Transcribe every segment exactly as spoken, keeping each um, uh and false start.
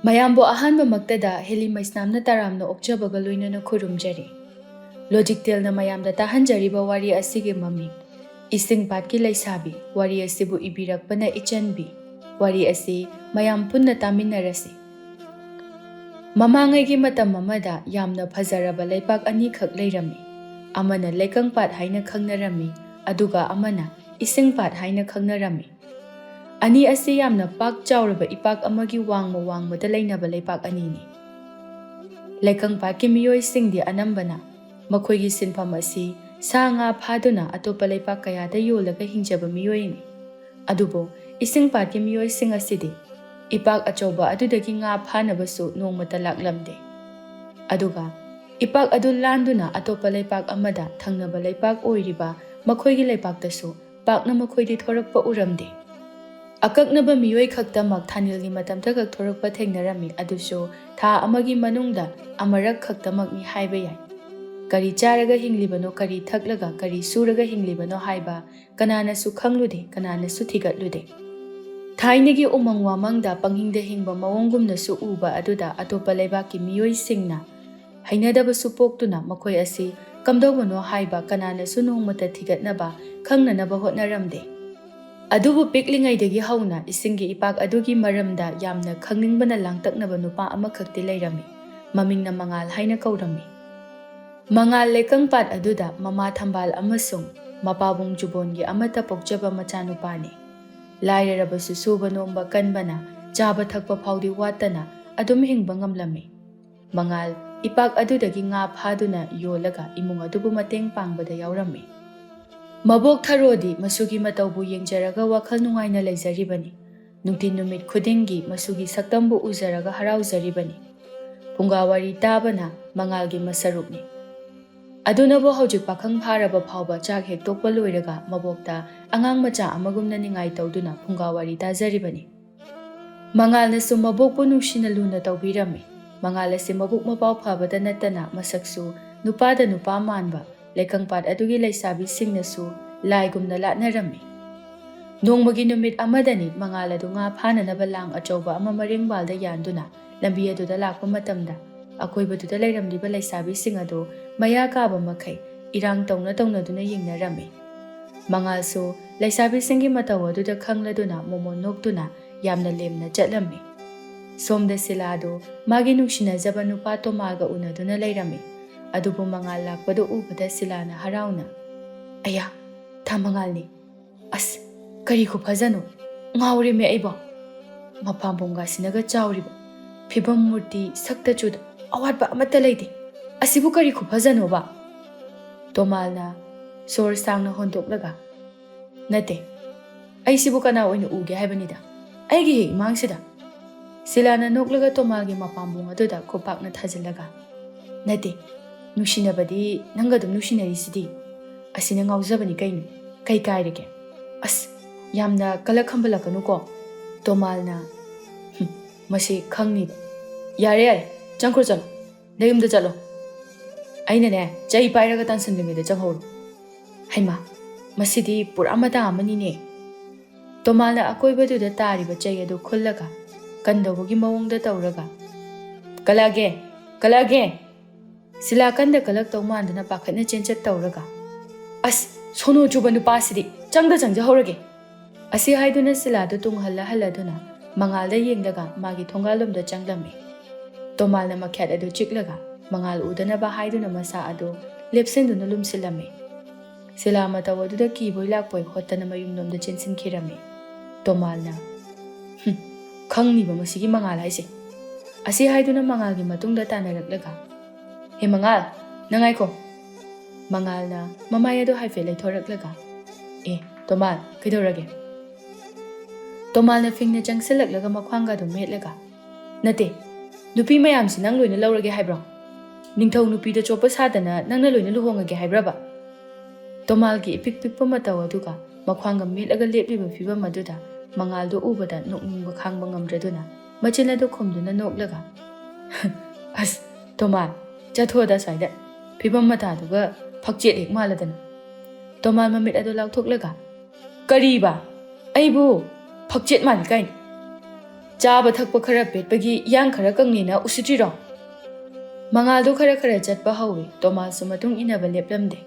ꯃꯌꯥꯝꯕꯨ ꯑꯍꯥꯟꯕꯃꯛꯇꯗ ꯍꯦꯂꯤ ꯃꯩꯁꯅꯥꯝꯅ ꯇꯔꯥꯝꯅ ꯑꯣꯛꯆꯕꯒ ꯂꯣꯏꯅꯅ ꯈꯨꯔꯨꯝꯖꯔꯤ꯫ ꯂꯣꯖꯤꯛꯇꯦꯜꯅ ꯃꯌꯥꯝꯗ ꯇꯥꯍꯟꯖꯔꯤꯕ ꯋꯥꯔꯤ ꯑꯁꯤꯒꯤ ꯃꯃꯤꯡ ꯏꯁꯤꯡ ꯄꯥꯠꯀꯤ ꯂꯩꯁꯥꯕꯤ꯫ ꯋꯥꯔꯤ ꯑꯁꯤꯕꯨ ꯏꯕꯤꯔꯛꯄꯅ ꯏꯆꯟꯕꯤ꯫ ꯋꯥꯔꯤ ꯑꯁꯤ ꯃꯌꯥꯝ ꯄꯨꯟꯅ ꯇꯥꯃꯤꯟꯅꯔꯁꯤ꯫ ꯃꯃꯥꯡꯉꯩꯒꯤ ꯃꯇꯝ ꯑꯃꯗ ꯌꯥꯝꯅ ꯐꯖꯔꯕ ꯂꯩꯄꯥꯛ ꯑꯅꯤꯈꯛ ꯂꯩꯔꯝꯃꯤ꯫ ꯑꯃꯅ ꯂꯩꯀꯪ ꯄꯥꯠ ꯍꯥꯏꯅ ꯈꯪꯅꯔꯝꯃꯤ, ꯑꯗꯨꯒ ꯑꯃꯅ ꯏꯁꯤꯡ ꯄꯥꯠ ꯍꯥꯏꯅ ꯈꯪꯅꯔꯝꯃꯤ꯫ ꯑꯅꯤ ꯑꯁꯤ ꯌꯥꯝꯅ ꯄꯥꯛ ꯆꯥꯎꯔꯕ ꯏꯄꯥꯛ ꯑꯃꯒꯤ ꯋꯥꯡꯃ ꯋꯥꯡꯃꯗ ꯂꯩꯅꯕ ꯂꯩꯄꯥꯛ ꯑꯅꯤꯅꯤ꯫ ꯂꯩꯀꯪ ꯄꯥꯠꯀꯤ ꯃꯤꯑꯣꯏꯁꯤꯡꯗꯤ ꯑꯅꯝꯕꯅ ꯃꯈꯣꯏꯒꯤ ꯁꯤꯟꯐꯝ ꯑꯁꯤ ꯁꯥ ꯉꯥ ꯐꯥꯗꯨꯅ ꯑꯇꯣꯞꯄ ꯂꯩꯄꯥꯛ ꯀꯌꯥꯗ ꯌꯣꯜꯂꯒ ꯍꯤꯡꯖꯕ ꯃꯤꯑꯣꯏꯅꯤ꯫ ꯑꯗꯨꯕꯨ ꯏꯁꯤꯡ ꯄꯥꯠꯀꯤ ꯃꯤꯑꯣꯏꯁꯤꯡ ꯑꯁꯤꯗꯤ ꯏꯄꯥꯛ ꯑꯆꯧꯕ ꯑꯗꯨꯗꯒꯤ ꯉꯥ ꯐꯥꯅꯕꯁꯨ ꯅꯣꯡꯃꯇ ꯂꯥꯛꯂꯝꯗꯦ꯫ ꯑꯗꯨꯒ ꯏꯄꯥꯛ ꯑꯗꯨ ꯂꯥꯟꯗꯨꯅ ꯑꯇꯣꯞꯄ ꯂꯩꯄꯥꯛ ꯑꯃꯗ ꯊꯪꯅꯕ ꯂꯩꯄꯥꯛ ꯑꯣꯏꯔꯤꯕ ꯃꯈꯣꯏꯒꯤ ꯂꯩꯄꯥꯛꯇꯁꯨ ꯄꯥꯛꯅ ꯃꯈꯣꯏꯗꯤ ꯊꯣꯔꯛꯄ ꯎꯔꯝꯗꯦ꯫ ꯑꯀꯛꯅꯕ ꯃꯤꯑꯣꯏ ꯈꯛꯇꯃꯛ ꯊꯥꯅꯤꯜꯒꯤ ꯃꯇꯝꯗ ꯈꯛ ꯊꯣꯔꯛꯄ ꯊꯦꯡꯅꯔꯝꯃꯤ, ꯑꯗꯨꯁꯨ ꯊꯥ ꯑꯃꯒꯤ ꯃꯅꯨꯡꯗ ꯑꯃꯔꯛ ꯈꯛꯇꯃꯛꯅꯤ ꯍꯥꯏꯕ ꯌꯥꯏ꯫ ꯀꯔꯤ ꯆꯥꯔꯒ ꯍꯤꯡꯂꯤꯕꯅꯣ, ꯀꯔꯤ ꯊꯛꯂꯒ, ꯀꯔꯤ ꯁꯨꯔꯒ ꯍꯤꯡꯂꯤꯕꯅꯣ ꯍꯥꯏꯕ ꯀꯅꯥꯅꯁꯨ ꯈꯪꯂꯨꯗꯦ, ꯀꯅꯥꯅꯁꯨ ꯊꯤꯒꯠꯂꯨꯗꯦ꯫ ꯊꯥꯏꯅꯒꯤ ꯎꯃꯪ ꯋꯥꯃꯪꯗ ꯄꯪꯍꯤꯡꯗ ꯍꯤꯡꯕ ꯃꯑꯣꯡꯒꯨꯝꯅꯁꯨ ꯎꯕ ꯑꯗꯨꯗ ꯑꯇꯣꯞꯄ ꯂꯩꯕꯥꯛꯀꯤ ꯃꯤꯑꯣꯏꯁꯤꯡꯅ ꯍꯩꯅꯗꯕꯁꯨ ꯄꯣꯛꯇꯨꯅ ꯃꯈꯣꯏ ꯑꯁꯤ ꯀꯝꯗꯧꯕꯅꯣ ꯍꯥꯏꯕ ꯀꯅꯥꯅꯁꯨ ꯅꯣꯡꯃꯇ ꯊꯤꯒꯠꯅꯕ, ꯈꯪꯅꯅꯕ ꯍꯣꯠꯅꯔꯝꯗꯦ꯫ ꯑꯗꯨꯕꯨ ꯄꯤꯛꯂꯤꯉꯩꯗꯒꯤ ꯍꯧꯅ ꯏꯁꯤꯡꯒꯤ ꯏꯄꯥꯛ ꯑꯗꯨꯒꯤ ꯃꯔꯝꯗ ꯌꯥꯝꯅ ꯈꯪꯅꯤꯡꯕꯅ ꯂꯥꯡꯇꯛꯅꯕ ꯅꯨꯄꯥ ꯑꯃꯈꯛꯇꯤ ꯂꯩꯔꯝꯃꯤ꯫ ꯃꯃꯤꯡꯅ ꯃꯉꯥꯜ ꯍꯥꯏꯅ ꯀꯧꯔꯝꯃꯤ꯫ ꯃꯉꯥꯜ ꯂꯩꯀꯪ ꯄꯥꯠ ꯑꯗꯨꯗ ꯃꯃꯥ ꯊꯝꯕꯥꯜ ꯑꯃꯁꯨꯡ ꯃꯄꯥꯕꯨꯡ ꯖꯨꯕꯣꯟꯒꯤ ꯑꯃꯠꯇ ꯄꯣꯛꯆꯕ ꯃꯆꯥꯅꯨꯄꯥꯅꯤ꯫ ꯂꯥꯏꯔꯔꯕꯁꯨ ꯁꯨꯕ ꯅꯣꯝꯕ ꯀꯟꯕꯅ ꯆꯥꯕ ꯊꯛꯄ ꯐꯥꯎꯗꯤ ꯋꯥꯠꯇꯅ ꯑꯗꯨꯝ ꯍꯤꯡꯕ ꯉꯝꯂꯝꯃꯤ꯫ ꯃꯉꯥꯜ ꯏꯄꯥꯛ ꯑꯗꯨꯗꯒꯤ ꯉꯥ ꯐꯥꯗꯨꯅ ꯌꯣꯜꯂꯒ ꯏꯃꯨꯡ ꯑꯗꯨꯕꯨ ꯃꯇꯦꯡ ꯄꯥꯡꯕꯗ ꯌꯥꯎꯔꯝꯃꯤ꯫ ꯃꯕꯣꯛ ꯊꯔꯣꯗꯤ ꯃꯁꯨꯒꯤ ꯃꯇꯧꯕꯨ ꯌꯦꯡꯖꯔꯒ ꯋꯥꯈꯜ ꯅꯨꯡꯉꯥꯏꯅ ꯂꯩꯖꯔꯤꯕꯅꯤ꯫ ꯅꯨꯡꯊꯤꯟ ꯅꯨꯃꯤꯠ ꯈꯨꯗꯤꯡꯒꯤ ꯃꯁꯨꯒꯤ ꯁꯛꯇꯝꯕꯨ ꯎꯖꯔꯒ ꯍꯔꯥꯎꯖꯔꯤꯕꯅꯤ꯫ ꯐꯨꯡꯒꯥ ꯋꯥꯔꯤ ꯇꯥꯕꯅ ꯃꯉꯥꯜꯒꯤ ꯃꯁꯔꯨꯛꯅꯤ꯫ ꯑꯗꯨꯅꯕꯨ ꯍꯧꯖꯤꯛ ꯄꯥꯈꯪ ꯐꯥꯔꯕ ꯐꯥꯎꯕ ꯆꯥꯛ ꯍꯦꯛ ꯇꯣꯛꯄ ꯂꯣꯏꯔꯒ ꯃꯕꯣꯛꯇ ꯑꯉꯥꯡ ꯃꯆꯥ ꯑꯃꯒꯨꯝꯅ ꯅꯤꯡꯉꯥꯏ ꯇꯧꯗꯨꯅ ꯐꯨꯡꯒꯥ ꯋꯥꯔꯤ ꯇꯥꯖꯔꯤꯕꯅꯤ꯫ ꯃꯉꯥꯜꯅꯁꯨ ꯃꯕꯣꯛꯄꯨ ꯅꯨꯡꯁꯤꯅ ꯂꯨꯅ ꯇꯧꯕꯤꯔꯝꯃꯤ꯫ ꯃꯉꯥꯜ ꯑꯁꯤ ꯃꯕꯨꯛ ꯃꯄꯥꯎ ꯐꯕꯗ ꯅꯠꯇꯅ ꯃꯁꯛꯁꯨ ꯅꯨꯄꯥꯗ ꯅꯨꯄꯥ ꯃꯥꯟꯕ, ꯂꯩꯀꯪꯄꯥꯠ ꯑꯗꯨꯒꯤ ꯂꯩꯁꯥꯕꯤꯁꯤꯡꯅꯁꯨ ꯂꯥꯏꯒꯨꯝꯅ ꯂꯥꯠꯅꯔꯝꯃꯤ꯫ ꯅꯣꯡꯃꯒꯤ ꯅꯨꯃꯤꯠ ꯑꯃꯗꯅꯤ ꯃꯉꯥꯜ ꯑꯗꯨ ꯉꯥ ꯐꯥꯅꯅꯕ ꯂꯥꯡ ꯑꯆꯧꯕ ꯑꯃ ꯃꯔꯦꯡꯕꯥꯜꯗ ꯌꯥꯟꯗꯨꯅ ꯂꯝꯕꯤ ꯑꯗꯨꯗ ꯂꯥꯛꯄ ꯃꯇꯝꯗ, ꯑꯀꯣꯏꯕꯗꯨꯗ ꯂꯩꯔꯝꯂꯤꯕ ꯂꯩꯁꯥꯕꯤꯁꯤꯡ ꯑꯗꯨ ꯃꯌꯥ ꯀꯥꯕ ꯃꯈꯩ ꯏꯔꯥꯡ ꯇꯧꯅ ꯇꯧꯅꯗꯨꯅ ꯌꯦꯡꯅꯔꯝꯃꯤ꯫ ꯃꯉꯥꯜꯁꯨ ꯂꯩꯁꯥꯕꯤꯁꯤꯡꯒꯤ ꯃꯇꯧ ꯑꯗꯨꯗ ꯈꯪꯂꯗꯨꯅ ꯃꯣꯃꯣꯟ ꯅꯣꯛꯇꯨꯅ ꯌꯥꯝꯅ ꯂꯦꯝꯅ ꯆꯠꯂꯝꯃꯤ꯫ ꯁꯣꯝꯗ ꯁꯤꯂꯥꯗꯨ ꯃꯥꯒꯤ ꯅꯨꯡꯁꯤꯅꯖꯕ ꯅꯨꯄꯥ ꯇꯣꯃꯥꯒ ꯎꯅꯗꯨꯅ ꯂꯩꯔꯝꯃꯤ꯫ ꯑꯗꯨꯕꯨ ꯃꯉꯥꯜ ꯂꯥꯛꯄꯗꯨ ꯎꯕꯗ ꯁꯤꯂꯥꯅ ꯍꯔꯥꯎꯅ, "ꯑꯌꯥ, ꯊꯥ ꯃꯉꯥꯜꯅꯤ꯫ ꯑꯁ, ꯀꯔꯤ ꯈꯨꯐꯖꯅꯣ! ꯉꯥꯎꯔꯦꯃꯦ ꯑꯩꯕꯣ꯫ ꯃꯄꯥꯝꯕꯣꯝꯒꯁꯤꯅꯒ ꯆꯥꯎꯔꯤꯕ꯫ ꯐꯤꯕꯝ ꯃꯨꯔꯇꯤ ꯁꯛꯇ ꯆꯨꯗ ꯑꯋꯥꯠꯄ ꯑꯃꯠꯇ ꯂꯩꯇꯦ꯫ ꯑꯁꯤꯕꯨ ꯀꯔꯤ ꯈꯨꯐꯖꯅꯣꯕ?" ꯇꯣꯃꯥꯜꯅ ꯁꯣꯔ ꯁꯥꯡꯅ ꯍꯣꯟꯗꯣꯛꯂꯒ, "ꯅꯠꯇꯦ, ꯑꯩꯁꯤꯕꯨ ꯀꯅꯥ ꯑꯣꯏꯅ ꯎꯒꯦ ꯍꯥꯏꯕꯅꯤꯗ? ꯑꯩꯒꯤ ꯍꯦꯛ ꯏꯃꯥꯡꯁꯤꯗ!" ꯁꯤꯂꯥꯅ ꯅꯣꯛꯂꯒ ꯇꯣꯃꯥꯜꯒꯤ ꯃꯄꯥꯝꯕꯣꯝ ꯑꯗꯨꯗ ꯈꯨꯄꯥꯛꯅ ꯊꯥꯖꯤꯜꯂꯒ, "ꯅꯠꯇꯦ, ꯅꯨꯡꯁꯤꯅꯕꯗꯤ ꯅꯪꯒ ꯑꯗꯨꯝ ꯅꯨꯡꯁꯤꯅꯔꯤꯁꯤꯗꯤ꯫ ꯑꯁꯤꯅ ꯉꯥꯎꯖꯕꯅꯤ ꯀꯩꯅꯣ꯫ ꯀꯩ ꯀꯥꯏꯔꯒꯦ? ꯑꯁ, ꯌꯥꯝꯅ ꯀꯂꯛ ꯈꯝꯕꯜꯂꯛꯀꯅꯨꯀꯣ, ꯇꯣꯃꯥꯜꯅ꯫ ꯍꯨꯝ, ꯃꯁꯤ ꯈꯪꯅꯤꯕ꯫ ꯌꯥꯔꯦ, ꯌꯥꯔꯦ, ꯆꯪꯈ꯭ꯔꯣ, ꯆꯠꯂꯣ꯫ ꯅꯌꯨꯝꯗ ꯆꯠꯂꯣ꯫ ꯑꯩꯅꯅꯦ, ꯆꯩ ꯄꯥꯏꯔꯒ ꯇꯥꯟꯁꯤꯟꯗ꯭ꯔꯤꯉꯩꯗ ꯆꯪꯍꯧꯔꯣ꯫ ꯍꯩꯃꯥ, ꯃꯁꯤꯗꯤ ꯄꯨꯔꯥ ꯃꯇꯥ ꯑꯃꯅꯤꯅꯦ!" ꯇꯣꯃꯥꯜꯅ ꯑꯀꯣꯏꯕꯗꯨꯗ ꯇꯥꯔꯤꯕ ꯆꯩ ꯑꯗꯨ ꯈꯨꯜꯂꯒ, ꯀꯟꯗꯧꯕꯒꯤ ꯃꯑꯣꯡꯗ ꯇꯧꯔꯒ, "ꯀꯂꯛꯑꯒꯦ, ꯀꯂꯛꯑꯒꯦ!" ꯁꯤꯂꯥ ꯀꯟꯗ ꯀꯂꯛꯇꯧ ꯃꯥꯟꯗꯨꯅ ꯄꯥꯈꯠꯅ ꯆꯦꯟꯆꯠ ꯇꯧꯔꯒ, "ꯑꯁ, ꯁꯣꯅꯣ ꯆꯨꯕ ꯅꯨꯄꯥꯁꯤꯗꯤ! ꯆꯪꯗ ꯆꯪꯖꯍꯧꯔꯒꯦ!" ꯑꯁꯤ ꯍꯥꯏꯗꯨꯅ ꯁꯤꯂꯥꯗꯨ ꯇꯨꯡ ꯍꯜꯂ ꯍꯜꯂꯗꯨꯅ ꯃꯉꯥꯜꯗ ꯌꯦꯡꯂꯒ ꯃꯥꯒꯤ ꯊꯣꯡꯒꯥꯜꯂꯣꯝꯗ ꯆꯪꯂꯝꯃꯤ꯫ ꯇꯣꯃꯥꯜꯅ ꯃꯈ꯭ꯌꯥꯠ ꯑꯗꯨ ꯆꯤꯛꯂꯒ ꯃꯉꯥꯜ ꯎꯗꯅꯕ ꯍꯥꯏꯗꯨꯅ ꯃꯁꯥ ꯑꯗꯨ ꯂꯦꯞꯁꯤꯟꯗꯨꯅ ꯂꯨꯝꯁꯤꯜꯂꯝꯃꯤ꯫ ꯁꯤꯂꯥ ꯃꯇꯧ ꯑꯗꯨꯗ ꯀꯤꯕꯣꯏ ꯂꯥꯛꯄꯣꯏ ꯍꯣꯠꯇꯅ ꯃꯌꯨꯝꯂꯣꯝꯗ ꯆꯦꯟꯁꯤꯟꯈꯤꯔꯝꯃꯤ꯫ ꯇꯣꯃꯥꯜꯅ, "ꯍꯨꯝ, ꯈꯪꯅꯤꯕ ꯃꯁꯤꯒꯤ ꯃꯉꯥꯜ ꯍꯥꯏꯁꯦ!" ꯑꯁꯤ ꯍꯥꯏꯗꯨꯅ ꯃꯉꯥꯜꯒꯤ ꯃꯇꯨꯡꯗ ꯇꯥꯟꯅꯔꯛꯂꯒ, "ꯍꯦ ꯃꯉꯥꯜ, ꯅꯪ ꯉꯥꯏꯈꯣ!" ꯃꯉꯥꯜꯅ ꯃꯃꯥꯏ ꯑꯗꯨ ꯍꯥꯏꯐꯦꯠ ꯂꯩꯊꯣꯔꯛꯂꯒ, "ꯑꯦ, ꯇꯣꯃꯥꯜ, ꯀꯩꯗꯧꯔꯒꯦ?" ꯇꯣꯃꯥꯜꯅ ꯐꯤꯡꯅ ꯆꯪꯁꯤꯜꯂꯛꯂꯒ ꯃꯈ꯭ꯋꯥꯡꯒ ꯑꯗꯨꯝ ꯃꯦꯠꯂꯒ, "ꯅꯠꯇꯦ, ꯅꯨꯄꯤ ꯃꯌꯥꯝꯁꯤ ꯅꯪ ꯂꯣꯏꯅ ꯂꯧꯔꯒꯦ ꯍꯥꯏꯕ꯭ꯔꯣ? ꯅꯤꯡꯊꯧ ꯅꯨꯄꯤꯗ ꯆꯣꯞꯄ ꯁꯥꯗꯅ ꯅꯪꯅ ꯂꯣꯏꯅ ꯂꯨꯍꯣꯡꯉꯒꯦ ꯍꯥꯏꯕ꯭ꯔꯕ?" ꯇꯣꯃꯥꯜꯒꯤ ꯏꯄꯤꯛ ꯄꯤꯛꯄ ꯃꯇꯧ ꯑꯗꯨꯒ ꯃꯈ꯭ꯋꯥꯡꯒ ꯃꯦꯠꯂꯒ ꯂꯦꯞꯂꯤꯕ ꯐꯤꯕꯝ ꯑꯗꯨꯗ ꯃꯉꯥꯜꯗꯨ ꯎꯕꯗ ꯅꯣꯛꯅꯤꯡꯕ ꯈꯥꯡꯕ ꯉꯝꯗ꯭ꯔꯗꯨꯅ ꯃꯆꯤꯟ ꯑꯗꯨ ꯈꯨꯝꯗꯨꯅ ꯅꯣꯛꯂꯒ, "ꯑꯁ, ꯇꯣꯃꯥꯜ, ꯆꯠꯊꯣꯛꯑꯗ ꯑꯁ꯭ꯋꯥꯏꯗ꯫ ꯐꯤꯕꯝ ꯃꯇꯥꯗꯨꯒ ꯐꯛꯆꯦꯠ ꯍꯦꯛ ꯃꯥꯜꯂꯗꯅ!" ꯇꯣꯃꯥꯜ ꯃꯃꯤꯠ ꯑꯗꯨ ꯂꯥꯎꯊꯣꯛꯂꯒ, "ꯀꯔꯤꯕ?" ꯑꯩꯕꯨ ꯐꯛꯆꯦꯠ ꯃꯥꯜꯂꯤ ꯀꯥꯏꯅ? ꯆꯥꯕ ꯊꯛꯄ ꯈꯔ ꯄꯦꯠꯄꯒꯤ ꯏꯌꯥꯡ ꯈꯔ ꯀꯪꯉꯦꯅ ꯎꯁꯤꯠꯇ꯭ꯔꯤꯔꯣ? ꯃꯉꯥꯜꯗꯣ ꯈꯔ ꯈꯔ ꯆꯠꯄ ꯍꯧꯏ꯫ ꯇꯣꯃꯥꯁꯁꯨ ꯃꯇꯨꯡ ꯏꯟꯅꯕ ꯂꯦꯞꯂꯝꯗꯦ꯫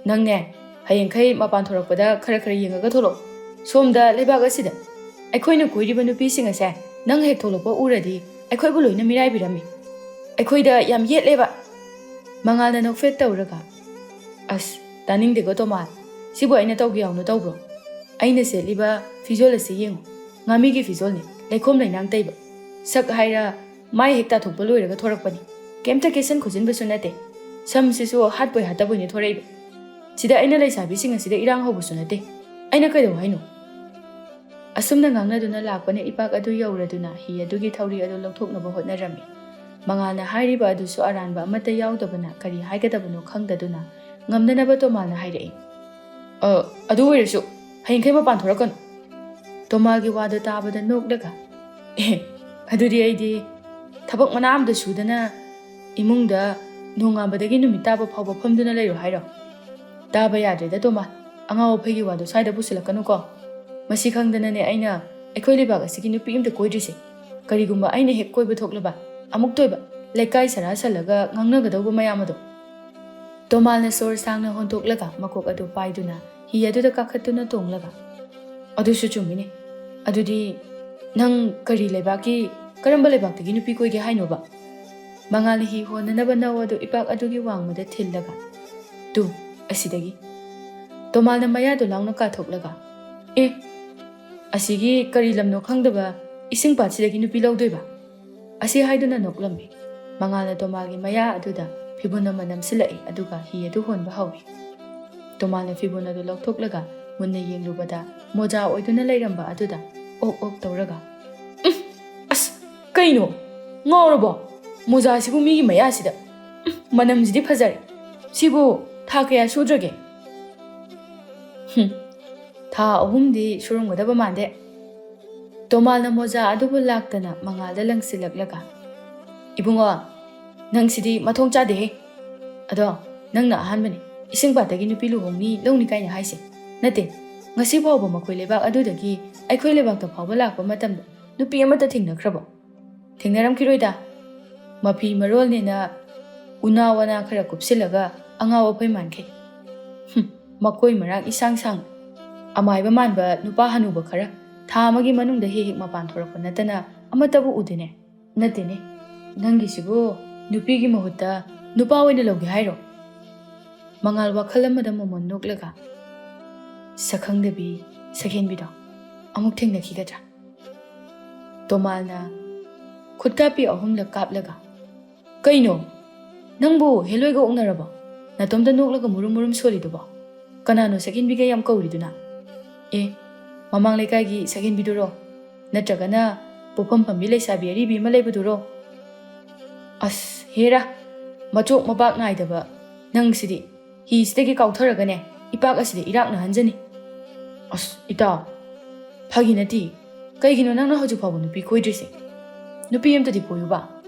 "ꯅꯪꯅꯦ, ꯍꯌꯦꯡꯈꯩ ꯃꯄꯥꯟ ꯊꯣꯔꯛꯄꯗ ꯈꯔ ꯈꯔ ꯌꯦꯡꯉꯒ ꯊꯣꯛꯂꯛꯑꯣ꯫ ꯁꯣꯝꯗ ꯂꯩꯕꯥꯛ ꯑꯁꯤꯗ ꯑꯩꯈꯣꯏꯅ ꯀꯣꯏꯔꯤꯕ ꯅꯨꯄꯤꯁꯤꯡ ꯑꯁꯦ ꯅꯪ ꯍꯦꯛ ꯊꯣꯛꯂꯛꯄ ꯎꯔꯗꯤ ꯑꯩꯈꯣꯏꯕꯨ ꯂꯣꯏꯅ ꯃꯤꯔꯥꯏꯕꯤꯔꯝꯃꯤ꯫ ꯑꯩꯈꯣꯏꯗ ꯌꯥꯝ ꯌꯦꯠꯂꯦꯕ꯫" ꯃꯉꯥꯜꯅ ꯅꯣꯛꯐꯦꯠ ꯇꯧꯔꯒ, "ꯑꯁ, ꯇꯥꯅꯤꯡꯗꯦꯀꯣ ꯇꯣꯃꯥꯜ꯫ ꯁꯤꯕꯨ ꯑꯩꯅ ꯇꯧꯒꯦ ꯌꯥꯎꯅ ꯇꯧꯕ꯭ꯔꯣ? ꯑꯩꯅ ꯁꯦꯠꯂꯤꯕ ꯐꯤꯖꯣꯜ ꯑꯁꯤ ꯌꯦꯡꯉꯨ꯫ ꯉꯥꯃꯤꯒꯤ ꯐꯤꯖꯣꯜꯅꯤ, ꯂꯩꯈꯣꯝ ꯂꯩꯅꯥꯡ ꯇꯩꯕ꯫ ꯁꯛ ꯍꯥꯏꯔ ꯃꯥꯏ ꯍꯦꯛ ꯇꯥꯊꯣꯛꯄ ꯂꯣꯏꯔꯒ ꯊꯣꯔꯛꯄꯅꯤ꯫ ꯀꯩꯝꯇ ꯀꯦꯁꯟ ꯈꯣꯠꯆꯤꯟꯕꯁꯨ ꯅꯠꯇꯦ꯫ ꯁꯝꯁꯤꯁꯨ ꯍꯥꯠꯄꯣꯏ ꯍꯥꯠꯇꯕꯣꯏꯅꯤ ꯊꯣꯔꯛꯏꯕ꯫ ꯁꯤꯗ ꯑꯩꯅ ꯂꯩꯁꯥꯕꯤꯁꯤꯡ ꯑꯁꯤꯗ ꯏꯔꯥꯡ ꯍꯧꯕꯁꯨ ꯅꯠꯇꯦ꯫ ꯑꯩꯅ ꯀꯩꯗꯧ ꯍꯥꯏꯅꯣ?" ꯑꯁꯨꯝꯅ ꯉꯥꯡꯅꯗꯨꯅ ꯂꯥꯛꯄꯅ ꯏꯄꯥꯛ ꯑꯗꯨ ꯌꯧꯔꯗꯨꯅ ꯍꯤ ꯑꯗꯨꯒꯤ ꯊꯧꯔꯤ ꯑꯗꯨ ꯂꯧꯊꯣꯛꯅꯕ ꯍꯣꯠꯅꯔꯝꯃꯤ꯫ ꯃꯉꯥꯜꯅ ꯍꯥꯏꯔꯤꯕ ꯑꯗꯨꯁꯨ ꯑꯔꯥꯟꯕ ꯑꯃꯠꯇ ꯌꯥꯎꯗꯕꯅ ꯀꯔꯤ ꯍꯥꯏꯒꯗꯕꯅꯣ ꯈꯪꯗꯗꯨꯅ ꯉꯝꯅꯅꯕ ꯇꯣꯃꯥꯜꯅ ꯍꯥꯏꯔꯛꯏ, "ꯑ, ꯑꯗꯨ ꯑꯣꯏꯔꯁꯨ ꯍꯌꯦꯡꯈꯩ ꯃꯄꯥꯟ ꯊꯣꯔꯛꯀꯅꯨ꯫" ꯇꯣꯃꯥꯜꯒꯤ ꯋꯥꯗꯣ ꯇꯥꯕꯗ ꯅꯣꯛꯂꯒ, "ꯑꯦ, ꯑꯗꯨꯗꯤ ꯑꯩꯗꯤ ꯊꯕꯛ ꯃꯅꯥ ꯑꯃꯗ ꯁꯨꯗꯅ ꯏꯃꯨꯡꯗ ꯅꯣꯡꯉꯥꯟꯕꯗꯒꯤ ꯅꯨꯃꯤꯠ ꯇꯥꯕ ꯐꯥꯎꯕ ꯐꯝꯗꯨꯅ ꯂꯩꯔꯣ ꯍꯥꯏꯔꯣ?" "ꯇꯥꯕ ꯌꯥꯗ꯭ꯔꯦꯗ ꯇꯣꯃꯥ, ꯑꯉꯥꯎ ꯑꯐꯩꯒꯤ ꯋꯥꯗꯣ ꯁ꯭ꯋꯥꯏꯗ ꯄꯨꯁꯤꯜꯂꯛꯀꯅꯨꯀꯣ꯫ ꯃꯁꯤ ꯈꯪꯗꯅꯅꯦ ꯑꯩꯅ ꯑꯩꯈꯣꯏ ꯂꯩꯕꯥꯛ ꯑꯁꯤꯒꯤ ꯅꯨꯄꯤ ꯑꯝꯇ ꯀꯣꯏꯗ꯭ꯔꯤꯁꯦ꯫ ꯀꯔꯤꯒꯨꯝꯕ ꯑꯩꯅ ꯍꯦꯛ ꯀꯣꯏꯕ ꯊꯣꯛꯂꯕ, ꯑꯃꯨꯛꯇ ꯑꯣꯏꯕ ꯂꯩꯀꯥꯏ ꯁꯔꯥ ꯁꯜꯂꯒ ꯉꯥꯡꯅꯒꯗꯧꯕ ꯃꯌꯥꯝ ꯑꯗꯣ꯫" ꯇꯣꯃꯥꯜꯅ ꯁꯣꯔ ꯁꯥꯡꯅ ꯍꯣꯟꯗꯣꯛꯂꯒ ꯃꯀꯣꯛ ꯑꯗꯨ ꯄꯥꯏꯗꯨꯅ ꯍꯤ ꯑꯗꯨꯗ ꯀꯥꯈꯠꯇꯨꯅ ꯇꯣꯡꯂꯒ, "ꯑꯗꯨꯁꯨ ꯆꯨꯝꯃꯤꯅꯦ꯫ ꯑꯗꯨꯗꯤ ꯅꯪ ꯀꯔꯤ ꯂꯩꯕꯥꯛꯀꯤ, ꯀꯔꯝꯕ ꯂꯩꯕꯥꯛꯇꯒꯤ ꯅꯨꯄꯤ ꯀꯣꯏꯒꯦ ꯍꯥꯏꯅꯣꯕ?" ꯃꯉꯥꯜꯅ ꯍꯤ ꯍꯣꯟꯅꯅꯕ ꯅꯧ ꯑꯗꯨ ꯏꯄꯥꯛ ꯑꯗꯨꯒꯤ ꯋꯥꯡꯃꯗ ꯊꯤꯜꯂꯒ, "ꯇꯨ, ꯑꯁꯤꯗꯒꯤ꯫" ꯇꯣꯃꯥꯜꯅ ꯃꯌꯥꯗꯨ ꯂꯥꯎꯅ ꯀꯥꯊꯣꯛꯂꯒ, "ꯑꯦ, ꯑꯁꯤꯒꯤ ꯀꯔꯤ ꯂꯝꯅꯣ ꯈꯪꯗꯕ ꯏꯁꯤꯡ ꯄꯥꯠꯁꯤꯗꯒꯤ ꯅꯨꯄꯤ ꯂꯧꯗꯣꯏꯕ?" ꯑꯁꯤ ꯍꯥꯏꯗꯨꯅ ꯅꯣꯛꯂꯝꯃꯤ꯫ ꯃꯉꯥꯜꯅ ꯇꯣꯃꯥꯜꯒꯤ ꯃꯌꯥ ꯑꯗꯨꯗ ꯐꯤꯕꯨꯟ ꯑꯃ ꯅꯝꯁꯤꯜꯂꯛꯏ, ꯑꯗꯨꯒ ꯍꯤ ꯑꯗꯨ ꯍꯣꯟꯕ ꯍꯧꯏ꯫ ꯇꯣꯃꯥꯜꯅ ꯐꯤꯕꯨꯟ ꯑꯗꯨ ꯂꯧꯊꯣꯛꯂꯒ ꯃꯨꯟꯅ ꯌꯦꯡꯂꯨꯕꯗ ꯃꯣꯖꯥ ꯑꯣꯏꯗꯨꯅ ꯂꯩꯔꯝꯕ ꯑꯗꯨꯗ ꯑꯣꯛ ꯑꯣꯛ ꯇꯧꯔꯒ, "ꯎꯝ, ꯑꯁ, ꯀꯩꯅꯣ? ꯉꯥꯎꯔꯕꯣ? ꯃꯣꯖꯥꯁꯤꯕꯨ ꯃꯤꯒꯤ ꯃꯌꯥꯁꯤꯗ? ꯎꯝ, ꯃꯅꯝꯁꯤꯗꯤ ꯐꯖꯔꯦ꯫ ꯁꯤꯕꯨ ꯊꯥ ꯀꯌꯥ ꯁꯨꯗ꯭ꯔꯒꯦ?" "ꯍꯨꯝ, ꯊꯥ ꯑꯍꯨꯝꯗꯤ ꯁꯨꯔꯝꯒꯗꯕ ꯃꯥꯟꯗꯦ꯫" ꯇꯣꯃꯥꯜꯅ ꯃꯣꯖꯥ ꯑꯗꯨꯕꯨ ꯂꯥꯛꯇꯅ ꯃꯉꯥꯜꯗ ꯂꯪꯁꯤꯜꯂꯛꯂꯒ, "ꯏꯕꯨꯡꯉꯣ, ꯅꯪꯁꯤꯗꯤ ꯃꯊꯣꯡ ꯆꯥꯗꯦꯍꯦ꯫ ꯑꯗꯣ ꯅꯪꯅ ꯑꯍꯥꯟꯕꯅꯤ ꯏꯁꯤꯡ ꯄꯥꯠꯇꯒꯤ ꯅꯨꯄꯤ ꯂꯨꯍꯣꯡꯅꯤ ꯂꯧꯅꯤ ꯀꯥꯏꯅ ꯍꯥꯏꯁꯦ꯫ ꯅꯠꯇꯦ, ꯉꯁꯤ ꯐꯥꯎꯕ ꯃꯈꯣꯏ ꯂꯩꯕꯥꯛ ꯑꯗꯨꯗꯒꯤ ꯑꯩꯈꯣꯏ ꯂꯩꯕꯥꯛꯇ ꯐꯥꯎꯕ ꯂꯥꯛꯄ ꯃꯇꯝꯗ ꯅꯨꯄꯤ ꯑꯃꯠꯇ ꯊꯦꯡꯅꯈ꯭ꯔꯕꯣ? ꯊꯦꯡꯅꯔꯝꯈꯤꯔꯣꯏꯗ꯫ ꯃꯐꯤ ꯃꯔꯣꯜꯅꯦꯅ ꯎꯅꯥ ꯋꯥꯅꯥ ꯈꯔ ꯀꯨꯞꯁꯤꯜꯂꯒ ꯑꯉꯥꯎ ꯑꯐꯩ ꯃꯥꯟꯈꯩ꯫ ꯍꯨꯝ, ꯃꯀꯣꯏ ꯃꯔꯥꯡ ꯏꯁꯥꯡ ꯁꯥꯡ, ꯑꯃꯥꯏꯕ ꯃꯥꯟꯕ ꯅꯨꯄꯥ ꯍꯅꯨꯕ ꯈꯔ ꯊꯥ ꯑꯃꯒꯤ ꯃꯅꯨꯡꯗ ꯍꯦꯛ ꯍꯦꯛ ꯃꯄꯥꯟ ꯊꯣꯔꯛꯄ ꯅꯠꯇꯅ ꯑꯃꯠꯇꯕꯨ ꯎꯗꯦꯅꯦ꯫ ꯅꯠꯇꯦꯅꯦ, ꯅꯪꯒꯤꯁꯤꯕꯨ ꯅꯨꯄꯤꯒꯤ ꯃꯍꯨꯠꯇ ꯅꯨꯄꯥ ꯑꯣꯏꯅ ꯂꯧꯒꯦ ꯍꯥꯏꯔꯣ? ꯃꯉꯥꯜ ꯋꯥꯈꯜ ꯑꯃꯗ ꯃꯣꯃꯣꯟ ꯅꯣꯛꯂꯒ, ꯁꯛꯈꯪꯗꯕꯤ ꯁꯛꯍꯦꯟꯕꯤꯗꯣ ꯑꯃꯨꯛ ꯊꯦꯡꯅꯈꯤꯒꯗ꯭ꯔꯥ? ꯇꯣꯃꯥꯜꯅ ꯈꯨꯠꯀꯥꯞꯄꯤ ꯑꯍꯨꯝꯂꯛ ꯀꯥꯞꯂꯒ, "ꯀꯩꯅꯣ? ꯅꯪꯕꯨ ꯍꯦꯂꯣꯏꯒ ꯑꯣꯛꯅꯔꯕꯣ? ꯅꯇꯣꯝꯇ ꯅꯣꯛꯂꯒ ꯃꯨꯔꯨꯝ ꯃꯨꯔꯨꯝ ꯁꯣꯜꯂꯤꯗꯨꯕꯣ? ꯀꯅꯥꯅꯣ ꯁꯛꯍꯦꯟꯕꯤꯒ ꯌꯥꯝ ꯀꯧꯔꯤꯗꯨꯅ? ꯑꯦ, ꯃꯃꯥꯡ ꯂꯩꯀꯥꯏꯒꯤ ꯁꯛꯍꯦꯟꯕꯤꯗꯨꯔꯣ? ꯅꯠꯇ꯭ꯔꯒꯅ ꯄꯣꯠꯐꯝ ꯐꯝꯕꯤ ꯂꯩꯁꯥꯕꯤ ꯑꯔꯤꯕꯤ ꯑꯃ ꯂꯩꯕꯗꯨꯔꯣ? ꯑꯁ, ꯍꯦꯔꯥ, ꯃꯆꯣꯛ ꯃꯄꯥꯛ ꯅꯥꯏꯗꯕ ꯅꯪꯁꯤꯗꯤ!" ꯍꯤꯁꯤꯗꯒꯤ ꯀꯥꯎꯊꯔꯒꯅꯦ, ꯏꯄꯥꯛ ꯑꯁꯤꯗ ꯏꯔꯥꯛꯅꯍꯟꯖꯅꯤ꯫ ꯑꯁ, ꯏꯇꯥꯎ, ꯐꯥꯒꯤ ꯅꯠꯇꯦ꯫ ꯀꯩꯒꯤꯅꯣ ꯅꯪꯅ ꯍꯧꯖꯤꯛ ꯐꯥꯎꯕ ꯅꯨꯄꯤ ꯀꯣꯏꯗ꯭ꯔꯤꯁꯦ? ꯅꯨꯄꯤ ꯑꯝꯇꯗꯤ ꯀꯣꯏꯌꯨꯕ꯫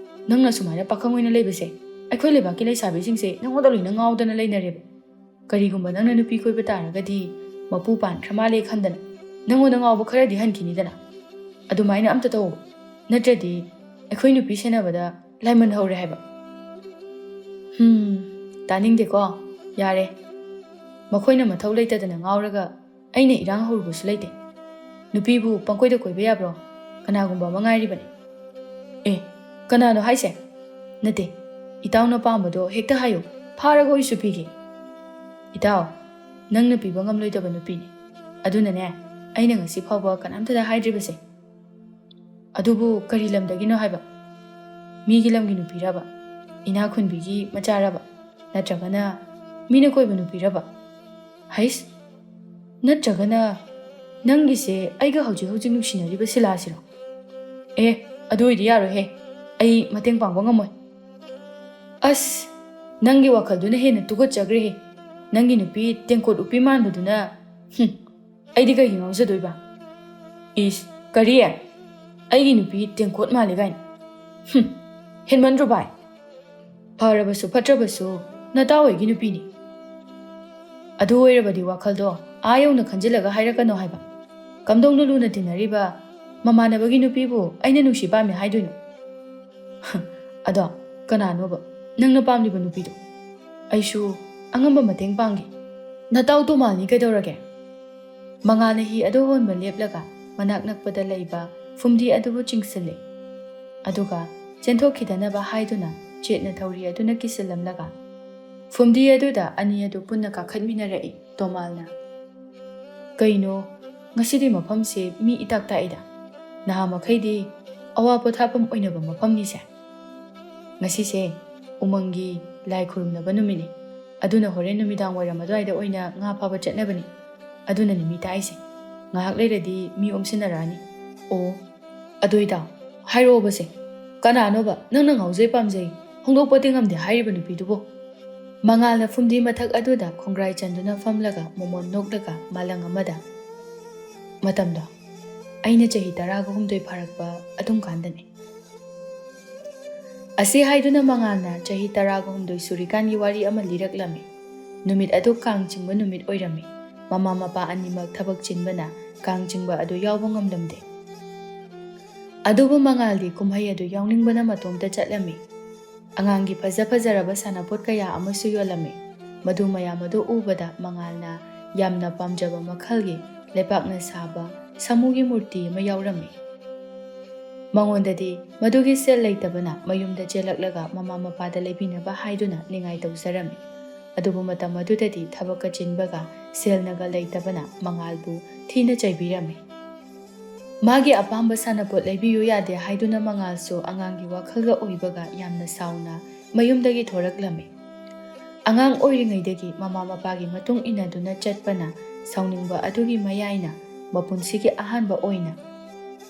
ꯅꯪꯅ ꯁꯨꯃꯥꯏꯅ ꯄꯥꯈꯪ ꯑꯣꯏꯅ ꯂꯩꯕꯁꯦ, ꯑꯩꯈꯣꯏ ꯂꯩꯕꯥꯛꯀꯤ ꯂꯩꯁꯥꯕꯤꯁꯤꯡꯁꯦ ꯅꯪꯉꯣꯟꯗ ꯂꯣꯏꯅ ꯉꯥꯎꯗꯅ ꯂꯩꯅꯔꯦꯕ꯫ ꯀꯔꯤꯒꯨꯝꯕ ꯅꯪꯅ ꯅꯨꯄꯤ ꯀꯣꯏꯕ ꯇꯥꯔꯒꯗꯤ, ꯃꯄꯨ ꯄꯥꯟꯈ꯭ꯔ ꯃꯥꯜꯂꯦ ꯈꯟꯗꯅ ꯅꯪꯉꯣꯟꯗ ꯉꯥꯎꯕ ꯈꯔꯗꯤ ꯍꯟꯈꯤꯅꯤꯗꯅ꯫ ꯑꯗꯨꯃꯥꯏꯅ ꯑꯝꯇ ꯇꯧ꯫ ꯅꯠꯇ꯭ꯔꯗꯤ ꯑꯩꯈꯣꯏ ꯅꯨꯄꯤ ꯁꯦꯟꯅꯕꯗ ꯂꯥꯏꯃꯟ ꯍꯧꯔꯦ ꯍꯥꯏꯕ꯫ ꯍꯨꯝ, ꯇꯥꯅꯤꯡꯗꯦꯀꯣ꯫ ꯌꯥꯔꯦ꯫ ꯃꯈꯣꯏꯅ ꯃꯊꯧ ꯂꯩꯇꯗꯅ ꯉꯥꯎꯔꯒ ꯑꯩꯅ ꯏꯔꯥꯡ ꯍꯧꯔꯨꯕꯁꯨ ꯂꯩꯇꯦ꯫ ꯅꯨꯄꯤꯕꯨ ꯄꯪꯀꯣꯏꯗ ꯀꯣꯏꯕ ꯌꯥꯕ꯭ꯔꯣ? ꯀꯅꯥꯒꯨꯝꯕ ꯑꯃ ꯉꯥꯏꯔꯤꯕꯅꯤ꯫ ꯑꯦ, ꯀꯅꯥꯅꯣ ꯍꯥꯏꯁꯦ? ꯅꯠꯇꯦ, ꯏꯇꯥꯎꯅ ꯄꯥꯝꯕꯗꯣ ꯍꯦꯛꯇ ꯍꯥꯏꯌꯨ, ꯐꯥꯔꯒ ꯑꯣꯏꯁꯨ ꯄꯤꯒꯦ꯫ ꯏꯇꯥꯎ, ꯅꯪꯅ ꯄꯤꯕ ꯉꯝꯂꯣꯏꯗꯕ ꯅꯨꯄꯤꯅꯤ꯫ ꯑꯗꯨꯅꯅꯦ, ꯑꯩꯅ ꯉꯁꯤ ꯐꯥꯎꯕ ꯀꯅꯥꯝꯇꯗ ꯍꯥꯏꯗ꯭ꯔꯤꯕꯁꯦ꯫ ꯑꯗꯨꯕꯨ ꯀꯔꯤ ꯂꯝꯗꯒꯤꯅꯣ ꯍꯥꯏꯕ? ꯃꯤꯒꯤ ꯂꯝꯒꯤ ꯅꯨꯄꯤꯔꯕ? ꯏꯅꯥꯛ ꯈꯨꯟꯕꯤꯒꯤ ꯃꯆꯥꯔꯕ? ꯅꯠꯇ꯭ꯔꯒꯅ ꯃꯤꯅ ꯀꯣꯏꯕ ꯅꯨꯄꯤꯔꯕ? ꯍꯩꯁ! ꯅꯠꯇ꯭ꯔꯒꯅ ꯅꯪꯒꯤꯁꯦ ꯑꯩꯒ ꯍꯧꯖꯤꯛ ꯍꯧꯖꯤꯛ ꯅꯨꯡꯁꯤꯅꯔꯤꯕ ꯁꯤꯂꯥꯁꯤꯔꯣ? ꯑꯦ, ꯑꯗꯨ ꯑꯣꯏꯗꯤ ꯌꯥꯔꯣꯏꯍꯦ꯫ ꯑꯩ ꯃꯇꯦꯡ ꯄꯥꯡꯕ ꯉꯝꯃꯣꯏ꯫ ꯑꯁ, ꯅꯪꯒꯤ ꯋꯥꯈꯜꯗꯨꯅ ꯍꯦꯟꯅ ꯇꯨꯀꯠꯆꯈ꯭ꯔꯦꯍꯦ꯫ ꯅꯪꯒꯤ ꯅꯨꯄꯤ ꯇꯦꯡꯀꯣꯠ ꯎꯞꯄꯤ ꯃꯥꯟꯕꯗꯨꯅ, ꯍꯨꯝ, ꯑꯩꯗꯤ ꯀꯩꯒꯤ ꯉꯥꯎꯖꯗꯣꯏꯕ? ꯏꯁ, ꯀꯔꯤ? ꯑꯩꯒꯤ ꯅꯨꯄꯤ ꯇꯦꯡꯀꯣꯠ ꯃꯥꯜꯂꯤ ꯀꯥꯏꯅ? ꯍꯨꯝ, ꯍꯦꯟꯃꯟꯗ꯭ꯔꯣ ꯚꯥꯏ? ꯐꯔꯕꯁꯨ ꯐꯠꯇ꯭ꯔꯕꯁꯨ ꯅꯇꯥꯎ ꯍꯣꯏꯒꯤ ꯅꯨꯄꯤꯅꯤ꯫ ꯑꯗꯨ ꯑꯣꯏꯔꯕꯗꯤ ꯋꯥꯈꯜꯗꯣ ꯑꯥ ꯌꯧꯅ ꯈꯟꯖꯤꯜꯂꯒ ꯍꯥꯏꯔꯛꯀꯅꯣ ꯍꯥꯏꯕ꯫ ꯀꯝꯗꯧꯅ ꯂꯨꯅ ꯇꯤꯟꯅꯔꯤꯕ ꯃꯃꯥꯟꯅꯕꯒꯤ ꯅꯨꯄꯤꯕꯨ ꯑꯩꯅ ꯅꯨꯡꯁꯤ ꯄꯥꯝꯃꯤ ꯍꯥꯏꯗꯣꯏꯅꯣ? ꯑꯗꯣ ꯀꯅꯥꯅꯣꯕ ꯅꯪꯅ ꯄꯥꯝꯂꯤꯕ ꯅꯨꯄꯤꯗꯣ? ꯑꯩꯁꯨ ꯑꯉꯝꯕ ꯃꯇꯦꯡ ꯄꯥꯡꯒꯦ꯫ ꯅꯇꯥꯎ ꯇꯣꯃꯥꯜꯅꯤ ꯀꯩꯗꯧꯔꯒꯦ? ꯃꯉꯥꯜꯅ ꯍꯤ ꯑꯗꯨ ꯍꯣꯟꯕ ꯂꯦꯞꯂꯒ ꯃꯅꯥꯛ ꯅꯛꯄꯗ ꯂꯩꯕ ꯐꯨꯝꯗꯤ ꯑꯗꯨꯕꯨ ꯆꯤꯡꯁꯤꯜꯂꯦ꯫ ꯑꯗꯨꯒ ꯆꯦꯟꯊꯣꯛꯈꯤꯗꯅꯕ ꯍꯥꯏꯗꯨꯅ ꯆꯦꯠꯅ ꯊꯧꯔꯤ ꯑꯗꯨꯅ ꯀꯤꯁꯤꯜꯂꯝꯂꯒ ꯐꯨꯝꯗꯤ ꯑꯗꯨꯗ ꯑꯅꯤ ꯑꯗꯨ ꯄꯨꯟꯅ ꯀꯥꯈꯠꯃꯤꯟꯅꯔꯛꯏ꯫ ꯇꯣꯃꯥꯜꯅ, "ꯀꯩꯅꯣ, ꯉꯁꯤꯗꯤ ꯃꯐꯝꯁꯦ ꯃꯤ ꯏꯇꯥꯛ ꯇꯥꯛꯏꯗ꯫ ꯅꯍꯥ ꯃꯈꯩꯗꯤ ꯑꯋꯥ ꯄꯣꯊꯥꯐꯝ ꯑꯣꯏꯅꯕ ꯃꯐꯝꯅꯤꯁꯦ꯫ ꯉꯁꯤꯁꯦ ꯎꯃꯪꯒꯤ ꯂꯥꯏ ꯈꯨꯔꯨꯝꯅꯕ ꯅꯨꯃꯤꯠꯅꯤ꯫ ꯑꯗꯨꯅ ꯍꯣꯔꯦꯟ ꯅꯨꯃꯤꯗꯥꯡ ꯋꯥꯏꯔꯝ ꯑꯗꯨꯋꯥꯏꯗ ꯑꯣꯏꯅ ꯉꯥ ꯐꯥꯕ ꯆꯠꯅꯕꯅꯤ꯫ ꯑꯗꯨꯅꯅꯤ ꯃꯤ ꯇꯥꯛꯏꯁꯦ꯫ ꯉꯥꯏꯍꯥꯛ ꯂꯩꯔꯗꯤ ꯃꯤ ꯑꯣꯝꯁꯤꯟꯅꯔꯛꯑꯅꯤ꯫ ꯑꯣ, ꯑꯗꯨ ꯏꯇꯥꯎ, ꯍꯥꯏꯔꯛꯑꯣꯕꯁꯦ, ꯀꯅꯥꯅꯣꯕ ꯅꯪꯅ ꯉꯥꯎꯖꯩ ꯄꯥꯝꯖꯩ, ꯍꯣꯡꯗꯣꯛꯄꯗꯤ ꯉꯝꯗꯦ ꯍꯥꯏꯔꯤꯕ ꯅꯨꯄꯤꯗꯨꯕꯨ?" ꯃꯉꯥꯜꯅ ꯐꯨꯝꯗꯤ ꯃꯊꯛ ꯑꯗꯨꯗ ꯈꯣꯡꯒ꯭ꯔꯥꯏ ꯆꯟꯗꯨꯅ ꯐꯝꯂꯒ ꯃꯣꯃꯣꯟ ꯅꯣꯛꯂꯒ ꯃꯥꯂꯪ ꯑꯃꯗ, "ꯃꯇꯝꯗꯣ ꯑꯩꯅ ꯆꯍꯤ ꯇꯔꯥꯒ ꯍꯨꯝꯗꯣꯏ ꯐꯥꯔꯛꯄ ꯑꯗꯨꯝ ꯀꯥꯟꯗꯅꯤ꯫" ꯑꯁꯤ ꯍꯥꯏꯗꯨꯅ ꯃꯉꯥꯜꯅ ꯆꯍꯤ ꯇꯔꯥꯒ ꯍꯨꯝꯗꯣꯏ ꯁꯨꯔꯤꯀꯥꯟꯒꯤ ꯋꯥꯔꯤ ꯑꯃ ꯂꯤꯔꯛꯂꯝꯃꯤ꯫ ꯅꯨꯃꯤꯠ ꯑꯗꯨ ꯀꯥꯡ ꯆꯤꯡꯕ ꯅꯨꯃꯤꯠ ꯑꯣꯏꯔꯝꯃꯤ꯫ ꯃꯃꯥ ꯃꯄꯥ ꯑꯅꯤꯃꯛ ꯊꯕꯛ ꯆꯤꯟꯕꯅ ꯀꯥꯡ ꯆꯤꯡꯕ ꯑꯗꯨ ꯌꯥꯎꯕ ꯉꯝꯂꯝꯗꯦ꯫ ꯑꯗꯨꯕꯨ ꯃꯉꯥꯜꯗꯤ ꯀꯨꯝꯍꯩ ꯑꯗꯨ ꯌꯥꯎꯅꯤꯡꯕꯅ ꯃꯇꯣꯝꯇ ꯆꯠꯂꯝꯃꯤ꯫ ꯑꯉꯥꯡꯒꯤ ꯐꯖ ꯐꯖꯔꯕ ꯁꯥꯟꯅꯄꯣꯠ ꯀꯌꯥ ꯑꯃꯁꯨ ꯌꯣꯜꯂꯝꯃꯤ꯫ ꯃꯗꯨ ꯃꯌꯥꯝ ꯑꯗꯨ ꯎꯕꯗ ꯃꯉꯥꯜꯅ ꯌꯥꯝꯅ ꯄꯥꯝꯖꯕ ꯃꯈꯜꯒꯤ ꯂꯩꯄꯥꯛꯅ ꯁꯥꯕ ꯁꯥꯃꯨꯒꯤ ꯃꯨꯔꯇꯤ ꯑꯃ ꯌꯥꯎꯔꯝꯃꯤ꯫ ꯃꯉꯣꯟꯗꯗꯤ ꯃꯗꯨꯒꯤ ꯁꯦꯜ ꯂꯩꯇꯕꯅ ꯃꯌꯨꯝꯗ ꯆꯦꯜꯂꯛꯂꯒ ꯃꯃꯥ ꯃꯄꯥꯗ ꯂꯩꯕꯤꯅꯕ ꯍꯥꯏꯗꯨꯅ ꯅꯤꯡꯉꯥꯏ ꯇꯧꯖꯔꯝꯃꯤ꯫ ꯑꯗꯨꯕꯨ ꯃꯇꯝ ꯑꯗꯨꯗꯗꯤ ꯊꯕꯛꯀ ꯆꯤꯟꯕꯒ ꯁꯦꯜꯅꯒ ꯂꯩꯇꯕꯅ ꯃꯉꯥꯜꯕꯨ ꯊꯤꯅ ꯆꯩꯕꯤꯔꯝꯃꯤ꯫ ꯃꯥꯒꯤ ꯑꯄꯥꯝꯕ ꯁꯥꯟꯅꯄꯣꯠ ꯂꯩꯕꯤꯌꯨ ꯌꯥꯗꯦ ꯍꯥꯏꯗꯨꯅ ꯃꯉꯥꯜꯁꯨ ꯑꯉꯥꯡꯒꯤ ꯋꯥꯈꯜꯒ ꯑꯣꯏꯕꯒ ꯌꯥꯝꯅ ꯁꯥꯎꯅ ꯃꯌꯨꯝꯗꯒꯤ ꯊꯣꯔꯛꯂꯝꯃꯤ꯫ ꯑꯉꯥꯡ ꯑꯣꯏꯔꯤꯉꯩꯗꯒꯤ ꯃꯃꯥ ꯃꯄꯥꯒꯤ ꯃꯇꯨꯡ ꯏꯟꯅꯗꯨꯅ ꯆꯠꯄꯅ ꯁꯥꯎꯅꯤꯡꯕ ꯑꯗꯨꯒꯤ ꯃꯌꯥꯏꯅ ꯃꯄꯨꯟꯁꯤꯒꯤ ꯑꯍꯥꯟꯕ ꯑꯣꯏꯅ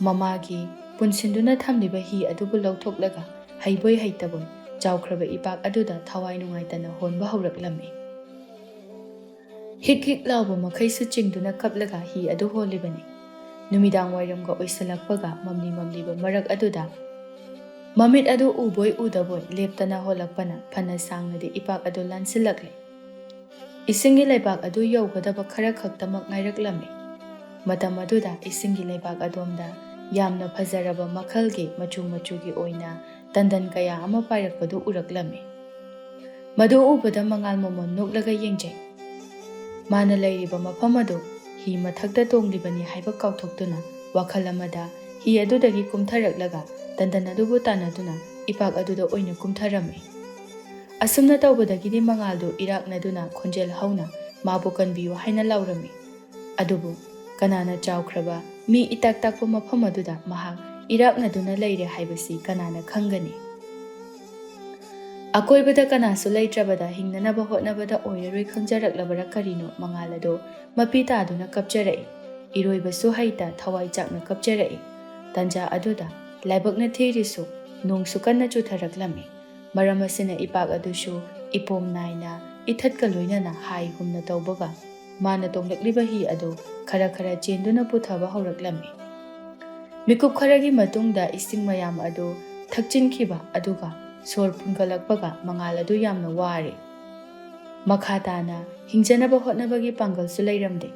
ꯃꯃꯥꯒꯤ ꯄꯨꯟꯁꯤꯟꯗꯨꯅ ꯊꯝꯂꯤꯕ ꯍꯤ ꯑꯗꯨꯕꯨ ꯂꯧꯊꯣꯛꯂꯒ ꯍꯩꯕꯣꯏ ꯍꯩꯇꯕꯣꯏ ꯆꯥꯎꯈ꯭ꯔꯕ ꯏꯄꯥꯛ ꯑꯗꯨꯗ ꯊꯋꯥꯏ ꯅꯨꯡꯉꯥꯏꯇꯅ ꯍꯣꯟꯕ ꯍꯧꯔꯛꯂꯝꯃꯤ꯫ ꯍꯤꯛ ꯍꯤꯛ ꯂꯥꯎꯕ ꯃꯈꯩꯁꯨ ꯆꯤꯡꯗꯨꯅ ꯀꯞꯂꯒ ꯍꯤ ꯑꯗꯨ ꯍꯣꯜꯂꯤꯕꯅꯤ꯫ ꯅꯨꯃꯤꯗꯥꯡ ꯋꯥꯏꯔꯝꯒ ꯑꯣꯏꯁꯤꯜꯂꯛꯄꯒ ꯃꯝꯂꯤ ꯃꯝꯂꯤꯕ ꯃꯔꯛ ꯑꯗꯨꯗ ꯃꯃꯤꯠ ꯑꯗꯨ ꯎꯕꯣꯏ ꯎꯗꯕꯣꯏ ꯂꯦꯞꯇꯅ ꯍꯣꯜꯂꯛꯄꯅ ꯐꯅ ꯁꯥꯡꯅꯗꯤ ꯏꯄꯥꯛ ꯑꯗꯨ ꯂꯥꯟꯁꯤꯜꯂꯛꯂꯦ꯫ ꯏꯁꯤꯡꯒꯤ ꯂꯩꯕꯥꯛ ꯑꯗꯨ ꯌꯧꯒꯗꯕ ꯈꯔ ꯈꯛꯇꯃꯛ ꯉꯥꯏꯔꯛꯂꯝꯃꯤ꯫ ꯃꯇꯝ ꯑꯗꯨꯗ ꯏꯁꯤꯡꯒꯤ ꯂꯩꯕꯥꯛ ꯑꯗꯣꯝꯗ ꯌꯥꯝꯅ ꯐꯖꯔꯕ ꯃꯈꯜꯒꯤ ꯃꯆꯨ ꯃꯆꯨꯒꯤ ꯑꯣꯏꯅ ꯇꯟꯗꯟ ꯀꯌꯥ ꯑꯃ ꯄꯥꯏꯔꯛꯄꯗꯨ ꯎꯔꯛꯂꯝꯃꯤ꯫ ꯃꯗꯨ ꯎꯕꯗ ꯃꯉꯥꯜ ꯃꯃꯣꯟ ꯅꯣꯛꯂꯒ ꯌꯦꯡꯖꯩ꯫ ꯃꯥꯅ ꯂꯩꯔꯤꯕ ꯃꯐꯝ ꯑꯗꯨ ꯍꯤ ꯃꯊꯛꯇ ꯇꯣꯡꯂꯤꯕꯅꯤ ꯍꯥꯏꯕ ꯀꯥꯎꯊꯣꯛꯇꯨꯅ ꯋꯥꯈꯜ ꯑꯃꯗ ꯍꯤ ꯑꯗꯨꯗꯒꯤ ꯀꯨꯝꯊꯔꯛꯂꯒ ꯇꯟꯗꯟ ꯑꯗꯨꯕꯨ ꯇꯥꯟꯅꯗꯨꯅ ꯏꯄꯥꯛ ꯑꯗꯨꯗ ꯑꯣꯏꯅ ꯀꯨꯝꯊꯔꯝꯃꯤ꯫ ꯑꯁꯨꯝꯅ ꯇꯧꯕꯗꯒꯤꯗꯤ ꯃꯉꯥꯜꯗꯨ ꯏꯔꯥꯛꯅꯗꯨꯅ ꯈꯣꯟꯖꯦꯜ ꯍꯧꯅ ꯃꯥꯕꯨ ꯀꯟꯕꯤꯌꯨ ꯍꯥꯏꯅ ꯂꯥꯎꯔꯝꯃꯤ꯫ ꯑꯗꯨꯕꯨ ꯀꯅꯥꯅ ꯆꯥꯎꯈ꯭ꯔꯕ ꯃꯤ ꯏꯇꯥꯛ ꯇꯥꯛꯄ ꯃꯐꯝ ꯑꯗꯨꯗ ꯃꯍꯥꯛ ꯏꯔꯥꯛꯅꯗꯨꯅ ꯂꯩꯔꯦ ꯍꯥꯏꯕꯁꯤ ꯀꯅꯥꯅ ꯈꯪꯒꯅꯤ? ꯑꯀꯣꯏꯕꯗ ꯀꯅꯥꯁꯨ ꯂꯩꯇ꯭ꯔꯕꯗ ꯍꯤꯡꯅꯅꯕ ꯍꯣꯠꯅꯕꯗ ꯑꯣꯏꯔꯔꯣꯏ ꯈꯪꯖꯔꯛꯂꯕꯔꯥ ꯀꯔꯤꯅꯣ ꯃꯉꯥꯜ ꯑꯗꯨ ꯃꯄꯤ ꯇꯥꯗꯨꯅ ꯀꯞꯆꯔꯛꯏ꯫ ꯏꯔꯣꯏꯕꯁꯨ ꯍꯩꯇ ꯊꯋꯥꯏ ꯆꯥꯛꯅ ꯀꯞꯆꯔꯛꯏ꯫ ꯇꯟꯖꯥ ꯑꯗꯨꯗ ꯂꯥꯏꯕꯛꯅ ꯊꯤꯔꯤꯁꯨ ꯅꯣꯡꯁꯨ ꯀꯟꯅ ꯆꯨꯊꯔꯛꯂꯝꯃꯤ꯫ ꯃꯔꯝ ꯑꯁꯤꯅ ꯏꯄꯥꯛ ꯑꯗꯨꯁꯨ ꯏꯄꯣꯝ ꯅꯥꯏꯅ ꯏꯊꯠꯀ ꯂꯣꯏꯅꯅ ꯍꯥꯏ ꯍꯨꯝꯅ ꯇꯧꯕꯒ ꯃꯥꯅ ꯇꯣꯡꯂꯛꯂꯤꯕ ꯍꯤ ꯑꯗꯨ ꯈꯔ ꯈꯔ ꯆꯦꯟꯗꯨꯅ ꯄꯨꯊꯕ ꯍꯧꯔꯛꯂꯝꯃꯤ꯫ ꯃꯤꯀꯨꯞ ꯈꯔꯒꯤ ꯃꯇꯨꯡꯗ ꯏꯁꯤꯡ ꯃꯌꯥꯝ ꯑꯗꯨ ꯊꯛꯆꯤꯟꯈꯤꯕ ꯑꯗꯨꯒ ꯁꯣꯔ ꯐꯨꯟꯒꯠꯂꯛꯄꯒ ꯃꯉꯥꯜ ꯑꯗꯨ ꯌꯥꯝꯅ ꯋꯥꯔꯦ꯫ ꯃꯈꯥ ꯇꯥꯅ ꯍꯤꯡꯖꯅꯕ ꯍꯣꯠꯅꯕꯒꯤ ꯄꯥꯡꯒꯜꯁꯨ ꯂꯩꯔꯝꯗꯦ꯫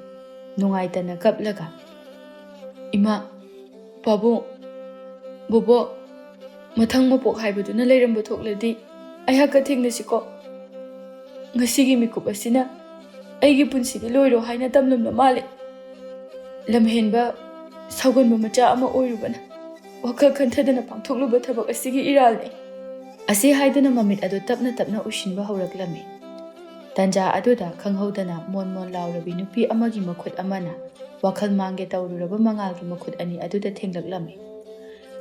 ꯅꯨꯡꯉꯥꯏꯇꯅ ꯀꯞꯂꯒ, "ꯏꯃꯥ, ꯄꯥꯕꯨꯡ, ꯕꯣꯕꯣꯛ, ꯃꯊꯪ ꯃꯄꯣꯛ ꯍꯥꯏꯕꯗꯨꯅ ꯂꯩꯔꯝꯕ ꯊꯣꯛꯂꯗꯤ ꯑꯩꯍꯥꯛꯀ ꯊꯦꯡꯅꯁꯤꯀꯣ꯫ ꯉꯁꯤꯒꯤ ꯃꯤꯀꯨꯞ ꯑꯁꯤꯅ ꯑꯩꯒꯤ ꯄꯨꯟꯁꯤꯗꯤ ꯂꯣꯏꯔꯣ ꯍꯥꯏꯅ ꯇꯝꯂꯝꯕ ꯃꯥꯜꯂꯦ꯫ ꯂꯝꯍꯦꯟꯕ, ꯁꯥꯎꯒꯟꯕ ꯃꯆꯥ ꯑꯃ ꯑꯣꯏꯔꯨꯕꯅ ꯋꯥꯈꯜ ꯈꯟꯊꯗꯅ ꯄꯥꯡꯊꯣꯛꯂꯨꯕ ꯊꯕꯛ ꯑꯁꯤꯒꯤ ꯏꯔꯥꯜꯅꯤ"꯫ ꯑꯁꯤ ꯍꯥꯏꯗꯨꯅ ꯃꯃꯤꯠ ꯑꯗꯨ ꯇꯞꯅ ꯇꯞꯅ ꯎꯏꯁꯤꯟꯕ ꯍꯧꯔꯛꯂꯝꯃꯤ꯫ ꯇꯟꯖꯥ ꯑꯗꯨꯗ ꯈꯪꯍꯧꯗꯅ ꯃꯣꯟ ꯃꯣꯟ ꯂꯥꯎꯔꯕꯤ ꯅꯨꯄꯤ ꯑꯃꯒꯤ ꯃꯈꯨꯠ ꯑꯃꯅ ꯋꯥꯈꯜ ꯃꯥꯡꯒꯦ ꯇꯧꯔꯨꯔꯕ ꯃꯉꯥꯜꯒꯤ ꯃꯈꯨꯠ ꯑꯅꯤ ꯑꯗꯨꯗ ꯊꯦꯡꯂꯛꯂꯝꯃꯤ꯫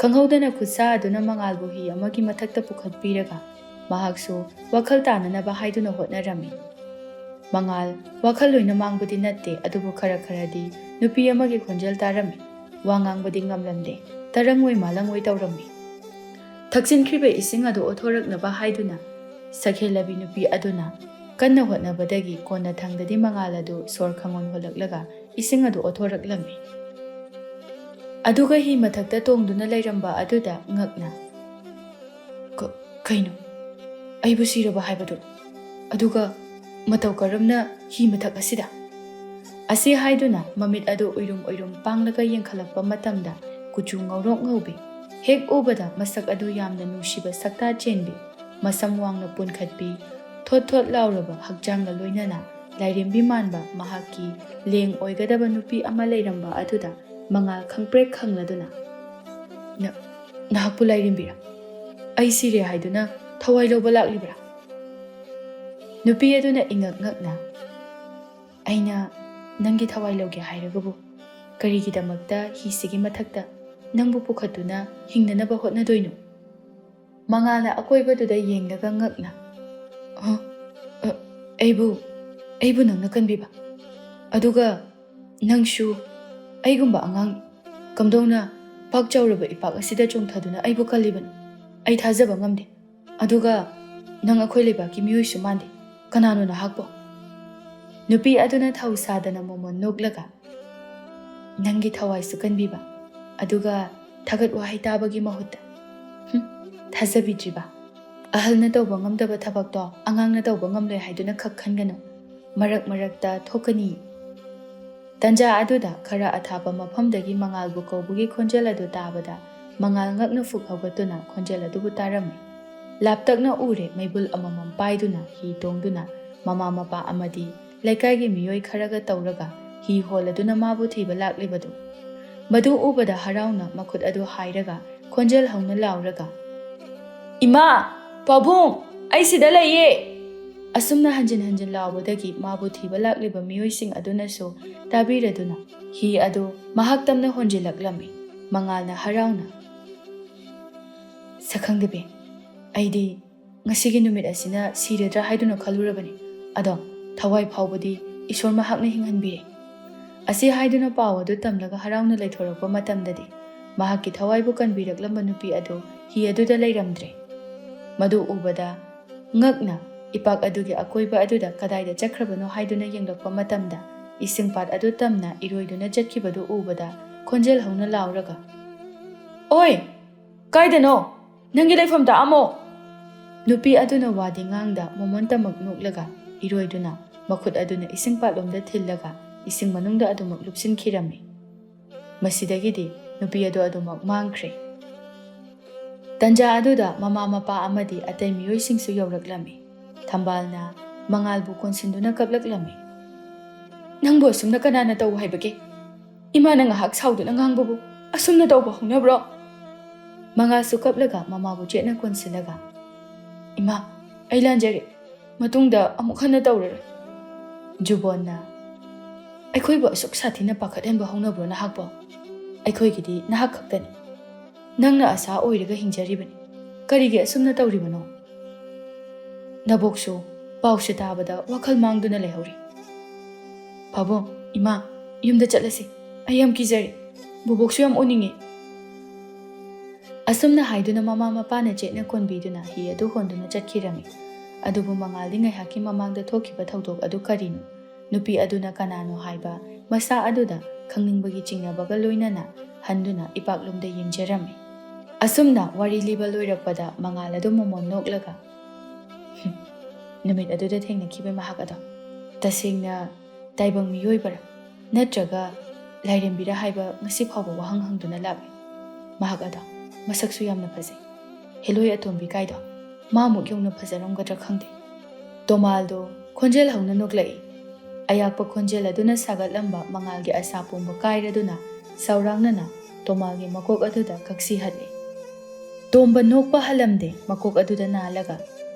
ꯈꯪꯍꯧꯗꯅ ꯈꯨꯠꯁꯥ ꯑꯗꯨꯅ ꯃꯉꯥꯜꯕꯨ ꯍꯤ ꯑꯃꯒꯤ ꯃꯊꯛꯇ ꯄꯨꯈꯠꯄꯤꯔꯒ ꯃꯍꯥꯛꯁꯨ ꯋꯥꯈꯜ ꯇꯥꯅꯅꯕ ꯍꯥꯏꯗꯨꯅ ꯍꯣꯠꯅꯔꯝꯃꯤ꯫ ꯃꯉꯥꯜ ꯋꯥꯈꯜ ꯂꯣꯏꯅ ꯃꯥꯡꯕꯗꯤ ꯅꯠꯇꯦ, ꯑꯗꯨꯕꯨ ꯈꯔ ꯈꯔꯗꯤ ꯅꯨꯄꯤ ꯑꯃꯒꯤ ꯈꯣꯟꯖꯦꯜ ꯇꯥꯔꯝꯃꯤ꯫ ꯋꯥ ꯉꯥꯡꯕꯗꯤ ꯉꯝꯂꯝꯗꯦ, ꯇꯔꯪꯋꯣꯏ ꯃꯥꯂꯪꯋꯣꯏ ꯇꯧꯔꯝꯃꯤ꯫ ꯊꯛꯆꯤꯟꯈ꯭ꯔꯤꯕ ꯏꯁꯤꯡ ꯑꯗꯨ ꯑꯣꯠꯊꯣꯔꯛꯅꯕ ꯍꯥꯏꯗꯨꯅ ꯁꯛꯍꯦꯜꯂꯕꯤ ꯅꯨꯄꯤ ꯑꯗꯨꯅ ꯀꯟꯅ ꯍꯣꯠꯅꯕꯗꯒꯤ ꯀꯣꯟꯅ ꯊꯪꯗꯗꯤ ꯃꯉꯥꯜ ꯑꯗꯨ ꯁꯣꯔ ꯈꯪꯍꯣꯟ ꯍꯣꯜꯂꯛꯂꯒ ꯏꯁꯤꯡ ꯑꯗꯨ ꯑꯣꯠꯊꯣꯔꯛꯂꯝꯃꯤ꯫ ꯑꯗꯨꯒ ꯍꯤ ꯃꯊꯛꯇ ꯇꯣꯡꯗꯨꯅ ꯂꯩꯔꯝꯕ ꯑꯗꯨꯗ ꯉꯛꯅ, "ꯀ-, ꯀꯩꯅꯣ? ꯑꯩꯕꯨ ꯁꯤꯔꯕ ꯍꯥꯏꯕꯗꯨ? ꯑꯗꯨꯒ "ꯃꯇꯧ ꯀꯔꯝꯅ ꯍꯤ ꯃꯊꯛ ꯑꯁꯤꯗ?" ꯑꯁꯤ ꯍꯥꯏꯗꯨꯅ ꯃꯃꯤꯠ ꯑꯗꯨ ꯎꯏꯔꯨꯝ ꯎꯏꯔꯨꯝ ꯄꯥꯡꯂꯒ ꯌꯦꯡꯈꯠꯂꯛꯄ ꯃꯇꯝꯗ ꯀꯨꯆꯨ ꯉꯧꯔꯣꯛ ꯉꯧꯕꯤ, ꯍꯦꯛ ꯎꯕꯗ ꯃꯁꯛ ꯑꯗꯨ ꯌꯥꯝꯅ ꯅꯨꯡꯁꯤꯕ ꯁꯛꯇꯥ ꯆꯦꯟꯕꯤ, ꯃꯁꯝ ꯋꯥꯡꯅ ꯄꯨꯟꯈꯠꯄꯤ, ꯊꯣꯠ ꯊꯣꯠ ꯂꯥꯎꯔꯕ ꯍꯛꯆꯥꯡꯒ ꯂꯣꯏꯅꯅ ꯂꯥꯏꯔꯦꯝꯕꯤ ꯃꯥꯟꯕ ꯃꯍꯥꯛꯀꯤ ꯂꯦꯡ ꯑꯣꯏꯒꯗꯕ ꯅꯨꯄꯤ ꯑꯃ ꯂꯩꯔꯝꯕ ꯑꯗꯨꯗ ꯃꯉꯥꯜ ꯈꯪꯄ꯭ꯔꯦꯛ ꯈꯪꯂꯗꯨꯅ, "ꯅ-, ꯅꯍꯥꯛꯄꯨ ꯂꯥꯏꯔꯦꯝꯕꯤꯔꯥ? ꯑꯩ ꯁꯤꯔꯦ ꯍꯥꯏꯗꯨꯅ ꯊꯋꯥꯏ ꯂꯧꯕ ꯂꯥꯛꯂꯤꯕ꯭ꯔꯥ?" ꯅꯨꯄꯤ ꯑꯗꯨꯅ ꯏꯉꯛ ꯉꯛꯅ, "ꯑꯩꯅ ꯅꯪꯒꯤ ꯊꯋꯥꯏ ꯂꯧꯒꯦ ꯍꯥꯏꯔꯒꯕꯨ ꯀꯔꯤꯒꯤꯗꯃꯛꯇ ꯍꯤꯁꯤꯒꯤ ꯃꯊꯛꯇ ꯅꯪꯕꯨ ꯄꯨꯈꯠꯇꯨꯅ ꯍꯤꯡꯅꯅꯕ ꯍꯣꯠꯅꯗꯣꯏꯅꯣ?" ꯃꯉꯥꯜꯅ ꯑꯀꯣꯏꯕꯗꯨꯗ ꯌꯦꯡꯂꯒ ꯉꯛꯅ, "ꯑ, ꯑ, ꯑꯩꯕꯨ, ꯑꯩꯕꯨ ꯅꯪꯅ ꯀꯟꯕꯤꯕ? ꯑꯗꯨꯒ ꯅꯪꯁꯨ ꯑꯩꯒꯨꯝꯕ ꯑꯉꯥꯡ, ꯀꯝꯗꯧꯅ ꯄꯥꯛ ꯆꯥꯎꯔꯕ ꯏꯄꯥꯛ ꯑꯁꯤꯗ ꯆꯣꯡꯊꯗꯨꯅ ꯑꯩꯕꯨ ꯀꯜꯂꯤꯕꯅꯣ? ꯑꯩ ꯊꯥꯖꯕ ꯉꯝꯗꯦ꯫ ꯑꯗꯨꯒ ꯅꯪ ꯑꯩꯈꯣꯏ ꯂꯩꯕꯥꯛꯀꯤ ꯃꯤꯑꯣꯏꯁꯨ ꯃꯥꯟꯗꯦ꯫ ꯀꯅꯥꯅꯣ ꯅꯍꯥꯛꯄꯣ?" ꯅꯨꯄꯤ ꯑꯗꯨꯅ ꯊꯧꯁꯥꯗꯅ ꯃꯣꯃꯣꯟ ꯅꯣꯛꯂꯒ, "ꯅꯪꯒꯤ ꯊꯋꯥꯏꯁꯨ ꯀꯟꯕꯤꯕ, ꯑꯗꯨꯒ ꯊꯥꯒꯠ ꯋꯥꯍꯩ ꯇꯥꯕꯒꯤ ꯃꯍꯨꯠꯇ, ꯍꯨꯝ, ꯊꯥꯖꯕꯤꯗ꯭ꯔꯤꯕ? ꯑꯍꯜꯅ ꯇꯧꯕ ꯉꯝꯗꯕ ꯊꯕꯛꯇꯣ ꯑꯉꯥꯡꯅ ꯇꯧꯕ ꯉꯝꯂꯣꯏ ꯍꯥꯏꯗꯨꯅ ꯈꯛ ꯈꯟꯒꯅꯨ꯫ ꯃꯔꯛ ꯃꯔꯛꯇ ꯊꯣꯛꯀꯅꯤ꯫" ꯇꯟꯖꯥ ꯑꯗꯨꯗ ꯈꯔ ꯑꯊꯥꯞꯄ ꯃꯐꯝꯗꯒꯤ ꯃꯉꯥꯜꯕꯨ ꯀꯧꯕꯒꯤ ꯈꯣꯟꯖꯦꯜ ꯑꯗꯨ ꯇꯥꯕꯗ ꯃꯉꯥꯜ ꯉꯛꯅ ꯐꯨꯛ ꯍꯧꯒꯠꯇꯨꯅ ꯈꯣꯟꯖꯦꯜ ꯑꯗꯨꯕꯨ ꯇꯥꯔꯝꯃꯤ꯫ ꯂꯥꯞꯇꯛꯅ ꯎꯔꯦ ꯃꯩꯕꯨꯜ ꯑꯃꯃꯝ ꯄꯥꯏꯗꯨꯅ ꯍꯤ ꯇꯣꯡꯗꯨꯅ ꯃꯃꯥ ꯃꯄꯥ ꯑꯃꯗꯤ ꯂꯩꯀꯥꯏꯒꯤ ꯃꯤꯑꯣꯏ ꯈꯔꯒ ꯇꯧꯔꯒ ꯍꯤ ꯍꯣꯜꯂꯗꯨꯅ ꯃꯥꯕꯨ ꯊꯤꯕ ꯂꯥꯛꯂꯤꯕꯗꯨ꯫ ꯃꯗꯨ ꯎꯕꯗ ꯍꯔꯥꯎꯅ ꯃꯈꯨꯠ ꯑꯗꯨ ꯍꯥꯏꯔꯒ ꯈꯣꯟꯖꯦꯜ ꯍꯧꯅ ꯂꯥꯎꯔꯒ, "ꯏꯃꯥ! ꯄꯥꯕꯨꯡ! ꯑꯩ ꯁꯤꯗ ꯂꯩꯌꯦ!" ꯑꯁꯨꯝꯅ ꯍꯟꯖꯤꯟ ꯍꯟꯖꯤꯟ ꯂꯥꯎꯕꯗꯒꯤ ꯃꯥꯕꯨ ꯊꯤꯕ ꯂꯥꯛꯂꯤꯕ ꯃꯤꯑꯣꯏꯁꯤꯡ ꯑꯗꯨꯅꯁꯨ ꯇꯥꯕꯤꯔꯗꯨꯅ ꯍꯤ ꯑꯗꯨ ꯃꯍꯥꯛ ꯇꯝꯅ ꯍꯣꯟꯖꯤꯜꯂꯛꯂꯝꯃꯤ꯫ ꯃꯉꯥꯜꯅ ꯍꯔꯥꯎꯅ, "ꯁꯛꯈꯪꯗꯕꯤ, ꯑꯩꯗꯤ ꯉꯁꯤꯒꯤ ꯅꯨꯃꯤꯠ ꯑꯁꯤꯅ ꯁꯤꯔꯗ꯭ꯔꯥ ꯍꯥꯏꯗꯨꯅ ꯈꯜꯂꯨꯔꯕꯅꯤ꯫ ꯑꯗꯣ ꯊꯋꯥꯏ ꯐꯥꯎꯕꯗꯤ ꯏꯁꯣꯔ ꯃꯍꯥꯛꯅ ꯍꯤꯡꯍꯟꯕꯤꯔꯦ꯫" ꯑꯁꯤ ꯍꯥꯏꯗꯨꯅ ꯄꯥꯎ ꯑꯗꯨ ꯇꯝꯂꯒ ꯍꯔꯥꯎꯅ ꯂꯩꯊꯣꯔꯛꯄ ꯃꯇꯝꯗꯗꯤ ꯃꯍꯥꯛꯀꯤ ꯊꯋꯥꯏꯕꯨ ꯀꯟꯕꯤꯔꯛꯂꯝꯕ ꯅꯨꯄꯤ ꯑꯗꯨ ꯍꯤ ꯑꯗꯨꯗ ꯂꯩꯔꯝꯗ꯭ꯔꯦ꯫ ꯃꯗꯨ ꯎꯕꯗ ꯉꯛꯅ ꯏꯄꯥꯛ ꯑꯗꯨꯒꯤ ꯑꯀꯣꯏꯕ ꯑꯗꯨꯗ ꯀꯗꯥꯏꯗ ꯆꯠꯈ꯭ꯔꯕꯅꯣ ꯍꯥꯏꯗꯨꯅ ꯌꯦꯡꯂꯛꯄ ꯃꯇꯝꯗ ꯏꯁꯤꯡ ꯄꯥꯠ ꯑꯗꯨ ꯇꯝꯅ ꯏꯔꯣꯏꯗꯨꯅ ꯆꯠꯈꯤꯕꯗꯨ ꯎꯕꯗ ꯈꯣꯟꯖꯦꯜ ꯍꯧꯅ ꯂꯥꯎꯔꯒ, "ꯑꯣꯏ! ꯀꯥꯏꯗꯅꯣ? ꯅꯪꯒꯤ ꯂꯩꯐꯝ ꯇꯥꯛꯑꯝꯃꯣ!" ꯅꯨꯄꯤ ꯑꯗꯨꯅ ꯋꯥꯗꯤ ꯉꯥꯡꯗ ꯃꯣꯃꯣꯟꯇꯃꯛ ꯅꯣꯛꯂꯒ, ꯏꯔꯣꯏꯗꯨꯅ ꯃꯈꯨꯠ ꯑꯗꯨꯅ ꯏꯁꯤꯡ ꯄꯥꯠꯂꯣꯝꯗ ꯊꯤꯜꯂꯒ ꯏꯁꯤꯡ ꯃꯅꯨꯡꯗ ꯑꯗꯨꯃꯛ ꯂꯨꯞꯁꯤꯟꯈꯤꯔꯝꯃꯤ꯫ ꯃꯁꯤꯗꯒꯤꯗꯤ ꯅꯨꯄꯤ ꯑꯗꯨ ꯑꯗꯨꯃꯛ ꯃꯥꯡꯈ꯭ꯔꯦ꯫ ꯇꯟꯖꯥ ꯑꯗꯨꯗ ꯃꯃꯥ ꯃꯄꯥ ꯑꯃꯗꯤ ꯑꯇꯩ ꯃꯤꯑꯣꯏꯁꯤꯡꯁꯨ ꯌꯧꯔꯛꯂꯝꯃꯤ꯫ ꯊꯝꯕꯥꯜꯅ ꯃꯉꯥꯜꯕꯨ ꯀꯣꯟꯁꯤꯟꯗꯨꯅ ꯀꯞꯂꯛꯂꯝꯃꯤ꯫ "ꯅꯪꯕꯨ ꯑꯁꯨꯝꯅ ꯀꯅꯥꯅ ꯇꯧ ꯍꯥꯏꯕꯒꯦ? ꯏꯃꯥꯅ ꯉꯥꯏꯍꯥꯛ ꯁꯥꯎꯗꯨꯅ ꯉꯥꯡꯕꯕꯨ ꯑꯁꯨꯝꯅ ꯇꯧꯕ ꯍꯧꯅꯕ꯭ꯔꯣ?" ꯃꯉꯥꯜꯁꯨ ꯀꯞꯂꯒ ꯃꯃꯥꯕꯨ ꯆꯦꯠꯅ ꯀꯣꯟꯁꯤꯜꯂꯒ, "ꯏꯃꯥ, ꯑꯩ ꯂꯥꯟꯖꯔꯦ꯫ ꯃꯇꯨꯡꯗ ꯑꯃꯨꯛ ꯍꯟꯅ ꯇꯧꯔꯔꯣꯏ꯫" ꯖꯨꯕꯣꯟꯅ, "ꯑꯩꯈꯣꯏꯕꯨ ꯑꯁꯨꯛ ꯁꯥꯊꯤꯅ ꯄꯥꯈꯠꯍꯟꯕ ꯍꯧꯅꯕ꯭ꯔꯣ ꯅꯍꯥꯛꯄꯣ? ꯑꯩꯈꯣꯏꯒꯤꯗꯤ ꯅꯍꯥꯛ ꯈꯛꯇꯅꯤ꯫ ꯅꯪꯅ ꯑꯁꯥ ꯑꯣꯏꯔꯒ ꯍꯤꯡꯖꯔꯤꯕꯅꯤ꯫ ꯀꯔꯤꯒꯤ ꯑꯁꯨꯝꯅ ꯇꯧꯔꯤꯕꯅꯣ? ꯅꯕꯣꯛꯁꯨ ꯄꯥꯎꯁꯦ ꯇꯥꯕꯗ ꯋꯥꯈꯜ ꯃꯥꯡꯗꯨꯅ ꯂꯩꯍꯧꯔꯤ꯫ ꯄꯥꯕꯨꯡ, ꯏꯃꯥ, ꯌꯨꯝꯗ ꯆꯠꯂꯁꯤ꯫ ꯑꯩ ꯌꯥꯝ ꯀꯤꯖꯔꯦ꯫ ꯕꯨꯕꯣꯛꯁꯨ ꯌꯥꯝ ꯎꯅꯤꯡꯉꯤ꯫" ꯑꯁꯨꯝꯅ ꯍꯥꯏꯗꯨꯅ ꯃꯃꯥ ꯃꯄꯥꯅ ꯆꯦꯠꯅ ꯀꯣꯟꯕꯤꯗꯨꯅ ꯍꯤ ꯑꯗꯨ ꯍꯣꯟꯗꯨꯅ ꯆꯠꯈꯤꯔꯝꯃꯤ꯫ ꯑꯗꯨꯕꯨ ꯃꯉꯥꯜꯗꯤ ꯉꯥꯏꯍꯥꯛꯀꯤ ꯃꯃꯥꯡꯗ ꯊꯣꯛꯈꯤꯕ ꯊꯧꯗꯣꯛ ꯑꯗꯨ ꯀꯔꯤꯅꯣ, ꯅꯨꯄꯤ ꯑꯗꯨꯅ ꯀꯅꯥꯅꯣ ꯍꯥꯏꯕ ꯃꯁꯥ ꯑꯗꯨꯗ ꯈꯪꯅꯤꯡꯕꯒꯤ ꯆꯤꯡꯅꯕꯒ ꯂꯣꯏꯅꯅ ꯍꯟꯗꯨꯅ ꯏꯄꯥꯛꯂꯣꯝꯗ ꯌꯦꯡꯖꯔꯝꯃꯤ꯫ ꯑꯁꯨꯝꯅ ꯋꯥꯔꯤ ꯂꯤꯕ ꯂꯣꯏꯔꯛꯄꯗ ꯃꯉꯥꯜ ꯑꯗꯨ ꯃꯣꯃꯣꯟ ꯅꯣꯛꯂꯒ, "ꯍꯨꯝ, ꯅꯨꯃꯤꯠ ꯑꯗꯨꯗ ꯊꯦꯡꯅꯈꯤꯕ ꯃꯍꯥꯛ ꯑꯗꯣ ꯇꯁꯦꯡꯅ ꯇꯥꯏꯕꯪ ꯃꯤꯑꯣꯏꯕꯔꯥ ꯅꯠꯇ꯭ꯔꯒ ꯂꯥꯏꯔꯦꯝꯕꯤꯔꯥ ꯍꯥꯏꯕ ꯉꯁꯤ ꯐꯥꯎꯕ ꯋꯥꯍꯪ ꯍꯪꯗꯨꯅ ꯂꯥꯛꯂꯤ꯫ ꯃꯍꯥꯛ ꯑꯗꯣ ꯃꯁꯛꯁꯨ ꯌꯥꯝꯅ ꯐꯖꯩ꯫ ꯍꯦꯂꯣꯏ ꯑꯇꯣꯝꯕꯤ ꯀꯥꯏꯗꯣ ꯃꯥꯃꯨꯛ ꯌꯧꯅ ꯐꯖꯔꯝꯒꯗ꯭ꯔꯥ ꯈꯪꯗꯦ꯫" ꯇꯣꯃꯥꯜꯗꯣ ꯈꯣꯟꯖꯦꯜ ꯍꯧꯅ ꯅꯣꯛꯂꯛꯏ꯫ ꯑꯌꯥꯛꯄ ꯈꯣꯟꯖꯦꯜ ꯑꯗꯨꯅ ꯁꯥꯒꯠꯂꯝꯕ ꯃꯉꯥꯜꯒꯤ ꯑꯁꯥ ꯄꯨꯝꯕ ꯀꯥꯏꯔꯗꯨꯅ ꯁꯥꯎꯔꯥꯡꯅꯅ ꯇꯣꯃꯥꯜꯒꯤ ꯃꯀꯣꯛ ꯑꯗꯨꯗ ꯀꯛꯁꯤ ꯍꯠꯂꯤ꯫ ꯇꯣꯝꯕ ꯅꯣꯛꯄ ꯍꯜꯂꯝꯗꯦ, ꯃꯀꯣꯛ ꯑꯗꯨꯗ ꯅꯥꯜꯂꯒ,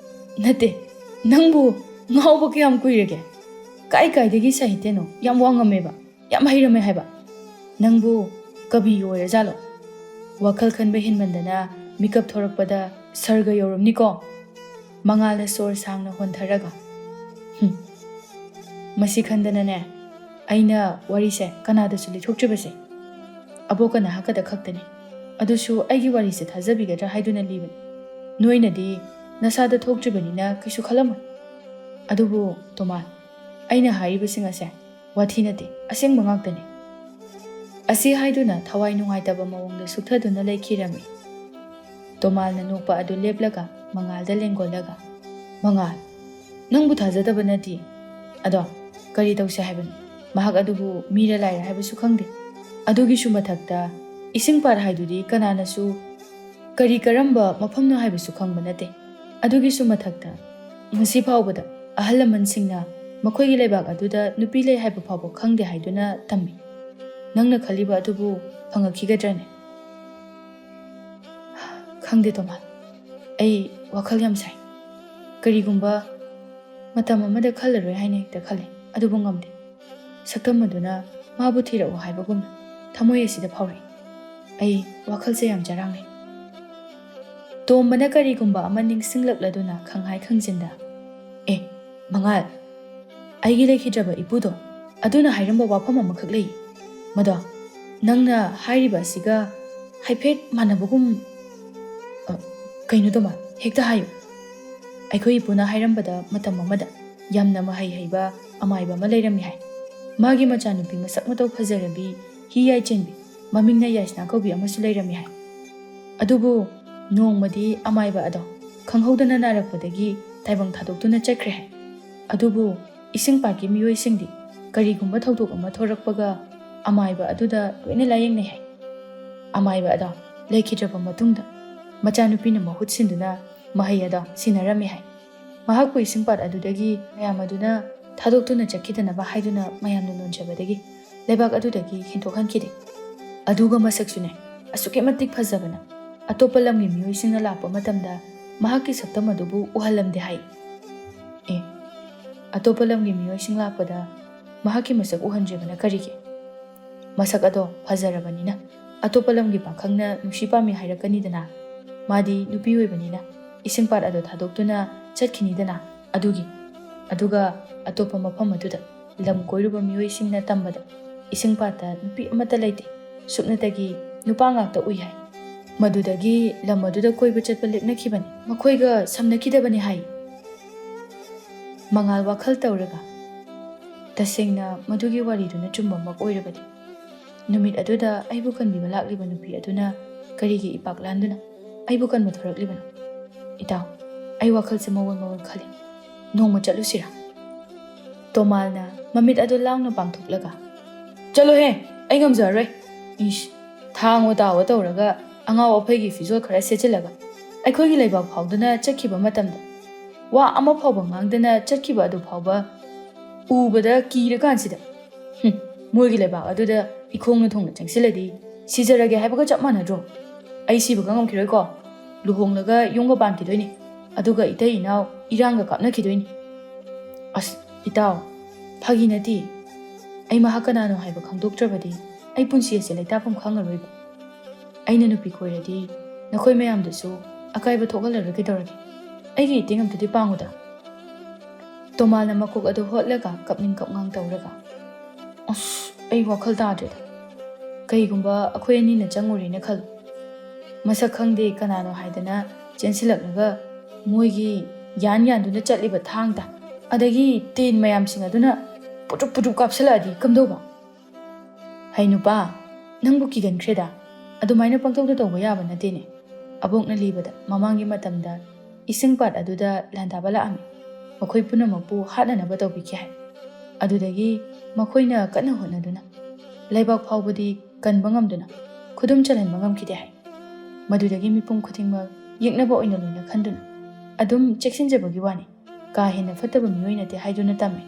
"ꯅꯠꯇꯦ, ꯅꯪꯕꯨ ꯉꯥꯎꯕ ꯀꯌꯥꯝ ꯀꯨꯏꯔꯒꯦ? ꯀꯥꯏ ꯀꯥꯏꯗꯒꯤ ꯁꯥꯍꯤꯇ꯭ꯌꯅꯣ? ꯌꯥꯝ ꯋꯥ ꯉꯝꯃꯦꯕ, ꯌꯥꯝ ꯍꯩꯔꯝꯃꯦ ꯍꯥꯏꯕ꯫ ꯅꯪꯕꯨ ꯀꯕꯤ ꯑꯣꯏꯔꯖꯥꯠꯂꯣ? ꯋꯥꯈꯜ ꯈꯟꯕ ꯍꯦꯟꯃꯟꯗꯅ ꯃꯤꯀꯞ ꯊꯣꯔꯛꯄꯗ ꯁꯔꯒ ꯌꯧꯔꯝꯅꯤꯀꯣ?" ꯃꯉꯥꯜꯅ ꯁꯣꯔ ꯁꯥꯡꯅ ꯍꯣꯟꯊꯔꯒ, "ꯍꯨꯝ, ꯃꯁꯤ ꯈꯟꯗꯅꯅꯦ ꯑꯩꯅ ꯋꯥꯔꯤꯁꯦ ꯀꯅꯥꯗꯁꯨ ꯂꯤꯊꯣꯛꯇ꯭ꯔꯤꯕꯁꯦ꯫ ꯑꯕꯣꯛꯀ ꯅꯍꯥꯛꯀꯗ ꯈꯛꯇꯅꯤ꯫ ꯑꯗꯨꯁꯨ ꯑꯩꯒꯤ ꯋꯥꯔꯤꯁꯦ ꯊꯥꯖꯕꯤꯒꯗ꯭ꯔꯥ ꯍꯥꯏꯗꯨꯅ ꯂꯤꯕꯅꯤ꯫ ꯅꯣꯏꯅꯗꯤ ꯅꯁꯥꯗ ꯊꯣꯛꯇ꯭ꯔꯤꯕꯅꯤꯅ ꯀꯩꯁꯨ ꯈꯜꯂꯝꯃꯣꯏ꯫ ꯑꯗꯨꯕꯨ ꯇꯣꯃꯥꯜ, ꯑꯩꯅ ꯍꯥꯏꯔꯤꯕꯁꯤꯡ ꯑꯁꯦ ꯋꯥꯊꯤ ꯅꯠꯇꯦ, ꯑꯁꯦꯡꯕ ꯉꯥꯛꯇꯅꯤ꯫" ꯑꯁꯤ ꯍꯥꯏꯗꯨꯅ ꯊꯋꯥꯏ ꯅꯨꯡꯉꯥꯏꯇꯕ ꯃꯑꯣꯡꯗ ꯁꯨꯛꯊꯗꯨꯅ ꯂꯩꯈꯤꯔꯝꯃꯤ꯫ ꯇꯣꯃꯥꯜꯅ ꯅꯣꯛꯄ ꯑꯗꯨ ꯂꯦꯞꯂꯒ ꯃꯉꯥꯜꯗ ꯂꯦꯡꯒꯣꯜꯂꯒ, "ꯃꯉꯥꯜ, ꯅꯪꯕꯨ ꯊꯥꯖꯗꯕ ꯅꯠꯇꯦ꯫ ꯑꯗꯣ ꯀꯔꯤ ꯇꯧꯁꯦ ꯍꯥꯏꯕꯅꯣ? ꯃꯍꯥꯛ ꯑꯗꯨꯕꯨ ꯃꯤꯔ ꯂꯥꯏꯔ ꯍꯥꯏꯕꯁꯨ ꯈꯪꯗꯦ꯫ ꯑꯗꯨꯒꯤꯁꯨ ꯃꯊꯛꯇ ꯏꯁꯤꯡ ꯄꯥꯠ ꯍꯥꯏꯗꯨꯗꯤ ꯀꯅꯥꯅꯁꯨ ꯀꯔꯤ ꯀꯔꯝꯕ ꯃꯐꯝꯅꯣ ꯍꯥꯏꯕꯁꯨ ꯈꯪꯕ ꯅꯠꯇꯦ꯫ ꯑꯗꯨꯒꯤꯁꯨ ꯃꯊꯛꯇ ꯉꯁꯤ ꯐꯥꯎꯕꯗ ꯑꯍꯜ ꯂꯃꯟꯁꯤꯡꯅ ꯃꯈꯣꯏꯒꯤ ꯂꯩꯕꯥꯛ ꯑꯗꯨꯗ ꯅꯨꯄꯤ ꯂꯩ ꯍꯥꯏꯕ ꯐꯥꯎꯕ ꯈꯪꯗꯦ ꯍꯥꯏꯗꯨꯅ ꯇꯝꯃꯤ꯫ ꯅꯪꯅ ꯈꯜꯂꯤꯕ ꯑꯗꯨꯕꯨ ꯐꯪꯉꯛꯈꯤꯒꯗ꯭ꯔꯅꯦ? ꯈꯪꯗꯦ ꯇꯣꯃꯥ, ꯑꯩ ꯋꯥꯈꯜ ꯌꯥꯝ ꯁꯥꯏ꯫ ꯀꯔꯤꯒꯨꯝꯕ ꯃꯇꯝ ꯑꯃꯗ ꯈꯜꯂꯔꯣꯏ ꯍꯥꯏꯅ ꯍꯦꯛꯇ ꯈꯜꯂꯤ, ꯑꯗꯨꯕꯨ ꯉꯝꯗꯦ꯫ ꯁꯛꯇꯝ ꯑꯗꯨꯅ ꯃꯥꯕꯨ ꯊꯤꯔꯛꯎ ꯍꯥꯏꯕꯒꯨꯝꯅ ꯊꯃꯣꯏ ꯑꯁꯤꯗ ꯐꯥꯎꯔꯛꯏ꯫ ꯑꯩ ꯋꯥꯈꯜꯁꯦ ꯌꯥꯝ ꯆꯔꯥꯡꯅꯩ꯫ ꯇꯣꯝꯕꯅ ꯀꯔꯤꯒꯨꯝꯕ ꯑꯃ ꯅꯤꯡꯁꯤꯡꯂꯛꯂꯗꯨꯅ ꯈꯪꯍꯥꯏ ꯈꯪꯖꯤꯟꯗ, "ꯑꯦ, ꯃꯉꯥꯜ, ꯑꯩꯒꯤ ꯂꯩꯈꯤꯗ꯭ꯔꯕ ꯏꯄꯨꯗꯣ, ꯑꯗꯨꯅ ꯍꯥꯏꯔꯝꯕ ꯋꯥꯐꯝ ꯑꯃꯈꯛ ꯂꯩ꯫ ꯃꯗꯣ ꯅꯪꯅ ꯍꯥꯏꯔꯤꯕ ꯑꯁꯤꯒ ꯍꯥꯏꯐꯦꯠ ꯃꯥꯟꯅꯕꯒꯨꯝ꯫ ꯑ, ꯀꯩꯅꯣ ꯇꯣꯃꯥ, ꯍꯦꯛꯇ ꯍꯥꯏꯌꯨ꯫ ꯑꯩꯈꯣꯏ ꯏꯄꯨꯅ ꯍꯥꯏꯔꯝꯕꯗ ꯃꯇꯝ ꯑꯃꯗ ꯌꯥꯝꯅ ꯃꯍꯩ ꯍꯩꯕ ꯑꯃꯥꯏꯕ ꯑꯃ ꯂꯩꯔꯝꯃꯤ ꯍꯥꯏ꯫ ꯃꯥꯒꯤ ꯃꯆꯥꯅꯨꯄꯤ ꯃꯁꯛ ꯃꯇꯧ ꯐꯖꯔꯕꯤ, ꯍꯤ ꯌꯥꯏ ꯆꯦꯟꯕꯤ, ꯃꯃꯤꯡꯅ ꯌꯥꯏꯁꯅꯥ ꯀꯧꯕꯤ ꯑꯃꯁꯨ ꯂꯩꯔꯝꯃꯤ ꯍꯥꯏ꯫ ꯑꯗꯨꯕꯨ ꯅꯣꯡꯃꯗꯤ ꯑꯃꯥꯏꯕ ꯑꯗꯣ ꯈꯪꯍꯧꯗꯅ ꯅꯥꯔꯛꯄꯗꯒꯤ ꯇꯥꯏꯕꯪ ꯊꯥꯗꯣꯛꯇꯨꯅ ꯆꯠꯈ꯭ꯔꯦ ꯍꯥꯏ꯫ ꯑꯗꯨꯕꯨ ꯏꯁꯤꯡ ꯄꯥꯠꯀꯤ ꯃꯤꯑꯣꯏꯁꯤꯡꯗꯤ ꯀꯔꯤꯒꯨꯝꯕ ꯊꯧꯗꯣꯛ ꯑꯃ ꯊꯣꯔꯛꯄꯒ ꯑꯃꯥꯏꯕ ꯑꯗꯨꯗ ꯂꯣꯏꯅ ꯂꯥꯌꯦꯡꯅꯩ ꯍꯥꯏ꯫ ꯑꯃꯥꯏꯕ ꯑꯗꯣ ꯂꯩꯈꯤꯗ꯭ꯔꯕ ꯃꯇꯨꯡꯗ ꯃꯆꯥꯅꯨꯄꯤꯅ ꯃꯍꯨꯠ ꯁꯤꯟꯗꯨꯅ ꯃꯍꯩ ꯑꯗꯣ ꯁꯤꯟꯅꯔꯝꯃꯤ ꯍꯥꯏ꯫ ꯃꯍꯥꯛꯄꯨ ꯏꯁꯤꯡ ꯄꯥꯠ ꯑꯗꯨꯗꯒꯤ ꯃꯌꯥꯝ ꯑꯗꯨꯅ ꯊꯥꯗꯣꯛꯇꯨꯅ ꯆꯠꯈꯤꯗꯅꯕ ꯍꯥꯏꯗꯨꯅ ꯃꯌꯥꯝꯅ ꯅꯣꯟꯖꯕꯗꯒꯤ ꯂꯩꯕꯥꯛ ꯑꯗꯨꯗꯒꯤ ꯍꯦꯟꯗꯣꯛꯍꯟꯈꯤꯗꯦ꯫ ꯑꯗꯨꯒ ꯃꯁꯛꯁꯨꯅꯦ, ꯑꯁꯨꯛꯀꯤ ꯃꯇꯤꯛ ꯐꯖꯕꯅ ꯑꯇꯣꯞꯄ ꯂꯝꯒꯤ ꯃꯤꯑꯣꯏꯁꯤꯡꯅ ꯂꯥꯛꯄ ꯃꯇꯝꯗ ꯃꯍꯥꯛꯀꯤ ꯁꯛꯇꯝ ꯑꯗꯨꯕꯨ ꯎꯍꯜꯂꯝꯗꯦ ꯍꯥꯏ꯫ ꯑꯦ, ꯑꯇꯣꯞꯄ ꯂꯝꯒꯤ ꯃꯤꯑꯣꯏꯁꯤꯡ ꯂꯥꯛꯄꯗ ꯃꯍꯥꯛꯀꯤ ꯃꯁꯛ ꯎꯍꯟꯗ꯭ꯔꯤꯕꯅ ꯀꯔꯤꯒꯤ? ꯃꯁꯛ ꯑꯗꯣ ꯐꯖꯔꯕꯅꯤꯅ ꯑꯇꯣꯞꯄ ꯂꯝꯒꯤ ꯄꯥꯈꯪꯅ ꯅꯨꯡꯁꯤ ꯄꯥꯝꯃꯤ ꯍꯥꯏꯔꯛꯀꯅꯤꯗꯅ꯫ ꯃꯥꯗꯤ ꯅꯨꯄꯤ ꯑꯣꯏꯕꯅꯤꯅ ꯏꯁꯤꯡ ꯄꯥꯠ ꯑꯗꯣ ꯊꯥꯗꯣꯛꯇꯨꯅ ꯆꯠꯈꯤꯅꯤꯗꯅ꯫ ꯑꯗꯨꯒꯤ꯫ ꯑꯗꯨꯒ ꯑꯇꯣꯞꯄ ꯃꯐꯝ ꯑꯗꯨꯗ ꯂꯝ ꯀꯣꯏꯔꯨꯕ ꯃꯤꯑꯣꯏꯁꯤꯡꯅ ꯇꯝꯕꯗ ꯏꯁꯤꯡ ꯄꯥꯠꯇ ꯅꯨꯄꯤ ꯑꯃꯠꯇ ꯂꯩꯇꯦ, ꯁꯨꯞꯅꯇꯒꯤ ꯅꯨꯄꯥ ꯉꯥꯛꯇ ꯎꯏ ꯍꯥꯏ꯫ ꯃꯗꯨꯗꯒꯤ ꯂꯝ ꯑꯗꯨꯗ ꯀꯣꯏꯕ ꯆꯠꯄ ꯂꯦꯞꯅꯈꯤꯕꯅꯤ, ꯃꯈꯣꯏꯒ ꯁꯝꯅꯈꯤꯗꯕꯅꯤ ꯍꯥꯏ꯫ ꯃꯉꯥꯜ ꯋꯥꯈꯜ ꯇꯧꯔꯒ, "ꯇꯁꯦꯡꯅ ꯃꯗꯨꯒꯤ ꯋꯥꯔꯤꯗꯨꯅ ꯆꯨꯝꯕꯃꯛ ꯑꯣꯏꯔꯕꯗꯤ, ꯅꯨꯃꯤꯠ ꯑꯗꯨꯗ ꯑꯩꯕꯨ ꯀꯟꯕꯤꯕ ꯂꯥꯛꯂꯤꯕ ꯅꯨꯄꯤ ꯑꯗꯨꯅ ꯀꯔꯤꯒꯤ ꯏꯄꯥꯛ ꯂꯥꯟꯗꯨꯅ ꯑꯩꯕꯨ ꯀꯟꯕ ꯊꯣꯔꯛꯂꯤꯕꯅꯣ? ꯏꯇꯥꯎ, ꯑꯩ ꯋꯥꯈꯜꯁꯦ ꯃꯑꯣꯟ ꯃꯑꯣꯟ ꯈꯜꯂꯤ꯫ "ꯅꯣꯡꯃ ꯆꯠꯂꯨꯁꯤꯔꯥ?" ꯇꯣꯃꯥꯜꯅ ꯃꯃꯤꯠ ꯑꯗꯨ ꯂꯥꯎꯅ ꯄꯥꯡꯊꯣꯛꯂꯒ, "ꯆꯠꯂꯣꯍꯦ, ꯑꯩ ꯉꯝꯖꯔꯔꯣꯏ꯫ ꯏꯁ, ꯊꯥꯡꯋꯣ ꯇꯥꯋꯣ ꯇꯧꯔꯒ ꯑꯉꯥꯎ ꯑꯐꯩꯒꯤ ꯐꯤꯖꯣꯜ ꯈꯔ ꯁꯦꯠꯆꯤꯜꯂꯒ ꯑꯩꯈꯣꯏꯒꯤ ꯂꯩꯕꯥꯛ ꯐꯥꯎꯗꯨꯅ ꯆꯠꯈꯤꯕ ꯃꯇꯝꯗ ꯋꯥ ꯑꯃ ꯐꯥꯎꯕ ꯉꯥꯡꯗꯅ ꯆꯠꯈꯤꯕ ꯑꯗꯨ ꯐꯥꯎꯕ ꯎꯕꯗ ꯀꯤꯔꯀꯥꯟꯁꯤꯗ꯫ ꯍꯨꯝ, ꯃꯣꯏꯒꯤ ꯂꯩꯕꯥꯛ ꯑꯗꯨꯗ ꯏꯈꯣꯡꯅ ꯊꯣꯡꯅ ꯆꯪꯁꯤꯜꯂꯗꯤ ꯁꯤꯖꯔꯒꯦ ꯍꯥꯏꯕꯒ ꯆꯞ ꯃꯥꯟꯅꯗ꯭ꯔꯣ? ꯑꯩ ꯁꯤꯕꯒ ꯉꯝꯈꯤꯔꯣꯏꯀꯣ꯫ ꯂꯨꯍꯣꯡꯂꯒ ꯌꯨꯝꯒ ꯄꯥꯟꯈꯤꯗꯣꯏꯅꯤ, ꯑꯗꯨꯒ ꯏꯇꯩ ꯏꯅꯥꯎ ꯏꯔꯥꯡꯒ ꯀꯥꯞꯅꯈꯤꯗꯣꯏꯅꯤ꯫ ꯑꯁ, ꯏꯇꯥꯎ, ꯐꯥꯒꯤ ꯅꯠꯇꯦ꯫ ꯑꯩ ꯃꯍꯥꯛ ꯀꯅꯥꯅꯣ ꯍꯥꯏꯕ ꯈꯪꯗꯣꯛꯇ꯭ꯔꯕꯗꯤ ꯑꯩ ꯄꯨꯟꯁꯤ ꯑꯁꯦ ꯂꯩꯇꯥꯐꯝ ꯈꯪꯉꯔꯣꯏꯕ꯫ ꯑꯩꯅ ꯅꯨꯄꯤ ꯀꯣꯏꯔꯗꯤ ꯅꯈꯣꯏ ꯃꯌꯥꯝꯗꯁꯨ ꯑꯀꯥꯏꯕ ꯊꯣꯛꯍꯜꯂꯔꯣꯏ ꯀꯩꯗꯧꯔꯒꯦ? ꯑꯩꯒꯤ ꯏꯇꯤꯡ ꯑꯝꯇꯗꯤ ꯄꯥꯡꯉꯨꯗ꯫" ꯇꯣꯃꯥꯜꯅ ꯃꯀꯣꯛ ꯑꯗꯨ ꯍꯣꯠꯂꯒ ꯀꯞꯅꯤꯡ ꯀꯞꯉꯥꯡ ꯇꯧꯔꯒ, "ꯑꯁ, ꯑꯩ ꯋꯥꯈꯜ ꯇꯥꯗ꯭ꯔꯦꯗ꯫ ꯀꯩꯒꯨꯝꯕ ꯑꯩꯈꯣꯏ ꯑꯅꯤꯅ ꯆꯪꯉꯨꯔꯦꯅ ꯈꯜꯂꯨ꯫ ꯃꯁꯛ ꯈꯪꯗꯦ ꯀꯅꯥꯅꯣ ꯍꯥꯏꯗꯅ ꯆꯦꯟꯁꯤꯜꯂꯛꯂꯒ ꯃꯣꯏꯒꯤ ꯌꯥꯟ ꯌꯥꯟꯗꯨꯅ ꯆꯠꯂꯤꯕ ꯊꯥꯡꯗ, ꯑꯗꯒꯤ ꯇꯦꯟ ꯃꯌꯥꯝꯁꯤꯡ ꯑꯗꯨꯅ ꯄꯨꯇ꯭ꯔꯨꯞ ꯄꯨꯇ꯭ꯔꯨꯞ ꯀꯥꯞꯁꯤꯜꯂꯛꯑꯗꯤ ꯀꯝꯗꯧꯕ?" "ꯍꯩ ꯅꯨꯄꯥ, ꯅꯪꯕꯨ ꯀꯤꯒꯟꯈ꯭ꯔꯦꯗ꯫ ꯑꯗꯨꯃꯥꯏꯅ ꯄꯪꯇꯧꯗ ꯇꯧꯕ ꯌꯥꯕ ꯅꯠꯇꯦꯅꯦ꯫" ꯑꯕꯣꯛꯅ ꯂꯤꯕꯗ ꯃꯃꯥꯡꯒꯤ ꯃꯇꯝꯗ ꯏꯁꯤꯡ ꯄꯥꯠ ꯑꯗꯨꯗ ꯂꯥꯟꯗꯥꯕ ꯂꯥꯛꯑꯝꯃꯤ꯫ ꯃꯈꯣꯏ ꯄꯨꯝꯅꯃꯛꯄꯨ ꯍꯥꯠꯅꯅꯕ ꯇꯧꯕꯤꯈꯤ ꯍꯥꯏ꯫ ꯑꯗꯨꯗꯒꯤ ꯃꯈꯣꯏꯅ ꯀꯟꯅ ꯍꯣꯠꯅꯗꯨꯅ ꯂꯩꯕꯥꯛ ꯐꯥꯎꯕꯗꯤ ꯀꯟꯕ ꯉꯝꯗꯨꯅ ꯈꯨꯗꯨꯝ ꯆꯜꯍꯟꯕ ꯉꯝꯈꯤꯗꯦ ꯍꯥꯏ꯫ ꯃꯗꯨꯗꯒꯤ ꯃꯤꯄꯨꯝ ꯈꯨꯗꯤꯡꯃꯛ ꯌꯦꯛꯅꯕ ꯑꯣꯏꯅ ꯂꯣꯏꯅ ꯈꯟꯗꯨꯅ ꯑꯗꯨꯝ ꯆꯦꯛꯁꯤꯟꯖꯕꯒꯤ ꯋꯥꯅꯤ꯫ ꯀꯥ ꯍꯦꯟꯅ ꯐꯠꯇꯕ ꯃꯤꯑꯣꯏ ꯅꯠꯇꯦ ꯍꯥꯏꯗꯨꯅ ꯇꯝꯃꯤ꯫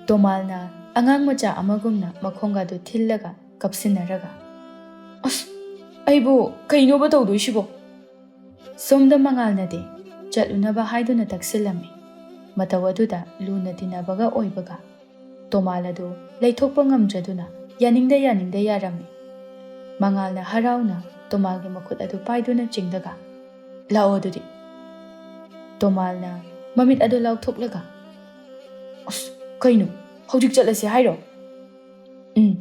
ꯇꯣꯃꯥꯜꯅ ꯑꯉꯥꯡ ꯃꯆꯥ ꯑꯃꯒꯨꯝꯅ ꯃꯈꯣꯡꯒꯗꯨ ꯊꯤꯜꯂꯒ ꯀꯞꯁꯤꯟꯅꯔꯒ, "ꯑꯁ, ꯑꯩꯕꯨ ꯀꯩꯅꯣꯕ ꯇꯧꯗꯣꯏꯁꯤꯕꯣ?" ꯁꯣꯝꯗ ꯃꯉꯥꯜꯅꯗꯤ ꯆꯠꯂꯨꯅꯕ ꯍꯥꯏꯗꯨꯅ ꯇꯛꯁꯤꯜꯂꯝꯃꯤ꯫ ꯃꯇꯧ ꯑꯗꯨꯗ ꯂꯨꯅ ꯇꯤꯟꯅꯕꯒ ꯑꯣꯏꯕꯒ ꯇꯣꯃꯥꯜ ꯑꯗꯨ ꯂꯩꯊꯣꯛꯄ ꯉꯝꯗ꯭ꯔꯗꯨꯅ ꯌꯥꯅꯤꯡꯗ ꯌꯥꯅꯤꯡꯗ ꯌꯥꯔꯝꯃꯤ꯫ ꯃꯉꯥꯜꯅ ꯍꯔꯥꯎꯅ ꯇꯣꯃꯥꯜꯒꯤ ꯃꯈꯨꯠ ꯑꯗꯨ ꯄꯥꯏꯗꯨꯅ ꯆꯤꯡꯂꯒ, "ꯂꯥꯛꯑꯣ ꯑꯗꯨꯗꯤ꯫" ꯇꯣꯃꯥꯜꯅ ꯃꯃꯤꯠ ꯑꯗꯨ ꯂꯥꯎꯊꯣꯛꯂꯒ, "ꯑꯁ, ꯀꯩꯅꯣ? ꯍꯧꯖꯤꯛ ꯆꯠꯂꯁꯤ ꯍꯥꯏꯔꯣ?" "ꯎꯝ,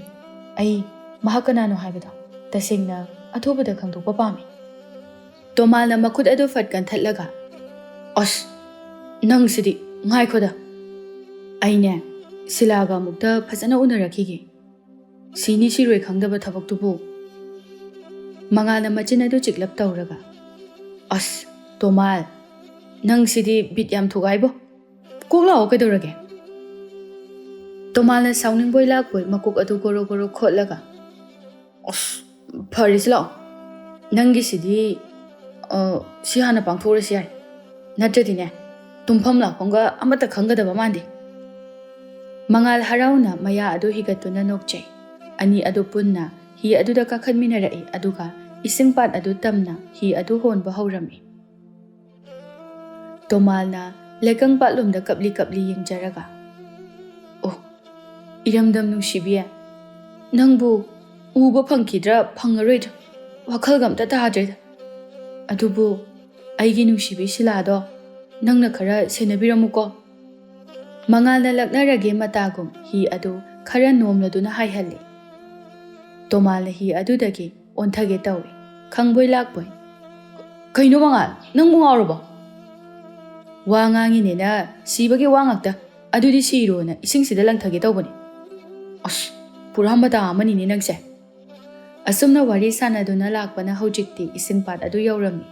ꯑꯩ ꯃꯍꯥꯛ ꯀꯅꯥꯅꯣ ꯍꯥꯏꯕꯗꯣ ꯇꯁꯦꯡꯅ ꯑꯊꯨꯕꯗ ꯈꯪꯗꯣꯛꯄ ꯄꯥꯝꯃꯤ꯫" ꯇꯣꯃꯥꯜꯅ ꯃꯈꯨꯠ ꯑꯗꯨ ꯐꯠ ꯀꯟꯊꯠꯂꯒ, "ꯑꯁ, ꯅꯪꯁꯤꯗꯤ, ꯉꯥꯏꯈꯣꯗ꯫ ꯑꯩꯅꯦ, ꯁꯤꯂꯥꯒ ꯑꯃꯨꯛꯇ ꯐꯖꯅ ꯎꯅꯔꯛꯈꯤꯒꯦ꯫ ꯁꯤꯅꯤ ꯁꯤꯔꯣꯏ ꯈꯪꯗꯕ ꯊꯕꯛꯇꯨꯕꯨ꯫" ꯃꯉꯥꯜꯅ ꯃꯆꯤꯟ ꯑꯗꯨ ꯆꯤꯛꯂꯞ ꯇꯧꯔꯒ, "ꯑꯁ, ꯇꯣꯃꯥꯜ, "ꯅꯪꯁꯤꯗꯤ ꯕꯤꯠ ꯌꯥꯝ ꯊꯨꯒꯥꯏꯕꯣ꯫ ꯀꯣꯛ ꯂꯥꯛꯑꯣ, ꯀꯩꯗꯧꯔꯒꯦ?" ꯇꯣꯃꯥꯜꯅ ꯁꯥꯎꯅꯤꯡꯕꯣꯏ ꯂꯥꯛꯄꯣꯏ ꯃꯀꯣꯛ ꯑꯗꯨ ꯒꯣꯔꯣ ꯒꯣꯔꯣ ꯈꯣꯠꯂꯒ, "ꯑꯁ, ꯐꯔꯦꯁꯤ ꯂꯥꯛꯑꯣ꯫ ꯅꯪꯒꯤꯁꯤꯗꯤ, ꯑ, ꯁꯤ ꯍꯥꯟꯅ ꯄꯥꯡꯊꯣꯛꯎꯔꯁꯤ ꯌꯥꯔꯦ꯫ ꯅꯠꯇ꯭ꯔꯗꯤꯅꯦ, ꯇꯨꯝꯐꯝ ꯂꯥꯛꯐꯝꯒ ꯑꯃꯠꯇ ꯈꯪꯒꯗꯕ ꯃꯥꯟꯗꯦ꯫" ꯃꯉꯥꯜ ꯍꯔꯥꯎꯅ ꯃꯌꯥ ꯑꯗꯨ ꯍꯤꯒꯠꯇꯨꯅ ꯅꯣꯛꯆꯩ꯫ ꯑꯅꯤ ꯑꯗꯨ ꯄꯨꯟꯅ ꯍꯤ ꯑꯗꯨꯗ ꯀꯥꯈꯠꯃꯤꯟꯅꯔꯛꯏ, ꯑꯗꯨꯒ ꯏꯁꯤꯡ ꯄꯥꯠ ꯑꯗꯨ ꯇꯝꯅ ꯍꯤ ꯑꯗꯨ ꯍꯣꯟꯕ ꯍꯧꯔꯝꯃꯤ꯫ ꯇꯣꯃꯥꯜꯅ ꯂꯩꯀꯪ ꯄꯥꯠꯂꯣꯝꯗ ꯀꯞꯂꯤ ꯀꯞꯂꯤ ꯌꯦꯡꯖꯔꯒ, "ꯑꯣ, ꯏꯔꯝꯗꯝ ꯅꯨꯡꯁꯤꯕꯤ, ꯅꯪꯕꯨ ꯎꯕ ꯐꯪꯈꯤꯗ꯭ꯔꯥ ꯐꯪꯉꯔꯣꯏꯗ꯭ꯔꯥ ꯋꯥꯈꯜꯒ ꯑꯝꯇ ꯇꯥꯗ꯭ꯔꯦꯗ꯫ ꯑꯗꯨꯕꯨ ꯑꯩꯒꯤ ꯅꯨꯡꯁꯤꯕꯤ ꯁꯤꯂꯥꯗꯣ ꯅꯪꯅ ꯈꯔ ꯁꯦꯟꯅꯕꯤꯔꯝꯃꯨꯀꯣ꯫" ꯃꯉꯥꯜꯅ ꯂꯛꯅꯔꯒꯦ ꯃꯇꯥꯒꯨꯝ ꯍꯤ ꯑꯗꯨ ꯈꯔ ꯅꯣꯝꯂꯗꯨꯅ ꯍꯥꯏꯍꯜꯂꯤ꯫ ꯇꯣꯃꯥꯜꯅ ꯍꯤ ꯑꯗꯨꯗꯒꯤ ꯑꯣꯟꯊꯒꯦ ꯇꯧꯏ, ꯈꯪꯕꯣꯏ ꯂꯥꯛꯄꯣꯏ꯫ "ꯀꯩꯅꯣ ꯃꯉꯥꯜ, ꯅꯪꯕꯨ ꯉꯥꯎꯔꯕꯣ? ꯋꯥ ꯉꯥꯡꯉꯤꯅꯦꯅ ꯁꯤꯕꯒꯤ ꯋꯥ ꯉꯥꯛꯇ, ꯑꯗꯨꯗꯤ ꯁꯤꯔꯣꯅ ꯏꯁꯤꯡꯁꯤꯗ ꯂꯪꯊꯒꯦ ꯇꯧꯕꯅꯤ꯫ ꯑꯁ, ꯄꯨꯔꯥ ꯃꯇꯥ ꯑꯃꯅꯤꯅꯦ ꯅꯪꯁꯦ꯫" ꯑꯁꯨꯝꯅ ꯋꯥꯔꯤ ꯁꯥꯟꯅꯗꯨꯅ ꯂꯥꯛꯄꯅ ꯍꯧꯖꯤꯛꯇꯤ ꯏꯁꯤꯡ ꯄꯥꯠ ꯑꯗꯨ ꯌꯧꯔꯝꯃꯤ꯫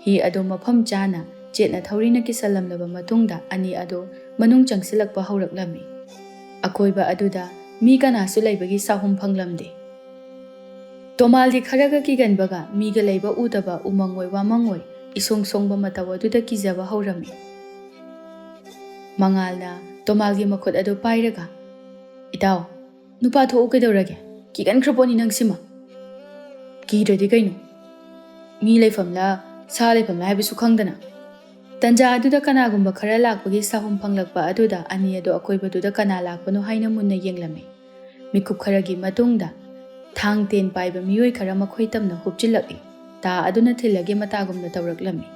ꯍꯤ ꯑꯗꯨ ꯃꯐꯝ ꯆꯥꯅ ꯆꯦꯠꯅ ꯊꯧꯔꯤꯅ ꯀꯤꯁꯜꯂꯝꯂꯕ ꯃꯇꯨꯡꯗ ꯑꯅꯤ ꯑꯗꯨ ꯃꯅꯨꯡ ꯆꯪꯁꯤꯜꯂꯛꯄ ꯍꯧꯔꯛꯂꯝꯃꯤ꯫ ꯑꯀꯣꯏꯕ ꯑꯗꯨꯗ ꯃꯤ ꯀꯅꯥꯁꯨ ꯂꯩꯕꯒꯤ ꯁꯥꯍꯨꯝ ꯐꯪꯂꯝꯗꯦ꯫ ꯇꯣꯃꯥꯜꯗꯤ ꯈꯔꯒ ꯀꯤꯒꯟꯕꯒ ꯃꯤꯒ ꯂꯩꯕ ꯎꯗꯕ ꯎꯃꯪ ꯑꯣꯏ ꯋꯥꯃꯪ ꯑꯣꯏ ꯏꯁꯣꯡ ꯁꯣꯡꯕ ꯃꯇꯧ ꯑꯗꯨꯗ ꯀꯤꯖꯕ ꯍꯧꯔꯝꯃꯤ꯫ ꯃꯉꯥꯜꯅ ꯇꯣꯃꯥꯜꯒꯤ ꯃꯈꯨꯠ ꯑꯗꯨ ꯄꯥꯏꯔꯒ, "ꯏꯇꯥꯎ, ꯅꯨꯄꯥ ꯊꯣꯛꯎ ꯀꯩꯗꯧꯔꯒꯦ? ꯀꯤꯒꯟꯈ꯭ꯔ ꯄꯣꯠꯅꯤ ꯅꯪꯁꯤꯃ꯫ ꯀꯤꯗ꯭ꯔꯗꯤ ꯀꯩꯅꯣ? ꯃꯤ ꯂꯩꯐꯝꯂ ꯁꯥ ꯂꯩꯐꯝꯂ ꯍꯥꯏꯕꯁꯨ ꯈꯪꯗꯅ꯫" ꯇꯟꯖꯥ ꯑꯗꯨꯗ ꯀꯅꯥꯒꯨꯝꯕ ꯈꯔ ꯂꯥꯛꯄꯒꯤ ꯁꯥꯍꯨꯝ ꯐꯪꯂꯛꯄ ꯑꯗꯨꯗ ꯑꯅꯤ ꯑꯗꯨ ꯑꯀꯣꯏꯕꯗꯨꯗ ꯀꯅꯥ ꯂꯥꯛꯄꯅꯣ ꯍꯥꯏꯅ ꯃꯨꯟꯅ ꯌꯦꯡꯂꯝꯃꯤ꯫ ꯃꯤꯀꯨꯞ ꯈꯔꯒꯤ ꯃꯇꯨꯡꯗ ꯊꯥꯡ ꯇꯦꯟ ꯄꯥꯏꯕ ꯃꯤꯑꯣꯏ ꯈꯔ ꯃꯈꯣꯏ ꯇꯝꯅ ꯍꯨꯞꯆꯤꯜꯂꯛꯏ꯫ ꯇꯥ ꯑꯗꯨꯅ ꯊꯤꯜꯂꯒꯦ ꯃꯇꯥꯒꯨꯝꯅ ꯇꯧꯔꯛꯂꯝꯃꯤ꯫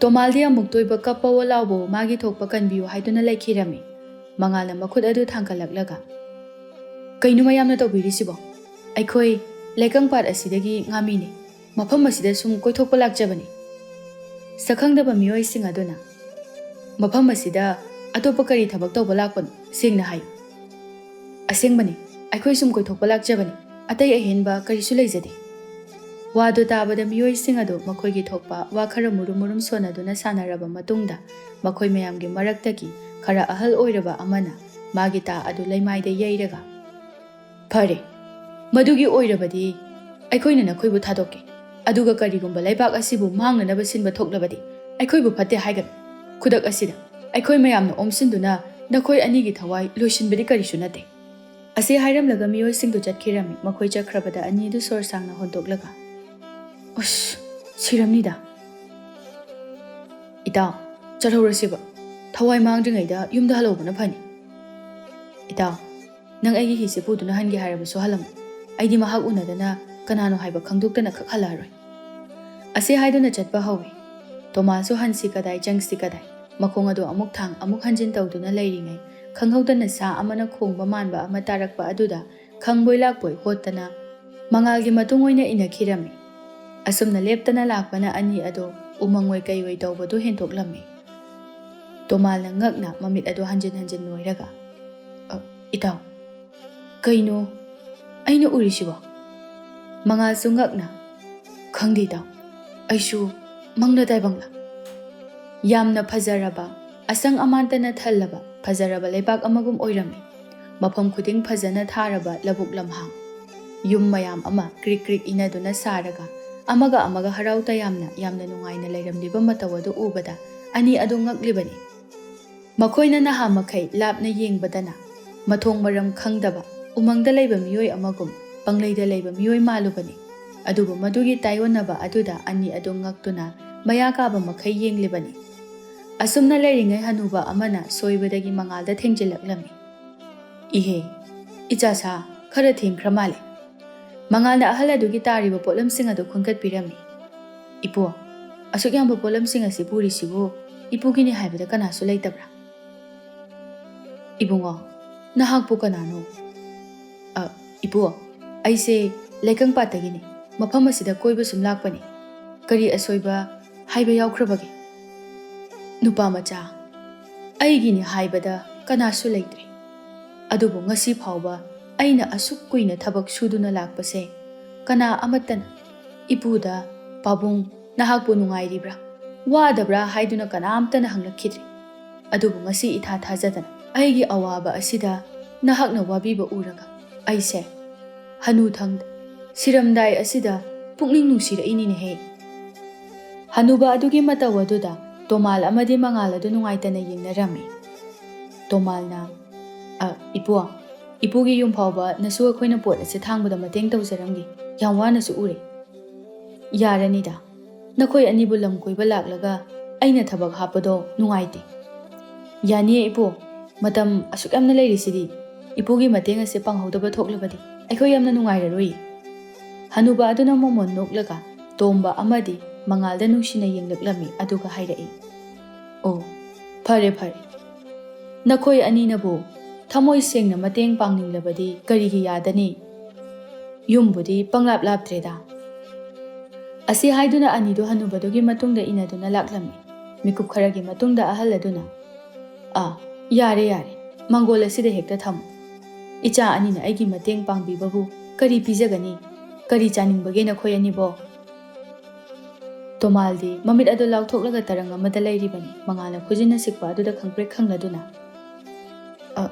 ꯇꯣꯃꯥꯜꯗꯤ ꯑꯃꯨꯛꯇ ꯑꯣꯏꯕ ꯀꯞꯄꯋꯣ ꯂꯥꯎꯕꯋꯣ ꯃꯥꯒꯤ ꯊꯣꯛꯄ ꯀꯟꯕꯤꯌꯨ ꯍꯥꯏꯗꯨꯅ ꯂꯩꯈꯤꯔꯝꯃꯤ꯫ ꯃꯉꯥꯜꯅ ꯃꯈꯨꯠ ꯑꯗꯨ ꯊꯥꯡꯒꯠꯂꯛꯂꯒ, "ꯀꯩꯅꯣ ꯃꯌꯥꯝꯅ ꯇꯧꯕꯤꯔꯤꯁꯤꯕꯣ? ꯑꯩꯈꯣꯏ ꯂꯩꯀꯪ ꯄꯥꯠ ꯑꯁꯤꯗꯒꯤ ꯉꯥꯃꯤꯅꯤ꯫ ꯃꯐꯝ ꯑꯁꯤꯗ ꯁꯨꯝ ꯀꯣꯏꯊꯣꯛꯄ ꯂꯥꯛꯆꯕꯅꯤ꯫" ꯁꯛꯈꯪꯗꯕ ꯃꯤꯑꯣꯏꯁꯤꯡ ꯑꯗꯨꯅ, "ꯃꯐꯝ ꯑꯁꯤꯗ ꯑꯇꯣꯞꯄ ꯀꯔꯤ ꯊꯕꯛ ꯇꯧꯕ ꯂꯥꯛꯄꯅꯣ? ꯁꯦꯡꯅ ꯍꯥꯏꯌꯨ꯫" "ꯑꯁꯦꯡꯕꯅꯤ, ꯑꯩꯈꯣꯏ ꯁꯨꯝ ꯀꯣꯏꯊꯣꯛꯄ ꯂꯥꯛꯆꯕꯅꯤ꯫ ꯑꯇꯩ ꯑꯍꯦꯟꯕ ꯀꯔꯤꯁꯨ ꯂꯩꯖꯗꯦ꯫" ꯋꯥꯗꯨ ꯇꯥꯕꯗ ꯃꯤꯑꯣꯏꯁꯤꯡ ꯑꯗꯨ ꯃꯈꯣꯏꯒꯤ ꯊꯣꯛꯄ ꯋꯥ ꯈꯔ ꯃꯨꯔꯨꯝ ꯃꯨꯔꯨꯝ ꯁꯣꯟꯅꯗꯨꯅ ꯁꯥꯟꯅꯔꯕ ꯃꯇꯨꯡꯗ, ꯃꯈꯣꯏ ꯃꯌꯥꯝꯒꯤ ꯃꯔꯛꯇꯒꯤ ꯈꯔ ꯑꯍꯜ ꯑꯣꯏꯔꯕ ꯑꯃꯅ ꯃꯥꯒꯤ ꯇꯥ ꯑꯗꯨ ꯂꯩꯃꯥꯏꯗ ꯌꯩꯔꯒ, "ꯐꯔꯦ, ꯃꯗꯨꯒꯤ ꯑꯣꯏꯔꯕꯗꯤ ꯑꯩꯈꯣꯏꯅ ꯅꯈꯣꯏꯕꯨ ꯊꯥꯗꯣꯛꯀꯦ꯫ ꯑꯗꯨꯒ ꯀꯔꯤꯒꯨꯝꯕ ꯂꯩꯕꯥꯛ ꯑꯁꯤꯕꯨ ꯃꯥꯡꯅꯅꯕ ꯁꯤꯟꯕ ꯊꯣꯛꯂꯕꯗꯤ ꯑꯩꯈꯣꯏꯕꯨ ꯐꯠꯇꯦ ꯍꯥꯏꯒꯅꯤ꯫ ꯈꯨꯗꯛ ꯑꯁꯤꯗ ꯑꯩꯈꯣꯏ ꯃꯌꯥꯝꯅ ꯑꯣꯝꯁꯤꯟꯗꯨꯅ ꯅꯈꯣꯏ ꯑꯅꯤꯒꯤ ꯊꯋꯥꯏ ꯂꯣꯏꯁꯤꯟꯕꯗꯤ ꯀꯔꯤꯁꯨ ꯅꯠꯇꯦ"꯫ ꯑꯁꯤ ꯍꯥꯏꯔꯝꯂꯒ ꯃꯤꯑꯣꯏꯁꯤꯡꯗꯨ ꯆꯠꯈꯤꯔꯝꯃꯤ꯫ ꯃꯈꯣꯏ ꯆꯠꯈ꯭ꯔꯕꯗ ꯑꯅꯤꯗꯨ ꯁꯣꯔ ꯁꯥꯡꯅ ꯍꯣꯟꯗꯣꯛꯂꯒ, "ꯎꯁ, ꯁꯤꯔꯝꯅꯤꯗ꯫ ꯏꯇꯥꯎ, ꯆꯠꯍꯧꯔꯁꯤꯕ꯫ ꯊꯋꯥꯏ ꯃꯥꯡꯗ꯭ꯔꯤꯉꯩꯗ ꯌꯨꯝꯗ ꯍꯜꯍꯧꯕꯅ ꯐꯅꯤ꯫ ꯏꯇꯥꯎ, ꯅꯪ ꯑꯩꯒꯤ ꯍꯤꯁꯦ ꯄꯨꯗꯨꯅ ꯍꯟꯒꯦ ꯍꯥꯏꯔꯕꯁꯨ ꯍꯜꯂꯝꯃꯨ꯫ ꯑꯩꯗꯤ ꯃꯍꯥꯛ ꯎꯅꯗꯅ ꯀꯅꯥꯅꯣ ꯍꯥꯏꯕ ꯈꯪꯗꯣꯛꯇꯅ ꯈꯛ ꯍꯜꯂꯛꯑꯔꯣꯏ"꯫ ꯑꯁꯤ ꯍꯥꯏꯗꯨꯅ ꯆꯠꯄ ꯍꯧꯏ꯫ ꯇꯣꯃꯥꯁꯁꯨ ꯍꯟꯁꯤ ꯀꯗꯥꯏ ꯆꯪꯁꯤ ꯀꯗꯥꯏ, ꯃꯈꯣꯡ ꯑꯗꯨ ꯑꯃꯨꯛ ꯊꯥꯡ ꯑꯃꯨꯛ ꯍꯟꯖꯤꯟ ꯇꯧꯗꯨꯅ ꯂꯩꯔꯤꯉꯩ, ꯈꯪꯍꯧꯗꯅ ꯁꯥ ꯑꯃꯅ ꯈꯣꯡꯕ ꯃꯥꯟꯕ ꯑꯃ ꯇꯥꯔꯛꯄ ꯑꯗꯨꯗ ꯈꯪꯕꯣꯏ ꯂꯥꯛꯄꯣꯏ ꯍꯣꯠꯇꯅ ꯃꯉꯥꯜꯒꯤ ꯃꯇꯨꯡ ꯑꯣꯏꯅ ꯏꯟꯅꯈꯤꯔꯝꯃꯤ꯫ ꯑꯁꯨꯝꯅ ꯂꯦꯞꯇꯅ ꯂꯥꯛꯄꯅ ꯑꯅꯤ ꯑꯗꯨ ꯎꯃꯪ ꯑꯣꯏ ꯀꯩ ꯑꯣꯏ ꯇꯧꯕꯗꯨ ꯍꯦꯟꯗꯣꯛꯂꯝꯃꯤ꯫ ꯇꯣꯃꯥꯜꯅ ꯉꯛꯅ ꯃꯃꯤꯠ ꯑꯗꯨ ꯍꯟꯖꯤꯟ ꯍꯟꯖꯤꯟ ꯅꯣꯏꯔꯒ, "ꯑ, ꯏꯇꯥꯎ, ꯀꯩꯅꯣ ꯑꯩꯅ ꯎꯔꯤꯁꯤꯕꯣ?" ꯃꯉꯥꯜꯁꯨ ꯉꯛꯅ, "ꯈꯪꯗꯦ ꯏꯇꯥꯎ, ꯑꯩꯁꯨ ꯃꯪꯂ ꯇꯥꯏꯕꯪꯂ?" ꯌꯥꯝꯅ ꯐꯖꯔꯕ, ꯑꯁꯪ ꯑꯃꯥꯟꯇꯅ ꯊꯜꯂꯕ ꯐꯖꯔꯕ ꯂꯩꯕꯥꯛ ꯑꯃꯒꯨꯝ ꯑꯣꯏꯔꯝꯃꯤ꯫ ꯃꯐꯝ ꯈꯨꯗꯤꯡ ꯐꯖꯅ ꯊꯥꯔꯕ ꯂꯧꯕꯨꯛ ꯂꯝꯍꯥꯡ, ꯌꯨꯝ ꯃꯌꯥꯝ ꯑꯃ ꯀ꯭ꯔꯤꯛ ꯀ꯭ꯔꯤꯛ ꯏꯅꯗꯨꯅ ꯁꯥꯔꯒ ꯑꯃꯒ ꯑꯃꯒ ꯍꯔꯥꯎ ꯇꯌꯥꯝꯅ ꯌꯥꯝꯅ ꯅꯨꯡꯉꯥꯏꯅ ꯂꯩꯔꯝꯂꯤꯕ ꯃꯇꯧ ꯑꯗꯨ ꯎꯕꯗ ꯑꯅꯤ ꯑꯗꯨ ꯉꯛꯂꯤꯕꯅꯤ꯫ ꯃꯈꯣꯏꯅ ꯅꯍꯥ ꯃꯈꯩ ꯂꯥꯞꯅ ꯌꯦꯡꯕꯗꯅ ꯃꯊꯣꯡ ꯃꯔꯝ ꯈꯪꯗꯕ ꯎꯃꯪꯗ ꯂꯩꯕ ꯃꯤꯑꯣꯏ ꯑꯃꯒꯨꯝ ꯄꯪꯂꯩꯗ ꯂꯩꯕ ꯃꯤꯑꯣꯏ ꯃꯥꯜꯂꯨꯕꯅꯤ꯫ ꯑꯗꯨꯕꯨ ꯃꯗꯨꯒꯤ ꯇꯥꯏꯑꯣꯟꯅꯕ ꯑꯗꯨꯗ ꯑꯅꯤ ꯑꯗꯨ ꯉꯛꯇꯨꯅ ꯃꯌꯥ ꯀꯥꯕ ꯃꯈꯩ ꯌꯦꯡꯂꯤꯕꯅꯤ꯫ ꯑꯁꯨꯝꯅ ꯂꯩꯔꯤꯉꯩ ꯍꯅꯨꯕ ꯑꯃꯅ ꯁꯣꯏꯕꯗꯒꯤ ꯃꯉꯥꯜꯗ ꯊꯦꯡꯖꯤꯜꯂꯛꯂꯝꯃꯤ꯫ "ꯏꯍꯦ, ꯏꯆꯥ ꯁꯥ, ꯈꯔ ꯊꯦꯡꯈ꯭ꯔ ꯃꯥꯜꯂꯦ"꯫ ꯃꯉꯥꯜꯅ ꯑꯍꯜ ꯑꯗꯨꯒꯤ ꯇꯥꯔꯤꯕ ꯄꯣꯠꯂꯝꯁꯤꯡ ꯑꯗꯨ ꯈꯨꯟꯒꯠꯄꯤꯔꯝꯃꯤ꯫ "ꯏꯄꯨ, ꯑꯁꯨꯛ ꯌꯥꯝꯕ ꯄꯣꯠꯂꯝꯁꯤꯡ ꯑꯁꯤ ꯄꯨꯔꯤꯁꯤꯕꯨ ꯏꯄꯨꯒꯤꯅꯤ ꯍꯥꯏꯕꯗ ꯀꯅꯥꯁꯨ ꯂꯩꯇꯕ꯭ꯔꯥ?" "ꯏꯕꯨꯡꯉꯣ, ꯅꯍꯥꯛꯄꯨ ꯀꯅꯥꯅꯣ?" "ꯑ, ꯏꯄꯨ, ꯑꯩꯁꯦ ꯂꯩꯀꯪꯄꯥꯠꯇꯒꯤꯅꯤ꯫ ꯃꯐꯝ ꯑꯁꯤꯗ ꯀꯣꯏꯕ ꯁꯨꯝ ꯂꯥꯛꯄꯅꯤ꯫ ꯀꯔꯤ ꯑꯁꯣꯏꯕ ꯍꯥꯏꯕ ꯌꯥꯎꯈ꯭ꯔꯕꯒꯦ?" "ꯅꯨꯄꯥ ꯃꯆꯥ, ꯑꯩꯒꯤꯅꯤ ꯍꯥꯏꯕꯗ ꯀꯅꯥꯁꯨ ꯂꯩꯇ꯭ꯔꯦ꯫ ꯑꯗꯨꯕꯨ ꯉꯁꯤ ꯐꯥꯎꯕ ꯑꯩꯅ ꯑꯁꯨꯛ ꯀꯨꯏꯅ ꯊꯕꯛ ꯁꯨꯗꯨꯅ ꯂꯥꯛꯄꯁꯦ ꯀꯅꯥ ꯑꯃꯠꯇꯅ ꯏꯄꯨꯗ, "ꯄꯥꯕꯨꯡ, ꯅꯍꯥꯛꯄꯨ ꯅꯨꯡꯉꯥꯏꯔꯤꯕ꯭ꯔꯥ? ꯋꯥꯗꯕ꯭ꯔꯥ?" ꯍꯥꯏꯗꯨꯅ ꯀꯅꯥꯝꯇꯅ ꯍꯪꯂꯛꯈꯤꯗ꯭ꯔꯤ꯫ ꯑꯗꯨꯕꯨ ꯉꯁꯤ ꯏꯊꯥ ꯊꯥꯖꯗꯅ ꯑꯩꯒꯤ ꯑꯋꯥꯕ ꯑꯁꯤꯗ ꯅꯍꯥꯛꯅ ꯋꯥꯕꯤꯕ ꯎꯔꯒ ꯑꯩꯁꯦ ꯍꯅꯨꯊꯪꯗ ꯁꯤꯔꯝꯗꯥꯏ ꯑꯁꯤꯗ ꯄꯨꯛꯅꯤꯡ ꯅꯨꯡꯁꯤꯔꯛꯏꯅꯤꯅꯦꯍꯦ꯫ ꯍꯅꯨꯕ ꯑꯗꯨꯒꯤ ꯃꯇꯧ ꯑꯗꯨꯗ ꯇꯣꯃꯥꯜ ꯑꯃꯗꯤ ꯃꯉꯥꯜ ꯑꯗꯨ ꯅꯨꯡꯉꯥꯏꯇꯅ ꯌꯦꯡꯅꯔꯝꯃꯤ꯫ ꯇꯣꯃꯥꯜꯅ, "ꯑ, ꯏꯄꯨ, ꯏꯄꯨꯒꯤ ꯌꯨꯝ ꯐꯥꯎꯕ ꯅꯁꯨ ꯑꯩꯈꯣꯏꯅ ꯄꯣꯠ ꯑꯁꯤ ꯊꯥꯡꯕꯗ ꯃꯇꯦꯡ ꯇꯧꯖꯔꯝꯒꯦ꯫ ꯌꯥꯝ ꯋꯥꯅꯁꯨ ꯎꯔꯦ꯫" "ꯌꯥꯔꯅꯤꯗ, ꯅꯈꯣꯏ ꯑꯅꯤꯕꯨ ꯂꯝ ꯀꯣꯏꯕ ꯂꯥꯛꯂꯒ ꯑꯩꯅ ꯊꯕꯛ ꯍꯥꯞꯄꯗꯣ ꯅꯨꯡꯉꯥꯏꯇꯦ꯫" "ꯌꯥꯅꯤꯌꯦ ꯏꯄꯨ, ꯃꯇꯝ ꯑꯁꯨꯛ ꯌꯥꯝꯅ ꯂꯩꯔꯤꯁꯤꯗꯤ, ꯏꯄꯨꯒꯤ ꯃꯇꯦꯡ ꯑꯁꯦ ꯄꯥꯡꯍꯧꯗꯕ ꯊꯣꯛꯂꯕꯗꯤ ꯑꯩꯈꯣꯏ ꯌꯥꯝꯅ ꯅꯨꯡꯉꯥꯏꯔꯔꯣꯏ꯫" ꯍꯅꯨꯕ ꯑꯗꯨꯅ ꯃꯣꯃꯣꯟ ꯅꯣꯛꯂꯒ ꯇꯣꯝꯕ ꯑꯃꯗꯤ ꯃꯉꯥꯜꯗ ꯅꯨꯡꯁꯤꯅ ꯌꯦꯡꯂꯛꯂꯝꯃꯤ, ꯑꯗꯨꯒ ꯍꯥꯏꯔꯛꯏ, "ꯑꯣ, ꯐꯔꯦ ꯐꯔꯦ, ꯅꯈꯣꯏ ꯑꯅꯤꯅꯕꯨ ꯊꯃꯣꯏ ꯁꯦꯡꯅ ꯃꯇꯦꯡ ꯄꯥꯡꯅꯤꯡꯂꯕꯗꯤ ꯀꯔꯤꯒꯤ ꯌꯥꯗꯅꯤ? ꯌꯨꯝꯕꯨꯗꯤ ꯄꯪꯂꯥꯞ ꯂꯥꯞꯇ꯭ꯔꯦꯗ꯫" ꯑꯁꯤ ꯍꯥꯏꯗꯨꯅ ꯑꯅꯤꯗꯨ ꯍꯅꯨꯕꯗꯨꯒꯤ ꯃꯇꯨꯡꯗ ꯏꯟꯅꯗꯨꯅ ꯂꯥꯛꯂꯝꯃꯤ꯫ ꯃꯤꯀꯨꯞ ꯈꯔꯒꯤ ꯃꯇꯨꯡꯗ ꯑꯍꯜ ꯑꯗꯨꯅ, "ꯑꯥ, ꯌꯥꯔꯦ ꯌꯥꯔꯦ, ꯃꯥꯡꯒꯣꯜ ꯑꯁꯤꯗ ꯍꯦꯛꯇ ꯊꯝꯃꯨ꯫ ꯏꯆꯥ ꯑꯅꯤꯅ ꯑꯩꯒꯤ ꯃꯇꯦꯡ ꯄꯥꯡꯕꯤꯕꯕꯨ ꯀꯔꯤ ꯄꯤꯖꯒꯅꯤ? ꯀꯔꯤ ꯆꯥꯅꯤꯡꯕꯒꯦ ꯅꯈꯣꯏ ꯑꯅꯤꯕꯣ?" ꯇꯣꯃꯥꯜꯗꯤ ꯃꯃꯤꯠ ꯑꯗꯨ ꯂꯥꯎꯊꯣꯛꯂꯒ ꯇꯔꯪ ꯑꯃꯗ ꯂꯩꯔꯤꯕꯅꯤ꯫ ꯃꯉꯥꯜꯅ ꯈꯨꯖꯤꯟꯅ ꯁꯤꯛꯄ ꯑꯗꯨꯗ ꯈꯪꯄ꯭ꯔꯦꯛ ꯈꯪꯂꯗꯨꯅ, "ꯑ,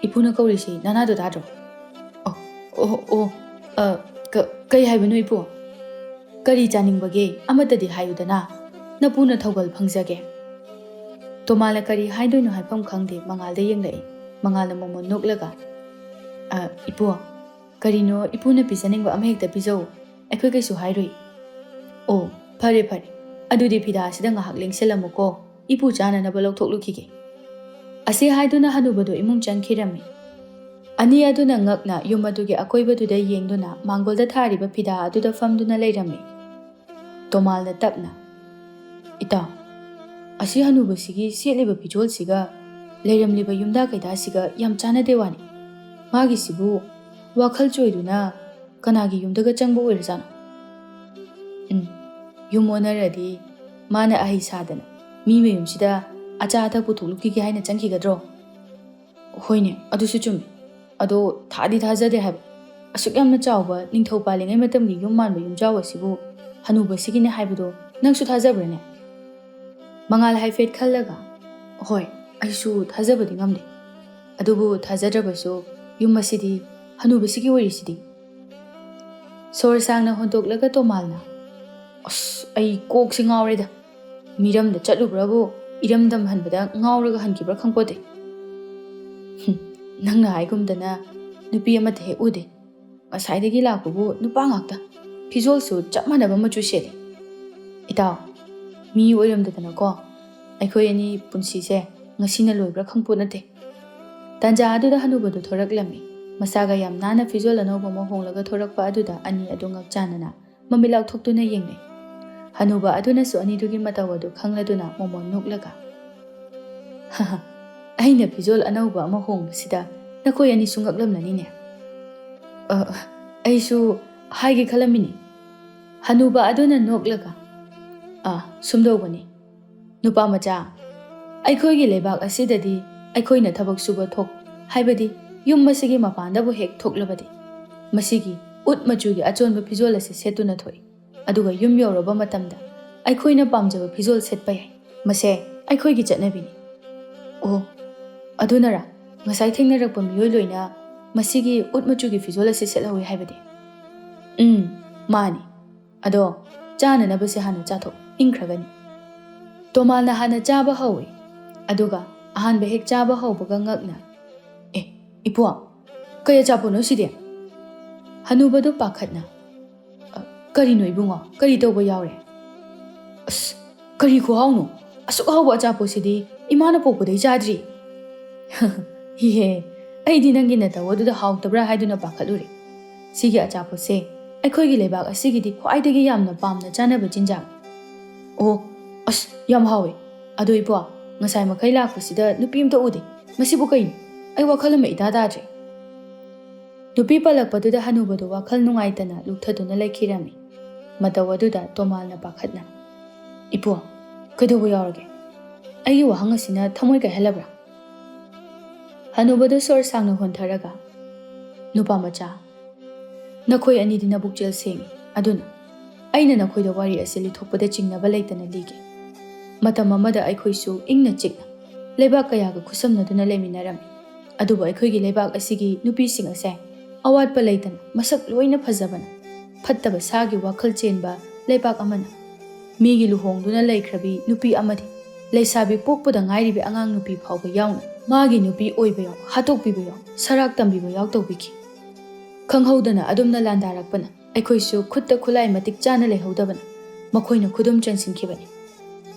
ꯏꯄꯨꯅ ꯀꯧꯔꯤꯁꯤ ꯅꯅꯥꯗꯣ ꯇꯥꯗ꯭ꯔꯣ?" "ꯑꯣ, ꯑꯣ, ꯑꯣ, ꯑ, ꯀ-, ꯀꯩ ꯍꯥꯏꯕꯅꯣ ꯏꯄꯨ? ꯀꯔꯤ ꯆꯥꯅꯤꯡꯕꯒꯦ? ꯑꯃꯠꯇꯗꯤ ꯍꯥꯏꯌꯨꯗꯅ, ꯅꯄꯨꯅ ꯊꯧꯒꯜ ꯐꯪꯖꯒꯦ꯫" ꯇꯣꯃꯥꯜꯅ ꯀꯔꯤ ꯍꯥꯏꯗꯣꯏꯅꯣ ꯍꯥꯏꯐꯝ ꯈꯪꯗꯦ ꯃꯉꯥꯜꯗ ꯌꯦꯡꯂꯛꯏ꯫ ꯃꯉꯥꯜꯅ ꯃꯣꯃꯣꯟ ꯅꯣꯛꯂꯒ, "ꯑ, ꯏꯄꯨ, ꯀꯔꯤꯅꯣ ꯏꯄꯨꯅ ꯄꯤꯖꯅꯤꯡꯕ ꯑꯃꯍꯦꯛꯇ ꯄꯤꯖꯧ, ꯑꯩꯈꯣꯏ ꯀꯩꯁꯨ ꯍꯥꯏꯔꯣꯏ꯫" "ꯑꯣ, ꯐꯔꯦ ꯐꯔꯦ, ꯑꯗꯨꯗꯤ ꯐꯤꯗꯥ ꯑꯁꯤꯗ ꯉꯥꯏꯍꯥꯛ ꯂꯦꯡꯁꯤꯜꯂꯝꯃꯨꯀꯣ, ꯏꯄꯨ ꯆꯥꯅꯅꯕ ꯂꯧꯊꯣꯛꯂꯨꯈꯤꯒꯦ꯫" ꯑꯁꯤ ꯍꯥꯏꯗꯨꯅ ꯍꯅꯨꯕꯗꯨ ꯏꯃꯨꯡ ꯆꯪꯈꯤꯔꯝꯃꯤ꯫ ꯑꯅꯤ ꯑꯗꯨꯅ ꯉꯛꯅ ꯌꯨꯝ ꯑꯗꯨꯒꯤ ꯑꯀꯣꯏꯕꯗꯨꯗ ꯌꯦꯡꯗꯨꯅ ꯃꯥꯡꯒꯣꯜꯗ ꯊꯥꯔꯤꯕ ꯐꯤꯗꯥ ꯑꯗꯨꯗ ꯐꯝꯗꯨꯅ ꯂꯩꯔꯝꯃꯤ꯫ ꯇꯣꯃꯥꯜꯅ ꯇꯞꯅ, "ꯏꯇꯥꯎ, ꯑꯁꯤ ꯍꯅꯨꯕꯁꯤꯒꯤ ꯁꯦꯠꯂꯤꯕ ꯐꯤꯖꯣꯜꯁꯤꯒ ꯂꯩꯔꯝꯂꯤꯕ ꯌꯨꯝꯗ ꯀꯩꯗꯥꯁꯤꯒ ꯌꯥꯝ ꯆꯥꯟꯅꯗꯦ ꯋꯥꯅꯤ꯫ ꯃꯥꯒꯤꯁꯤꯕꯨ ꯋꯥꯈꯜ ꯆꯣꯏꯗꯨꯅ ꯀꯅꯥꯒꯤ ꯌꯨꯝꯗꯒ ꯆꯪꯕ ꯑꯣꯏꯔꯖꯥꯠꯅꯣ? ꯎꯝ, ꯌꯨꯝ ꯑꯣꯟꯅꯔꯗꯤ ꯃꯥꯅ ꯑꯍꯩ ꯁꯥꯗꯅ ꯃꯤ ꯃꯌꯨꯝꯁꯤꯗ ꯑꯆꯥ ꯑꯊꯛ ꯄꯨꯊꯣꯛꯂꯨꯈꯤꯒꯦ ꯍꯥꯏꯅ ꯆꯪꯈꯤꯒꯗ꯭ꯔꯣ? ꯍꯣꯏꯅꯦ, ꯑꯗꯨꯁꯨ ꯆꯨꯝꯃꯤ꯫ ꯑꯗꯣ ꯊꯥꯗꯤ ꯊꯥꯖꯗꯦ ꯍꯥꯏꯕ꯫ ꯑꯁꯨꯛ ꯌꯥꯝꯅ ꯆꯥꯎꯕ ꯅꯤꯡꯊꯧ ꯄꯥꯜꯂꯤꯉꯩ ꯃꯇꯝꯒꯤ ꯌꯨꯝ ꯃꯥꯟꯕ ꯌꯨꯝꯖꯥꯎ ꯑꯁꯤꯕꯨ ꯍꯅꯨꯕꯁꯤꯒꯤꯅꯦ ꯍꯥꯏꯕꯗꯣ ꯅꯪꯁꯨ ꯊꯥꯖꯕ꯭ꯔꯅꯦ? ꯃꯉꯥꯜ ꯍꯥꯏꯐꯦꯠ ꯈꯜꯂꯒ, "ꯍꯣꯏ, ꯑꯩꯁꯨ ꯊꯥꯖꯕꯗꯤ ꯉꯝꯗꯦ꯫ ꯑꯗꯨꯕꯨ ꯊꯥꯖꯗ꯭ꯔꯕꯁꯨ ꯌꯨꯝ ꯑꯁꯤꯗꯤ ꯍꯅꯨꯕꯁꯤꯒꯤ ꯑꯣꯏꯔꯤꯁꯤꯗꯤ꯫" ꯁꯣꯔ ꯁꯥꯡꯅ ꯍꯣꯟꯗꯣꯛꯂꯒ ꯇꯣꯃꯥꯜꯅ, "ꯑꯁ, ꯑꯩ ꯀꯣꯛꯁꯤ ꯉꯥꯎꯔꯦꯗ꯫ ꯃꯤꯔꯝꯗ ꯆꯠꯂꯨꯕ꯭ꯔꯕꯨ ꯏꯔꯝꯗꯝ ꯍꯟꯕꯗ ꯉꯥꯎꯔꯒ ꯍꯟꯈꯤꯕ꯭ꯔꯥ ꯈꯪꯄꯣꯠꯇꯦ꯫ ꯍꯨꯝ, ꯅꯪꯅ ꯍꯥꯏꯒꯨꯝꯗꯅ ꯅꯨꯄꯤ ꯑꯃꯠꯇ ꯍꯦꯛ ꯎꯗꯦ꯫ ꯉꯁꯥꯏꯗꯒꯤ ꯂꯥꯛꯄꯕꯨ ꯅꯨꯄꯥ ꯉꯥꯛꯇ꯫ ꯐꯤꯖꯣꯜꯁꯨ ꯆꯞ ꯃꯥꯟꯅꯕ ꯃꯆꯨ ꯁꯦꯠꯂꯤ꯫ ꯏꯇꯥꯎ, ꯃꯤ ꯑꯣꯏꯔꯝꯗꯗꯅꯀꯣ, ꯑꯩꯈꯣꯏ ꯑꯅꯤ ꯄꯨꯟꯁꯤꯁꯦ ꯉꯁꯤꯅ ꯂꯣꯏꯕ꯭ꯔꯥ ꯈꯪꯄꯣꯠ ꯅꯠꯇꯦ꯫" ꯇꯥꯟꯖꯥ ꯑꯗꯨꯗ ꯍꯅꯨꯕꯗꯨ ꯊꯣꯔꯛꯂꯝꯃꯤ꯫ ꯃꯁꯥꯒ ꯌꯥꯝ ꯅꯥꯟꯅ ꯐꯤꯖꯣꯜ ꯑꯅꯧꯕ ꯑꯃ ꯍꯣꯡꯂꯒ ꯊꯣꯔꯛꯄ ꯑꯗꯨꯗ ꯑꯅꯤ ꯑꯗꯨ ꯉꯛ ꯆꯥꯟꯅꯅ ꯃꯃꯤꯠ ꯂꯥꯎꯊꯣꯛꯇꯨꯅ ꯌꯦꯡꯅꯩ꯫ ꯍꯅꯨꯕ ꯑꯗꯨꯅꯁꯨ ꯑꯅꯤꯗꯨꯒꯤ ꯃꯇꯧ ꯑꯗꯨ ꯈꯪꯂꯗꯨꯅ ꯃꯣꯃꯣꯟ ꯅꯣꯛꯂꯒ, "ꯍꯍ, ꯑꯩꯅ ꯐꯤꯖꯣꯜ ꯑꯅꯧꯕ ꯑꯃ ꯍꯣꯡꯕꯁꯤꯗ ꯅꯈꯣꯏ ꯑꯅꯤꯁꯨ ꯉꯛꯂꯝꯂꯅꯤꯅꯦ꯫" "ꯑ, ꯑꯩꯁꯨ ꯍꯥꯏꯒꯦ ꯈꯜꯂꯝꯃꯤꯅꯤ꯫" ꯍꯅꯨꯕ ꯑꯗꯨꯅ ꯅꯣꯛꯂꯒ, "ꯑ, ꯁꯨꯝꯗꯧꯕꯅꯤ, ꯅꯨꯄꯥ ꯃꯆꯥ, ꯑꯩꯈꯣꯏꯒꯤ ꯂꯩꯕꯥꯛ ꯑꯁꯤꯗꯗꯤ ꯑꯩꯈꯣꯏꯅ ꯊꯕꯛ ꯁꯨꯕ ꯊꯣꯛ, ꯍꯥꯏꯕꯗꯤ ꯌꯨꯝ ꯑꯁꯤꯒꯤ ꯃꯄꯥꯟꯗꯕꯨ ꯍꯦꯛ ꯊꯣꯛꯂꯕꯗꯤ, ꯃꯁꯤꯒꯤ ꯎꯠ ꯃꯆꯨꯒꯤ ꯑꯆꯣꯟꯕ ꯐꯤꯖꯣꯜ ꯑꯁꯤ ꯁꯦꯠꯇꯨꯅ ꯊꯣꯛꯏ꯫ ꯑꯗꯨꯒ ꯌꯨꯝ ꯌꯧꯔꯕ ꯃꯇꯝꯗ ꯑꯩꯈꯣꯏꯅ ꯄꯥꯝꯖꯕ ꯐꯤꯖꯣꯜ ꯁꯦꯠꯄ ꯌꯥꯏ꯫ ꯃꯁꯦ ꯑꯩꯈꯣꯏꯒꯤ ꯆꯠꯅꯕꯤꯅꯤ꯫" "ꯑꯣ, ꯑꯗꯨꯅꯔꯥ ꯉꯁꯥꯏ ꯊꯦꯡꯅꯔꯛꯄ ꯃꯤꯑꯣꯏ ꯂꯣꯏꯅ ꯃꯁꯤꯒꯤ ꯎꯠ ꯃꯆꯨꯒꯤ ꯐꯤꯖꯣꯜ ꯑꯁꯤ ꯁꯦꯠꯍꯧꯋꯤ ꯍꯥꯏꯕꯗꯤ?" "ꯎꯝ, ꯃꯥꯅꯤ꯫ ꯑꯗꯣ ꯆꯥꯅꯅꯕꯁꯦ ꯍꯥꯟꯅ ꯆꯥꯊꯣꯛ, ꯏꯪꯈ꯭ꯔꯒꯅꯤ꯫" ꯇꯣꯃꯥꯜꯅ ꯍꯥꯟꯅ ꯆꯥꯕ ꯍꯧꯏ꯫ ꯑꯗꯨꯒ ꯑꯍꯥꯟꯕ ꯍꯦꯛ ꯆꯥꯕ ꯍꯧꯕꯒ ꯉꯛꯅ, "ꯑꯦ, ꯏꯄ꯭ꯋꯥ, ꯀꯩ ꯑꯆꯥꯄꯣꯠꯅꯣ ꯁꯤꯗꯤ?" ꯍꯅꯨꯕꯗꯨ ꯄꯥꯈꯠꯅ, "ꯑ, ꯀꯔꯤꯅꯣ ꯏꯕꯨꯡꯉꯣ? ꯀꯔꯤ ꯇꯧꯕ ꯌꯥꯎꯔꯦ?" "ꯑꯁ, ꯀꯔꯤ ꯈꯨꯍꯥꯎꯅꯣ? ꯑꯁꯨꯛ ꯍꯥꯎꯕ ꯑꯆꯥꯄꯣꯠꯁꯤꯗꯤ ꯏꯃꯥꯅ ꯄꯣꯛꯄꯗꯩ ꯆꯥꯗ꯭ꯔꯤ꯫" "ꯍꯤꯍꯦ, ꯑꯩꯗꯤ ꯅꯪꯒꯤ ꯅꯇꯧ ꯑꯗꯨꯗ ꯍꯥꯎꯇꯕ꯭ꯔꯥ ꯍꯥꯏꯗꯨꯅ ꯄꯥꯈꯠꯂꯨꯔꯦ꯫ ꯁꯤꯒꯤ ꯑꯆꯥꯄꯣꯠꯁꯦ ꯑꯩꯈꯣꯏꯒꯤ ꯂꯩꯕꯥꯛ ꯑꯁꯤꯒꯤꯗꯤ ꯈ꯭ꯋꯥꯏꯗꯒꯤ ꯌꯥꯝꯅ ꯄꯥꯝꯅ ꯆꯥꯅꯕ ꯆꯤꯟꯖꯥꯛ꯫ ꯑꯣ, ꯑꯁ, ꯌꯥꯝ ꯍꯥꯎꯋꯦ꯫ ꯑꯗꯣ ꯏꯄ꯭ꯋꯥ, ꯉꯁꯥꯏ ꯃꯈꯩ ꯂꯥꯛꯄꯁꯤꯗ ꯅꯨꯄꯤ ꯑꯝꯇ ꯎꯗꯦ꯫ ꯃꯁꯤꯕꯨ ꯀꯩꯅꯣ? ꯑꯩ ꯋꯥꯈꯜ ꯑꯃ ꯏꯇꯥ ꯇꯥꯗ꯭ꯔꯦ꯫" ꯅꯨꯄꯤ ꯄꯜꯂꯛꯄꯗꯨꯗ ꯍꯅꯨꯕꯗꯨ ꯋꯥꯈꯜ ꯅꯨꯡꯉꯥꯏꯇꯅ ꯂꯨꯞꯊꯗꯨꯅ ꯂꯩꯈꯤꯔꯝꯃꯤ꯫ ꯃꯇꯧ ꯑꯗꯨꯗ ꯇꯣꯃꯥꯜꯅ ꯄꯥꯈꯠꯅ, "ꯏꯄ꯭ꯋꯥ, ꯀꯩꯗꯧꯕ ꯌꯥꯎꯔꯒꯦ? ꯑꯩꯒꯤ ꯋꯥꯍꯪ ꯑꯁꯤꯅ ꯊꯃꯣꯏ ꯀꯥꯏꯍꯜꯂꯕ꯭ꯔꯥ?" ꯍꯅꯨꯕꯗꯨ ꯁꯣꯔ ꯁꯥꯡꯅ ꯍꯣꯟꯊꯔꯒ, "ꯅꯨꯄꯥ ꯃꯆꯥ, ꯅꯈꯣꯏ ꯑꯅꯤꯗꯤ ꯅꯕꯨꯛꯆꯦꯜ ꯁꯦꯡꯏ, ꯑꯗꯨꯅ ꯑꯩꯅ ꯅꯈꯣꯏꯗ ꯋꯥꯔꯤ ꯑꯁꯤ ꯂꯤꯊꯣꯛꯄꯗ ꯆꯤꯡꯅꯕ ꯂꯩꯇꯅ ꯂꯤꯒꯦ꯫ ꯃꯇꯝ ꯑꯃꯗ ꯑꯩꯈꯣꯏꯁꯨ ꯏꯪꯅ ꯆꯤꯛꯅ ꯂꯩꯕꯥꯛ ꯀꯌꯥꯒ ꯈꯨꯠꯁꯝꯅꯗꯨꯅ ꯂꯩꯃꯤꯟꯅꯔꯝꯃꯤ꯫ ꯑꯗꯨꯕꯨ ꯑꯩꯈꯣꯏꯒꯤ ꯂꯩꯕꯥꯛ ꯑꯁꯤꯒꯤ ꯅꯨꯄꯤꯁꯤꯡ ꯑꯁꯦ ꯑꯋꯥꯠꯄ ꯂꯩꯇꯅ ꯃꯁꯛ ꯂꯣꯏꯅ ꯐꯖꯕꯅ, ꯐꯠꯇꯕ ꯁꯥꯒꯤ ꯋꯥꯈꯜ ꯆꯦꯟꯕ ꯂꯩꯕꯥꯛ ꯑꯃꯅ꯫ ꯃꯤꯒꯤ ꯂꯨꯍꯣꯡꯗꯨꯅ ꯂꯩꯈ꯭ꯔꯕꯤ ꯅꯨꯄꯤ ꯑꯃꯗꯤ ꯂꯩꯁꯥꯕꯤ ꯄꯣꯛꯄꯗ ꯉꯥꯏꯔꯤꯕꯤ ꯑꯉꯥꯡ ꯅꯨꯄꯤ ꯐꯥꯎꯕ ꯌꯥꯎꯅ ꯃꯥꯒꯤ ꯅꯨꯄꯤ ꯑꯣꯏꯕ ꯌꯥꯎ, ꯍꯥꯠꯇꯣꯛꯄꯤꯕ ꯌꯥꯎ, ꯁꯔꯥꯛ ꯇꯝꯕꯤꯕ ꯌꯥꯎ ꯇꯧꯕꯤꯈꯤ꯫ ꯈꯪꯍꯧꯗꯅ ꯑꯗꯨꯝꯅ ꯂꯥꯟꯗꯥꯔꯛꯄꯅ ꯑꯩꯈꯣꯏꯁꯨ ꯈꯨꯠꯇ ꯈꯨꯠꯂꯥꯏ ꯃꯇꯤꯛ ꯆꯥꯅ ꯂꯩꯍꯧꯗꯕꯅ ꯃꯈꯣꯏꯅ ꯈꯨꯗꯨꯝ ꯆꯟꯁꯤꯟꯈꯤꯕꯅꯤ꯫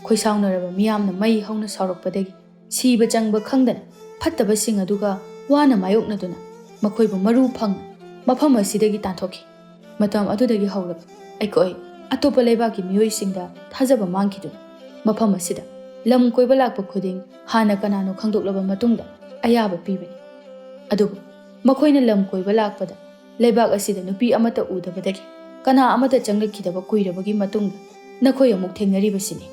ꯈꯣꯏꯁꯥꯎꯅꯔꯕ ꯃꯤꯌꯥꯝꯅ ꯃꯩ ꯍꯧꯅ ꯁꯥꯎꯔꯛꯄꯗꯒꯤ ꯁꯤꯕ ꯆꯪꯕ ꯈꯪꯗꯅ ꯐꯠꯇꯕꯁꯤꯡ ꯑꯗꯨꯒ ꯋꯥꯅ ꯃꯥꯌꯣꯛꯅꯗꯨꯅ ꯃꯈꯣꯏꯕꯨ ꯃꯔꯨ ꯐꯪꯅ ꯃꯐꯝ ꯑꯁꯤꯗꯒꯤ ꯇꯥꯟꯊꯣꯛꯈꯤ꯫ ꯃꯇꯝ ꯑꯗꯨꯗꯒꯤ ꯍꯧꯔꯒ ꯑꯩꯈꯣꯏ ꯑꯇꯣꯞꯄ ꯂꯩꯕꯥꯛꯀꯤ ꯃꯤꯑꯣꯏꯁꯤꯡꯗ ꯊꯥꯖꯕ ꯃꯥꯡꯈꯤꯗꯨꯅ ꯃꯐꯝ ꯑꯁꯤꯗ ꯂꯝ ꯀꯣꯏꯕ ꯂꯥꯛꯄ ꯈꯨꯗꯤꯡ ꯍꯥꯟꯅ ꯀꯅꯥꯅꯣ ꯈꯪꯗꯣꯛꯂꯕ ꯃꯇꯨꯡꯗ ꯑꯌꯥꯕ ꯄꯤꯕꯅꯤ꯫ ꯑꯗꯨꯕꯨ ꯃꯈꯣꯏꯅ ꯂꯝ ꯀꯣꯏꯕ ꯂꯥꯛꯄꯗ ꯂꯩꯕꯥꯛ ꯑꯁꯤꯗ ꯅꯨꯄꯤ ꯑꯃꯠꯇ ꯎꯗꯕꯗꯒꯤ ꯀꯅꯥ ꯑꯃꯠꯇ ꯆꯪꯂꯛꯈꯤꯗꯕ ꯀꯨꯏꯔꯕꯒꯤ ꯃꯇꯨꯡꯗ ꯅꯈꯣꯏ ꯑꯃꯨꯛ ꯊꯦꯡꯅꯔꯤꯕꯁꯤꯅꯤ꯫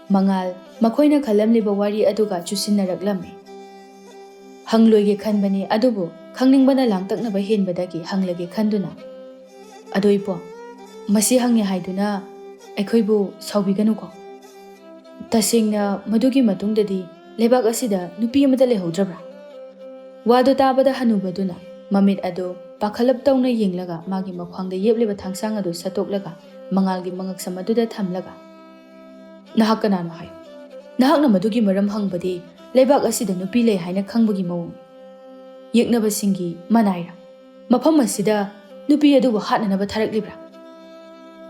ꯃꯉꯥꯜ ꯃꯈꯣꯏꯅ ꯈꯜꯂꯝꯂꯤꯕ ꯋꯥꯔꯤ ꯑꯗꯨꯒ ꯆꯨꯁꯤꯟꯅꯔꯛꯂꯝꯃꯤ꯫ ꯍꯪꯂꯣꯏꯒꯦ ꯈꯟꯕꯅꯤ, ꯑꯗꯨꯕꯨ ꯈꯪꯅꯤꯡꯕꯅ ꯂꯥꯡꯇꯛꯅꯕ ꯍꯦꯟꯕꯗꯒꯤ ꯍꯪꯂꯒꯦ ꯈꯟꯗꯨꯅ, "ꯑꯗꯣ ꯏꯄꯣ, ꯃꯁꯤ ꯍꯪꯉꯦ ꯍꯥꯏꯗꯨꯅ ꯑꯩꯈꯣꯏꯕꯨ ꯁꯥꯎꯕꯤꯒꯅꯨꯀꯣ꯫ ꯇꯁꯦꯡꯅ ꯃꯗꯨꯒꯤ ꯃꯇꯨꯡꯗꯗꯤ ꯂꯩꯕꯥꯛ ꯑꯁꯤꯗ ꯅꯨꯄꯤ ꯑꯃꯠꯇ ꯂꯩꯍꯧꯗ꯭ꯔꯕ꯭ꯔꯥ?" ꯋꯥꯗꯨ ꯇꯥꯕꯗ ꯍꯅꯨꯕꯗꯨꯅ ꯃꯃꯤꯠ ꯑꯗꯨ ꯄꯥꯈꯠꯂꯞ ꯇꯧꯅ ꯌꯦꯡꯂꯒ ꯃꯥꯒꯤ ꯃꯈ꯭ꯋꯥꯡꯗ ꯌꯦꯞꯂꯤꯕ ꯊꯥꯡꯁꯥꯡ ꯑꯗꯨ ꯁꯠꯇꯣꯛꯂꯒ ꯃꯉꯥꯜꯒꯤ ꯃꯉꯛꯁꯝ ꯑꯗꯨꯗ ꯊꯝꯂꯒ, "ꯅꯍꯥꯛ ꯀꯅꯥꯅꯣ ꯍꯥꯏꯌꯨ? ꯅꯍꯥꯛꯅ ꯃꯗꯨꯒꯤ ꯃꯔꯝ ꯍꯪꯕꯗꯤ ꯂꯩꯕꯥꯛ ꯑꯁꯤꯗ ꯅꯨꯄꯤ ꯂꯩ ꯍꯥꯏꯅ ꯈꯪꯕꯒꯤ ꯃꯑꯣꯡ꯫ ꯌꯦꯛꯅꯕꯁꯤꯡꯒꯤ ꯃꯅꯥꯏꯔ? ꯃꯐꯝ ꯑꯁꯤꯗ ꯅꯨꯄꯤ ꯑꯗꯨꯕꯨ ꯍꯥꯠꯅꯅꯕ ꯊꯥꯔꯛꯂꯤꯕ꯭ꯔꯥ?"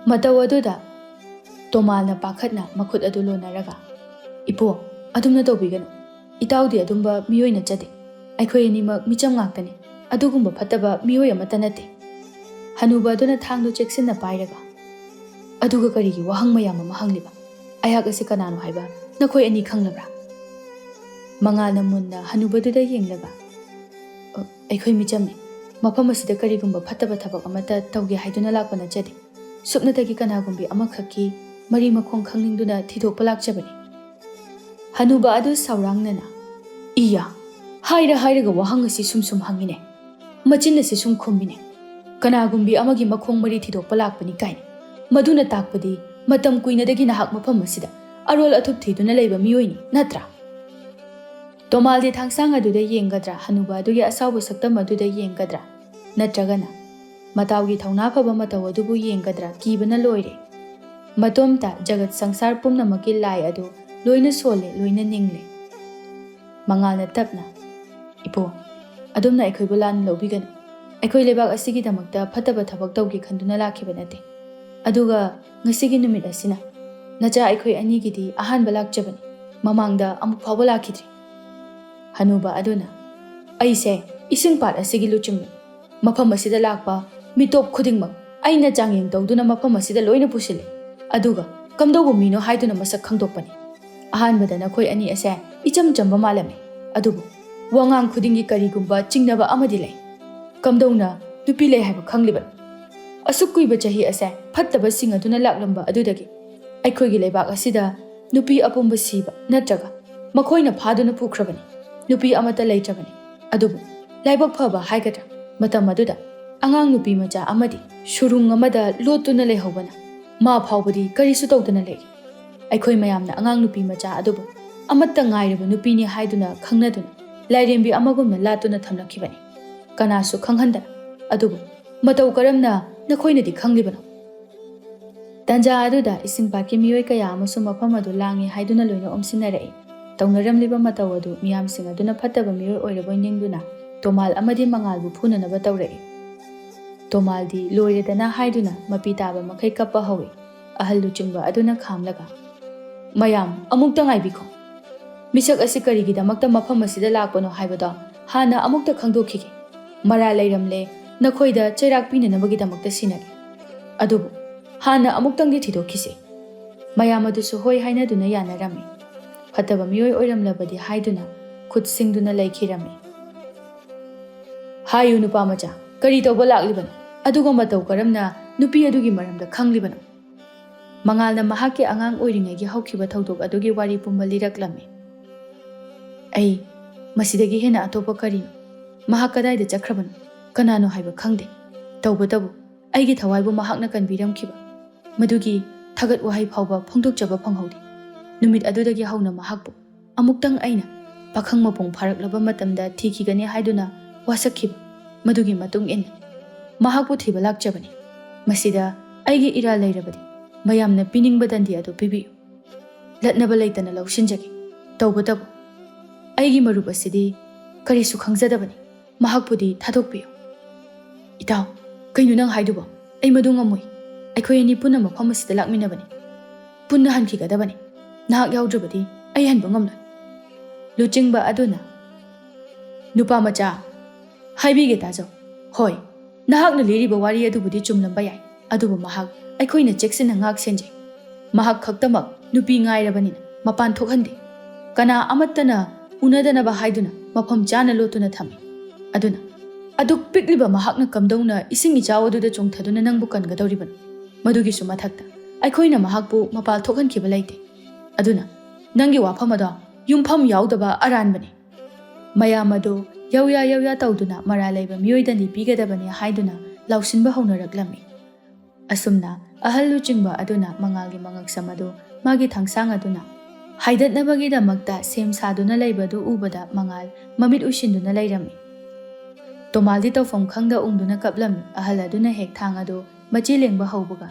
ꯃꯇꯧ ꯑꯗꯨꯗ ꯇꯣꯃꯥꯜꯅ ꯄꯥꯈꯠꯅ ꯃꯈꯨꯠ ꯑꯗꯨ ꯂꯣꯟꯅꯔꯒ, "ꯏꯄꯣ, ꯑꯗꯨꯝꯅ ꯇꯧꯕꯤꯒꯅꯨ꯫ ꯏꯇꯥꯎꯗꯤ ꯑꯗꯨꯝꯕ ꯃꯤꯑꯣꯏ ꯅꯠꯆꯗꯦ꯫ ꯑꯩꯈꯣꯏ ꯑꯅꯤꯃꯛ ꯃꯤꯆꯝ ꯉꯥꯛꯇꯅꯤ꯫ ꯑꯗꯨꯒꯨꯝꯕ ꯐꯠꯇꯕ ꯃꯤꯑꯣꯏ ꯑꯃꯠꯇ ꯅꯠꯇꯦ꯫" ꯍꯅꯨꯕ ꯑꯗꯨꯅ ꯊꯥꯡꯗꯨ ꯆꯦꯛꯁꯤꯟꯅ ꯄꯥꯏꯔꯒ, "ꯑꯗꯨꯒ ꯀꯔꯤꯒꯤ ꯋꯥꯍꯪ ꯃꯌꯥꯝ ꯑꯃ ꯍꯪꯂꯤꯕ? ꯑꯩꯍꯥꯛ ꯑꯁꯤ ꯀꯅꯥꯅꯣ ꯍꯥꯏꯕ ꯅꯈꯣꯏ ꯑꯅꯤ ꯈꯪꯂꯕ꯭ꯔꯥ?" ꯃꯉꯥꯜꯅ ꯃꯨꯟꯅ ꯍꯅꯨꯕꯗꯨꯗ ꯌꯦꯡꯂꯒ, "ꯑ, ꯑꯩꯈꯣꯏ ꯃꯤꯆꯝꯅꯤ꯫ ꯃꯐꯝ ꯑꯁꯤꯗ ꯀꯔꯤꯒꯨꯝꯕ ꯐꯠꯇꯕ ꯊꯕꯛ ꯑꯃꯠꯇ ꯇꯧꯒꯦ ꯍꯥꯏꯗꯨꯅ ꯂꯥꯛꯄ ꯅꯠꯆꯗꯦ꯫ ꯁꯨꯞꯅꯇꯒꯤ ꯀꯅꯥꯒꯨꯝꯕꯤ ꯑꯃꯈꯛꯀꯤ ꯃꯔꯤ ꯃꯈꯣꯡ ꯈꯪꯅꯤꯡꯗꯨꯅ ꯊꯤꯗꯣꯛꯄ ꯂꯥꯛꯆꯕꯅꯤ꯫" ꯍꯅꯨꯕ ꯑꯗꯨ ꯁꯥꯎꯔꯥꯡꯅꯅ, "ꯏꯌꯥ, ꯍꯥꯏꯔ ꯍꯥꯏꯔꯒ ꯋꯥꯍꯪ ꯑꯁꯤ ꯁꯨꯝ ꯁꯨꯝ ꯍꯪꯉꯤꯅꯦ, ꯃꯆꯤꯟ ꯑꯁꯤ ꯁꯨꯝ ꯈꯨꯝꯃꯤꯅꯦ꯫ ꯀꯅꯥꯒꯨꯝꯕꯤ ꯑꯃꯒꯤ ꯃꯈꯣꯡ ꯃꯔꯤ ꯊꯤꯗꯣꯛꯄ ꯂꯥꯛꯄꯅꯤ ꯀꯥꯏꯅ꯫ ꯃꯗꯨꯅ ꯇꯥꯛꯄꯗꯤ ꯃꯇꯝ ꯀꯨꯏꯅꯗꯒꯤ ꯅꯍꯥꯛ ꯃꯐꯝ ꯑꯁꯤꯗ ꯑꯔꯣꯜ ꯑꯊꯨꯞ ꯊꯤꯗꯨꯅ ꯂꯩꯕ ꯃꯤꯑꯣꯏꯅꯤ, ꯅꯠꯇ꯭ꯔꯥ? ꯇꯣꯃꯥꯜꯗꯤ ꯊꯥꯡꯁꯥꯡ ꯑꯗꯨꯗ ꯌꯦꯡꯒꯗ꯭ꯔꯥ, ꯍꯅꯨꯕ ꯑꯗꯨꯒꯤ ꯑꯁꯥꯎꯕ ꯁꯛꯇꯝ ꯑꯗꯨꯗ ꯌꯦꯡꯒꯗ꯭ꯔꯥ, ꯅꯠꯇ꯭ꯔꯒꯅ ꯃꯇꯥꯎꯒꯤ ꯊꯧꯅꯥ ꯐꯕ ꯃꯇꯧ ꯑꯗꯨꯕꯨ ꯌꯦꯡꯒꯗ꯭ꯔꯥ ꯀꯤꯕꯅ ꯂꯣꯏꯔꯦ꯫ ꯃꯇꯣꯝꯇ ꯖꯒꯠ ꯁꯪꯁꯥꯔ ꯄꯨꯝꯅꯃꯛꯀꯤ ꯂꯥꯏ ꯑꯗꯨ ꯂꯣꯏꯅ ꯁꯣꯜꯂꯦ, ꯂꯣꯏꯅ ꯅꯤꯡꯂꯦ꯫ ꯃꯉꯥꯜꯅ ꯇꯞꯅ, "ꯏꯄꯨ, ꯑꯗꯣꯝꯅ ꯑꯩꯈꯣꯏꯕꯨ ꯂꯥꯟꯅ ꯂꯧꯕꯤꯒꯅꯨ꯫ ꯑꯩꯈꯣꯏ ꯂꯩꯕꯥꯛ ꯑꯁꯤꯒꯤꯗꯃꯛꯇ ꯐꯠꯇꯕ ꯊꯕꯛ ꯇꯧꯒꯦ ꯈꯟꯗꯨꯅ ꯂꯥꯛꯈꯤꯕ ꯅꯠꯇꯦ꯫ ꯑꯗꯨꯒ ꯉꯁꯤꯒꯤ ꯅꯨꯃꯤꯠ ꯑꯁꯤꯅ ꯅꯆꯥ ꯑꯩꯈꯣꯏ ꯑꯅꯤꯒꯤꯗꯤ ꯑꯍꯥꯟꯕ ꯂꯥꯛꯆꯕꯅꯤ꯫ ꯃꯃꯥꯡꯗ ꯑꯃꯨꯛ ꯐꯥꯎꯕ ꯂꯥꯛꯈꯤꯗ꯭ꯔꯤ꯫" ꯍꯅꯨꯕ ꯑꯗꯨꯅ, "ꯑꯩꯁꯦ ꯏꯁꯤꯡ ꯄꯥꯠ ꯑꯁꯤꯒꯤ ꯂꯨꯆꯤꯡꯕꯅꯤ꯫ ꯃꯐꯝ ꯑꯁꯤꯗ ꯂꯥꯛꯄ ꯃꯤꯇꯣꯞ ꯈꯨꯗꯤꯡꯃꯛ ꯑꯩꯅ ꯆꯥꯡꯌꯦꯡ ꯇꯧꯗꯨꯅ ꯃꯐꯝ ꯑꯁꯤꯗ ꯂꯣꯏꯅ ꯄꯨꯁꯤꯜꯂꯤ꯫ ꯑꯗꯨꯒ ꯀꯝꯗꯧꯕ ꯃꯤꯅꯣ ꯍꯥꯏꯗꯨꯅ ꯃꯁꯛ ꯈꯪꯗꯣꯛꯄꯅꯤ꯫ ꯑꯍꯥꯟꯕꯗ ꯅꯈꯣꯏ ꯑꯅꯤ ꯑꯁꯦ ꯏꯆꯝ ꯆꯝꯕ ꯃꯥꯜꯂꯝꯃꯤ, ꯑꯗꯨꯕꯨ ꯋꯥꯉꯥꯡ ꯈꯨꯗꯤꯡꯒꯤ ꯀꯔꯤꯒꯨꯝꯕ ꯆꯤꯡꯅꯕ ꯑꯃꯗꯤ ꯂꯩ꯫ ꯀꯝꯗꯧꯅ ꯅꯨꯄꯤ ꯂꯩ ꯍꯥꯏꯕ ꯈꯪꯂꯤꯕꯅꯣ? ꯑꯁꯨꯛ ꯀꯨꯏꯕ ꯆꯍꯤ ꯑꯁꯦ ꯐꯠꯇꯕꯁꯤꯡ ꯑꯗꯨꯅ ꯂꯥꯛꯂꯝꯕ ꯑꯗꯨꯗꯒꯤ ꯑꯩꯈꯣꯏꯒꯤ ꯂꯩꯕꯥꯛ ꯑꯁꯤꯗ ꯅꯨꯄꯤ ꯑꯄꯨꯝꯕ ꯁꯤꯕ ꯅꯠꯇ꯭ꯔꯒ ꯃꯈꯣꯏꯅ ꯐꯥꯗꯨꯅ ꯄꯨꯈ꯭ꯔꯕꯅꯤ꯫ ꯅꯨꯄꯤ ꯑꯃꯠꯇ ꯂꯩꯇ꯭ꯔꯕꯅꯤ꯫ ꯑꯗꯨꯕꯨ ꯂꯥꯏꯕꯛ ꯐꯕ ꯍꯥꯏꯒꯗ꯭ꯔꯥ, ꯃꯇꯝ ꯑꯗꯨꯗ ꯑꯉꯥꯡ ꯅꯨꯄꯤ ꯃꯆꯥ ꯑꯃꯗꯤ ꯁꯨꯔꯨꯡ ꯑꯃꯗ ꯂꯣꯠꯇꯨꯅ ꯂꯩꯍꯧꯕꯅ ꯃꯥ ꯐꯥꯎꯕꯗꯤ ꯀꯔꯤꯁꯨ ꯇꯧꯗꯅ ꯂꯩꯔꯤ꯫ ꯑꯩꯈꯣꯏ ꯃꯌꯥꯝꯅ ꯑꯉꯥꯡ ꯅꯨꯄꯤ ꯃꯆꯥ ꯑꯗꯨꯕꯨ ꯑꯃꯠꯇ ꯉꯥꯏꯔꯕ ꯅꯨꯄꯤꯅꯤ ꯍꯥꯏꯗꯨꯅ ꯈꯪꯅꯗꯨꯅ ꯂꯥꯏꯔꯦꯝꯕꯤ ꯑꯃꯒꯨꯝꯅ ꯂꯥꯠꯇꯨꯅ ꯊꯝꯂꯛꯈꯤꯕꯅꯤ, ꯀꯅꯥꯁꯨ ꯈꯪꯍꯟꯗꯅ꯫ ꯑꯗꯨꯕꯨ ꯃꯇꯧ ꯀꯔꯝꯅ ꯅꯈꯣꯏꯅꯗꯤ ꯈꯪꯂꯤꯕꯅꯣ?" ꯇꯥꯟꯖꯥ ꯑꯗꯨꯗ ꯏꯁꯤꯡ ꯄꯥꯠꯀꯤ ꯃꯤꯑꯣꯏ ꯀꯌꯥ ꯑꯃꯁꯨ ꯃꯐꯝ ꯑꯗꯨ ꯂꯥꯡꯏ ꯍꯥꯏꯗꯨꯅ ꯂꯣꯏꯅ ꯑꯣꯝꯁꯤꯟꯅꯔꯛꯏ꯫ ꯇꯧꯅꯔꯝꯂꯤꯕ ꯃꯇꯧ ꯑꯗꯨ ꯃꯤꯌꯥꯝꯁꯤꯡ ꯑꯗꯨꯅ ꯐꯠꯇꯕ ꯃꯤꯑꯣꯏ ꯑꯣꯏꯔꯕꯣꯏ ꯅꯤꯡꯗꯨꯅ ꯇꯣꯃꯥꯜ ꯑꯃꯗꯤ ꯃꯉꯥꯜꯕꯨ ꯐꯨꯅꯅꯕ ꯇꯧꯔꯛꯏ꯫ ꯇꯣꯃꯥꯜꯗꯤ ꯂꯣꯏꯔꯦꯗꯅ ꯍꯥꯏꯗꯨꯅ ꯃꯄꯤ ꯇꯥꯕ ꯃꯈꯩ ꯀꯞꯄ ꯍꯧꯏ꯫ ꯑꯍꯜ ꯂꯨꯆꯤꯡꯕ ꯑꯗꯨꯅ ꯈꯥꯝꯂꯒ, "ꯃꯌꯥꯝ ꯑꯃꯨꯛꯇ ꯉꯥꯏꯕꯤꯈꯣ꯫ ꯃꯤꯁꯛ ꯑꯁꯤ ꯀꯔꯤꯒꯤꯗꯃꯛꯇ ꯃꯐꯝ ꯑꯁꯤꯗ ꯂꯥꯛꯄꯅꯣ ꯍꯥꯏꯕꯗꯣ ꯍꯥꯟꯅ ꯑꯃꯨꯛꯇ ꯈꯪꯗꯣꯛꯈꯤꯒꯦ꯫ ꯃꯔꯥꯜ ꯂꯩꯔꯝꯂꯦ, ꯅꯈꯣꯏꯗ ꯆꯩꯔꯥꯛ ꯄꯤꯅꯅꯕꯒꯤꯗꯃꯛꯇ ꯁꯤꯟꯅꯒꯦ꯫ ꯑꯗꯨꯕꯨ ꯍꯥꯟꯅ ꯑꯃꯨꯛꯇꯪꯗꯤ ꯊꯤꯗꯣꯛꯈꯤꯁꯦ꯫" ꯃꯌꯥꯝ ꯑꯗꯨꯁꯨ ꯍꯣꯏ ꯍꯥꯏꯅꯗꯨꯅ ꯌꯥꯅꯔꯝꯃꯤ꯫ ꯐꯠꯇꯕ ꯃꯤꯑꯣꯏ ꯑꯣꯏꯔꯝꯂꯕꯗꯤ ꯍꯥꯏꯗꯨꯅ ꯈꯨꯠ ꯁꯤꯡꯗꯨꯅ ꯂꯩꯈꯤꯔꯝꯃꯤ꯫ "ꯍꯥꯏꯌꯨ ꯅꯨꯄꯥ ꯃꯆꯥ, ꯀꯔꯤ ꯇꯧꯕ ꯂꯥꯛꯂꯤꯕꯅꯣ? ꯑꯗꯨꯒ ꯃꯇꯧ ꯀꯔꯝꯅ ꯅꯨꯄꯤ ꯑꯗꯨꯒꯤ ꯃꯔꯝꯗ ꯈꯪꯂꯤꯕꯅꯣ?" ꯃꯉꯥꯜꯅ ꯃꯍꯥꯛꯀꯤ ꯑꯉꯥꯡ ꯑꯣꯏꯔꯤꯉꯩꯒꯤ ꯍꯧꯈꯤꯕ ꯊꯧꯗꯣꯛ ꯑꯗꯨꯒꯤ ꯋꯥꯔꯤ ꯄꯨꯝꯕ ꯂꯤꯔꯛꯂꯝꯃꯤ꯫ "ꯑꯩ ꯃꯁꯤꯗꯒꯤ ꯍꯦꯟꯅ ꯑꯇꯣꯞꯄ ꯀꯔꯤꯅꯣ? ꯃꯍꯥꯛ ꯀꯗꯥꯏꯗ ꯆꯠꯈ꯭ꯔꯕꯅꯣ? ꯀꯅꯥꯅꯣ ꯍꯥꯏꯕ ꯈꯪꯗꯦ꯫ ꯇꯧꯕꯇꯕꯨ ꯑꯩꯒꯤ ꯊꯋꯥꯏꯕꯨ ꯃꯍꯥꯛꯅ ꯀꯟꯕꯤꯔꯝꯈꯤꯕ ꯃꯗꯨꯒꯤ ꯊꯥꯒꯠ ꯋꯥꯍꯩ ꯐꯥꯎꯕ ꯐꯣꯡꯗꯣꯛꯆꯕ ꯐꯪꯍꯧꯗꯦ꯫ ꯅꯨꯃꯤꯠ ꯑꯗꯨꯗꯒꯤ ꯍꯧꯅ ꯃꯍꯥꯛꯄꯨ ꯑꯃꯨꯛꯇꯪ ꯑꯩꯅ ꯄꯥꯈꯪ ꯃꯄꯨꯡ ꯐꯥꯔꯛꯂꯕ ꯃꯇꯝꯗ ꯊꯤꯈꯤꯒꯅꯤ ꯍꯥꯏꯗꯨꯅ ꯋꯥꯁꯛꯈꯤꯕ ꯃꯗꯨꯒꯤ ꯃꯇꯨꯡ ꯏꯟꯅ ꯃꯍꯥꯛꯄꯨ ꯊꯤꯕ ꯂꯥꯛꯆꯕꯅꯤ꯫ ꯃꯁꯤꯗ ꯑꯩꯒꯤ ꯏꯔꯥꯜ ꯂꯩꯔꯕꯗꯤ ꯃꯌꯥꯝꯅ ꯄꯤꯅꯤꯡꯕ ꯗꯟꯗꯤ ꯑꯗꯨ ꯄꯤꯕꯤꯌꯨ꯫ ꯂꯠꯅꯕ ꯂꯩꯇꯅ ꯂꯧꯁꯤꯟꯖꯒꯦ꯫ ꯇꯧꯕꯇꯕꯨ ꯑꯩꯒꯤ ꯃꯔꯨꯞ ꯑꯁꯤꯗꯤ ꯀꯔꯤꯁꯨ ꯈꯪꯖꯗꯕꯅꯤ꯫ ꯃꯍꯥꯛꯄꯨꯗꯤ ꯊꯥꯗꯣꯛꯄꯤꯌꯨ꯫ ꯏꯇꯥꯎ, ꯀꯩꯅꯣ ꯅꯪ ꯍꯥꯏꯗꯨꯕꯣ? ꯑꯩ ꯃꯗꯨ ꯉꯝꯃꯣꯏ꯫ ꯑꯩꯈꯣꯏ ꯑꯅꯤ ꯄꯨꯟꯅ ꯃꯐꯝ ꯑꯁꯤꯗ ꯂꯥꯛꯃꯤꯟꯅꯕꯅꯤ꯫ ꯄꯨꯟꯅ ꯍꯟꯈꯤꯒꯗꯕꯅꯤ꯫ ꯅꯍꯥꯛ ꯌꯥꯎꯗ꯭ꯔꯕꯗꯤ ꯑꯩ ꯍꯟꯕ ꯉꯝꯂꯣꯏ꯫ ꯂꯨꯆꯤꯡꯕ ꯑꯗꯨꯅ, ꯅꯨꯄꯥ ꯃꯆꯥ, ꯍꯥꯏꯕꯤꯒꯦ ꯇꯥꯖꯧ꯫ ꯍꯣꯏ, ꯅꯍꯥꯛꯅ ꯂꯤꯔꯤꯕ ꯋꯥꯔꯤ ꯑꯗꯨꯕꯨꯗꯤ ꯆꯨꯝꯂꯝꯕ ꯌꯥꯏ, ꯑꯗꯨꯕꯨ ꯃꯍꯥꯛ ꯑꯩꯈꯣꯏꯅ ꯆꯦꯛꯁꯤꯟꯅ ꯉꯥꯛ ꯁꯦꯟꯖꯩ꯫ ꯃꯍꯥꯛ ꯈꯛꯇꯃꯛ ꯅꯨꯄꯤ ꯉꯥꯏꯔꯕꯅꯤꯅ ꯃꯄꯥꯟ ꯊꯣꯛꯍꯟꯗꯦ꯫ ꯀꯅꯥ ꯑꯃꯠꯇꯅ ꯎꯅꯗꯅꯕ ꯍꯥꯏꯗꯨꯅ ꯃꯐꯝ ꯆꯥꯅ ꯂꯣꯠꯇꯨꯅ ꯊꯝꯃꯤ꯫ ꯑꯗꯨꯅ ꯑꯗꯨꯛ ꯄꯤꯛꯂꯤꯕ ꯃꯍꯥꯛꯅ ꯀꯝꯗꯧꯅ ꯏꯁꯤꯡ ꯏꯆꯥꯎ ꯑꯗꯨꯗ ꯆꯣꯡꯊꯗꯨꯅ ꯅꯪꯕꯨ ꯀꯟꯒꯗꯧꯔꯤꯕꯅꯣ? ꯃꯗꯨꯒꯤꯁꯨ ꯃꯊꯛꯇ ꯑꯩꯈꯣꯏꯅ ꯃꯍꯥꯛꯄꯨ ꯃꯄꯥꯜ ꯊꯣꯛꯍꯟꯈꯤꯕ ꯂꯩꯇꯦ꯫ ꯑꯗꯨꯅ ꯅꯪꯒꯤ ꯋꯥꯐꯝ ꯑꯗꯣ ꯌꯨꯝꯐꯝ ꯌꯥꯎꯗꯕ ꯑꯔꯥꯟꯕꯅꯤ꯫ ꯃꯌꯥꯝ ꯑꯗꯨ ꯌꯧꯌꯥ ꯌꯧꯌꯥ ꯇꯧꯗꯨꯅ ꯃꯔꯥꯜ ꯂꯩꯕ ꯃꯤꯑꯣꯏꯗ ꯂꯤꯄꯤꯒꯗꯕꯅꯤ ꯍꯥꯏꯗꯨꯅ ꯂꯥꯎꯁꯤꯟꯕ ꯍꯧꯅꯔꯛꯂꯝꯃꯤ꯫ ꯑꯁꯨꯝꯅ ꯑꯍꯜ ꯂꯨꯆꯤꯡꯕ ꯑꯗꯨꯅ ꯃꯉꯥꯜꯒꯤ ꯃꯉꯛꯁꯝ ꯑꯗꯨ ꯃꯥꯒꯤ ꯊꯥꯡꯁꯥꯡ ꯑꯗꯨꯅ ꯍꯥꯏꯗꯠꯅꯕꯒꯤꯗꯃꯛꯇ ꯁꯦꯝ ꯁꯥꯗꯨꯅ ꯂꯩꯕꯗꯨ ꯎꯕꯗ ꯃꯉꯥꯜ ꯃꯃꯤꯠ ꯎꯏꯁꯤꯟꯗꯨꯅ ꯂꯩꯔꯝꯃꯤ꯫ ꯇꯣꯃꯥꯜꯗꯤ ꯇꯧꯐꯝ ꯈꯪꯗ ꯎꯪꯗꯨꯅ ꯀꯞꯂꯝꯃꯤ꯫ ꯑꯍꯜ ꯑꯗꯨꯅ ꯍꯦꯛ ꯊꯥꯡ ꯑꯗꯨ ꯃꯆꯤ ꯂꯦꯡꯕ ꯍꯧꯕꯒ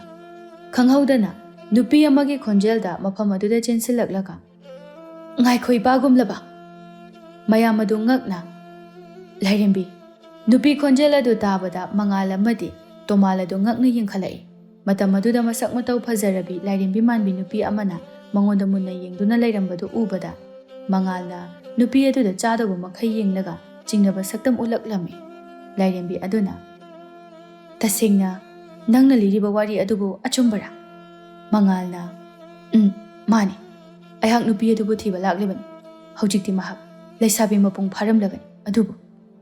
ꯈꯪꯍꯧꯗꯅ ꯅꯨꯄꯤ ꯑꯃꯒꯤ ꯈꯣꯟꯖꯦꯜꯗ ꯃꯐꯝ ꯑꯗꯨꯗ ꯆꯦꯟꯁꯤꯜꯂꯛꯂꯒ, "ꯉꯥꯏꯈꯣ, ꯏꯄꯥꯒꯨꯝꯂꯕ!" ꯃꯌꯥꯝ ꯑꯗꯨ ꯉꯛꯅ, "ꯂꯥꯏꯔꯦꯝꯕꯤ!" ꯅꯨꯄꯤ ꯈꯣꯟꯖꯦꯜ ꯑꯗꯨ ꯇꯥꯕꯗ ꯃꯉꯥꯜ ꯑꯃꯗꯤ ꯇꯣꯃꯥꯜ ꯑꯗꯨ ꯉꯛꯅ ꯌꯦꯡꯈꯠꯂꯛꯏ꯫ ꯃꯇꯝ ꯑꯗꯨꯗ ꯃꯁꯛ ꯃꯇꯧ ꯐꯖꯔꯕꯤ ꯂꯥꯏꯔꯦꯝꯕꯤ ꯃꯥꯟꯕꯤ ꯅꯨꯄꯤ ꯑꯃꯅ ꯃꯉꯣꯟꯗ ꯃꯨꯟꯅ ꯌꯦꯡꯗꯨꯅ ꯂꯩꯔꯝꯕꯗꯨ ꯎꯕꯗ ꯃꯉꯥꯜꯅ ꯅꯨꯄꯤ ꯑꯗꯨꯗ ꯆꯥꯗꯧꯕ ꯃꯈꯩ ꯌꯦꯡꯂꯒ ꯆꯤꯡꯅꯕ ꯁꯛꯇꯝ ꯎꯠꯂꯛꯂꯝꯃꯤ꯫ ꯂꯥꯏꯔꯦꯝꯕꯤ ꯑꯗꯨꯅ, "ꯇꯁꯦꯡꯅ ꯅꯪꯅ ꯂꯤꯔꯤꯕ ꯋꯥꯔꯤ ꯑꯗꯨꯕꯨ ꯑꯆꯨꯝꯕꯔꯥ?" ꯃꯉꯥꯜꯅ, "ꯎꯝ, ꯃꯥꯅꯤ꯫ ꯑꯩꯍꯥꯛ ꯅꯨꯄꯤ ꯑꯗꯨꯕꯨ ꯊꯤꯕ ꯂꯥꯛꯂꯤꯕꯅꯤ꯫ ꯍꯧꯖꯤꯛꯇꯤ ꯃꯍꯥꯛ ꯂꯩꯁꯥꯕꯤ ꯃꯄꯨꯡ ꯐꯥꯔꯝꯂꯕꯅꯤ꯫ ꯑꯗꯨꯕꯨ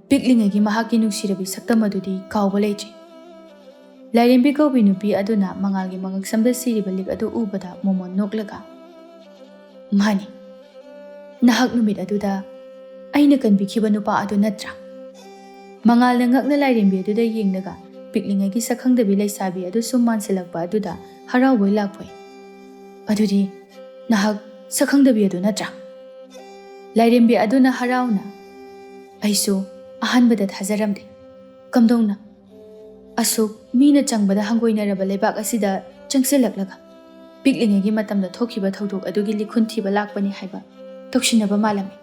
ꯄꯤꯛꯂꯤꯉꯩꯒꯤ ꯃꯍꯥꯛꯀꯤ ꯅꯨꯡꯁꯤꯔꯕꯤ ꯁꯛꯇꯝ ꯑꯗꯨꯗꯤ ꯀꯥꯎꯕ ꯂꯩꯇ꯭ꯔꯤ꯫" ꯂꯥꯏꯔꯦꯝꯕꯤ ꯀꯧꯕꯤ ꯅꯨꯄꯤ ꯑꯗꯨꯅ ꯃꯉꯥꯜꯒꯤ ꯃꯉꯛꯁꯝꯗ ꯁꯤꯔꯤꯕ ꯂꯤꯛ ꯑꯗꯨ ꯎꯕꯗ ꯃꯣꯃꯣꯟ ꯅꯣꯛꯂꯒ, "ꯃꯥꯅꯤ, ꯅꯍꯥꯛ ꯅꯨꯃꯤꯠ ꯑꯗꯨꯗ ꯑꯩꯅ ꯀꯟꯕꯤꯈꯤꯕ ꯅꯨꯄꯥ ꯑꯗꯨ ꯅꯠꯇ꯭ꯔꯥ?" ꯃꯉꯥꯜꯅ ꯉꯛꯅ ꯂꯥꯏꯔꯦꯝꯕꯤ ꯑꯗꯨꯗ ꯌꯦꯡꯂꯒ ꯄꯤꯛꯂꯤꯉꯩꯒꯤ ꯁꯛꯈꯪꯗꯕꯤ ꯂꯩꯁꯥꯕꯤ ꯑꯗꯨ ꯁꯨꯝ ꯃꯥꯟꯁꯤꯜꯂꯛꯄ ꯑꯗꯨꯗ ꯍꯔꯥꯎꯕꯣꯏ ꯂꯥꯛꯄꯣꯏ꯫ "ꯑꯗꯨꯗꯤ ꯅꯍꯥꯛ ꯁꯛꯈꯪꯗꯕꯤ ꯑꯗꯨ ꯅꯠꯇ꯭ꯔꯥ?" ꯂꯥꯏꯔꯦꯝꯕꯤ ꯑꯗꯨꯅ ꯍꯔꯥꯎꯅ, "ꯑꯩꯁꯨ ꯑꯍꯥꯟꯕꯗ ꯊꯥꯖꯔꯝꯗꯦ꯫ ꯀꯝꯗꯧꯅ ꯑꯁꯨꯛ ꯃꯤꯅ ꯆꯪꯕꯗ ꯍꯪꯒꯣꯏꯅꯔꯕ ꯂꯩꯕꯥꯛ ꯑꯁꯤꯗ ꯆꯪꯁꯤꯜꯂꯛꯂꯒ ꯄꯤꯛꯂꯤꯉꯩꯒꯤ ꯃꯇꯝꯗ ꯊꯣꯛꯈꯤꯕ ꯊꯧꯗꯣꯛ ꯑꯗꯨꯒꯤ ꯂꯤꯈꯨꯟ ꯊꯤꯕ ꯂꯥꯛꯄꯅꯤ ꯍꯥꯏꯕ ꯇꯧꯁꯤꯟꯅꯕ ꯃꯥꯜꯂꯝꯃꯤ꯫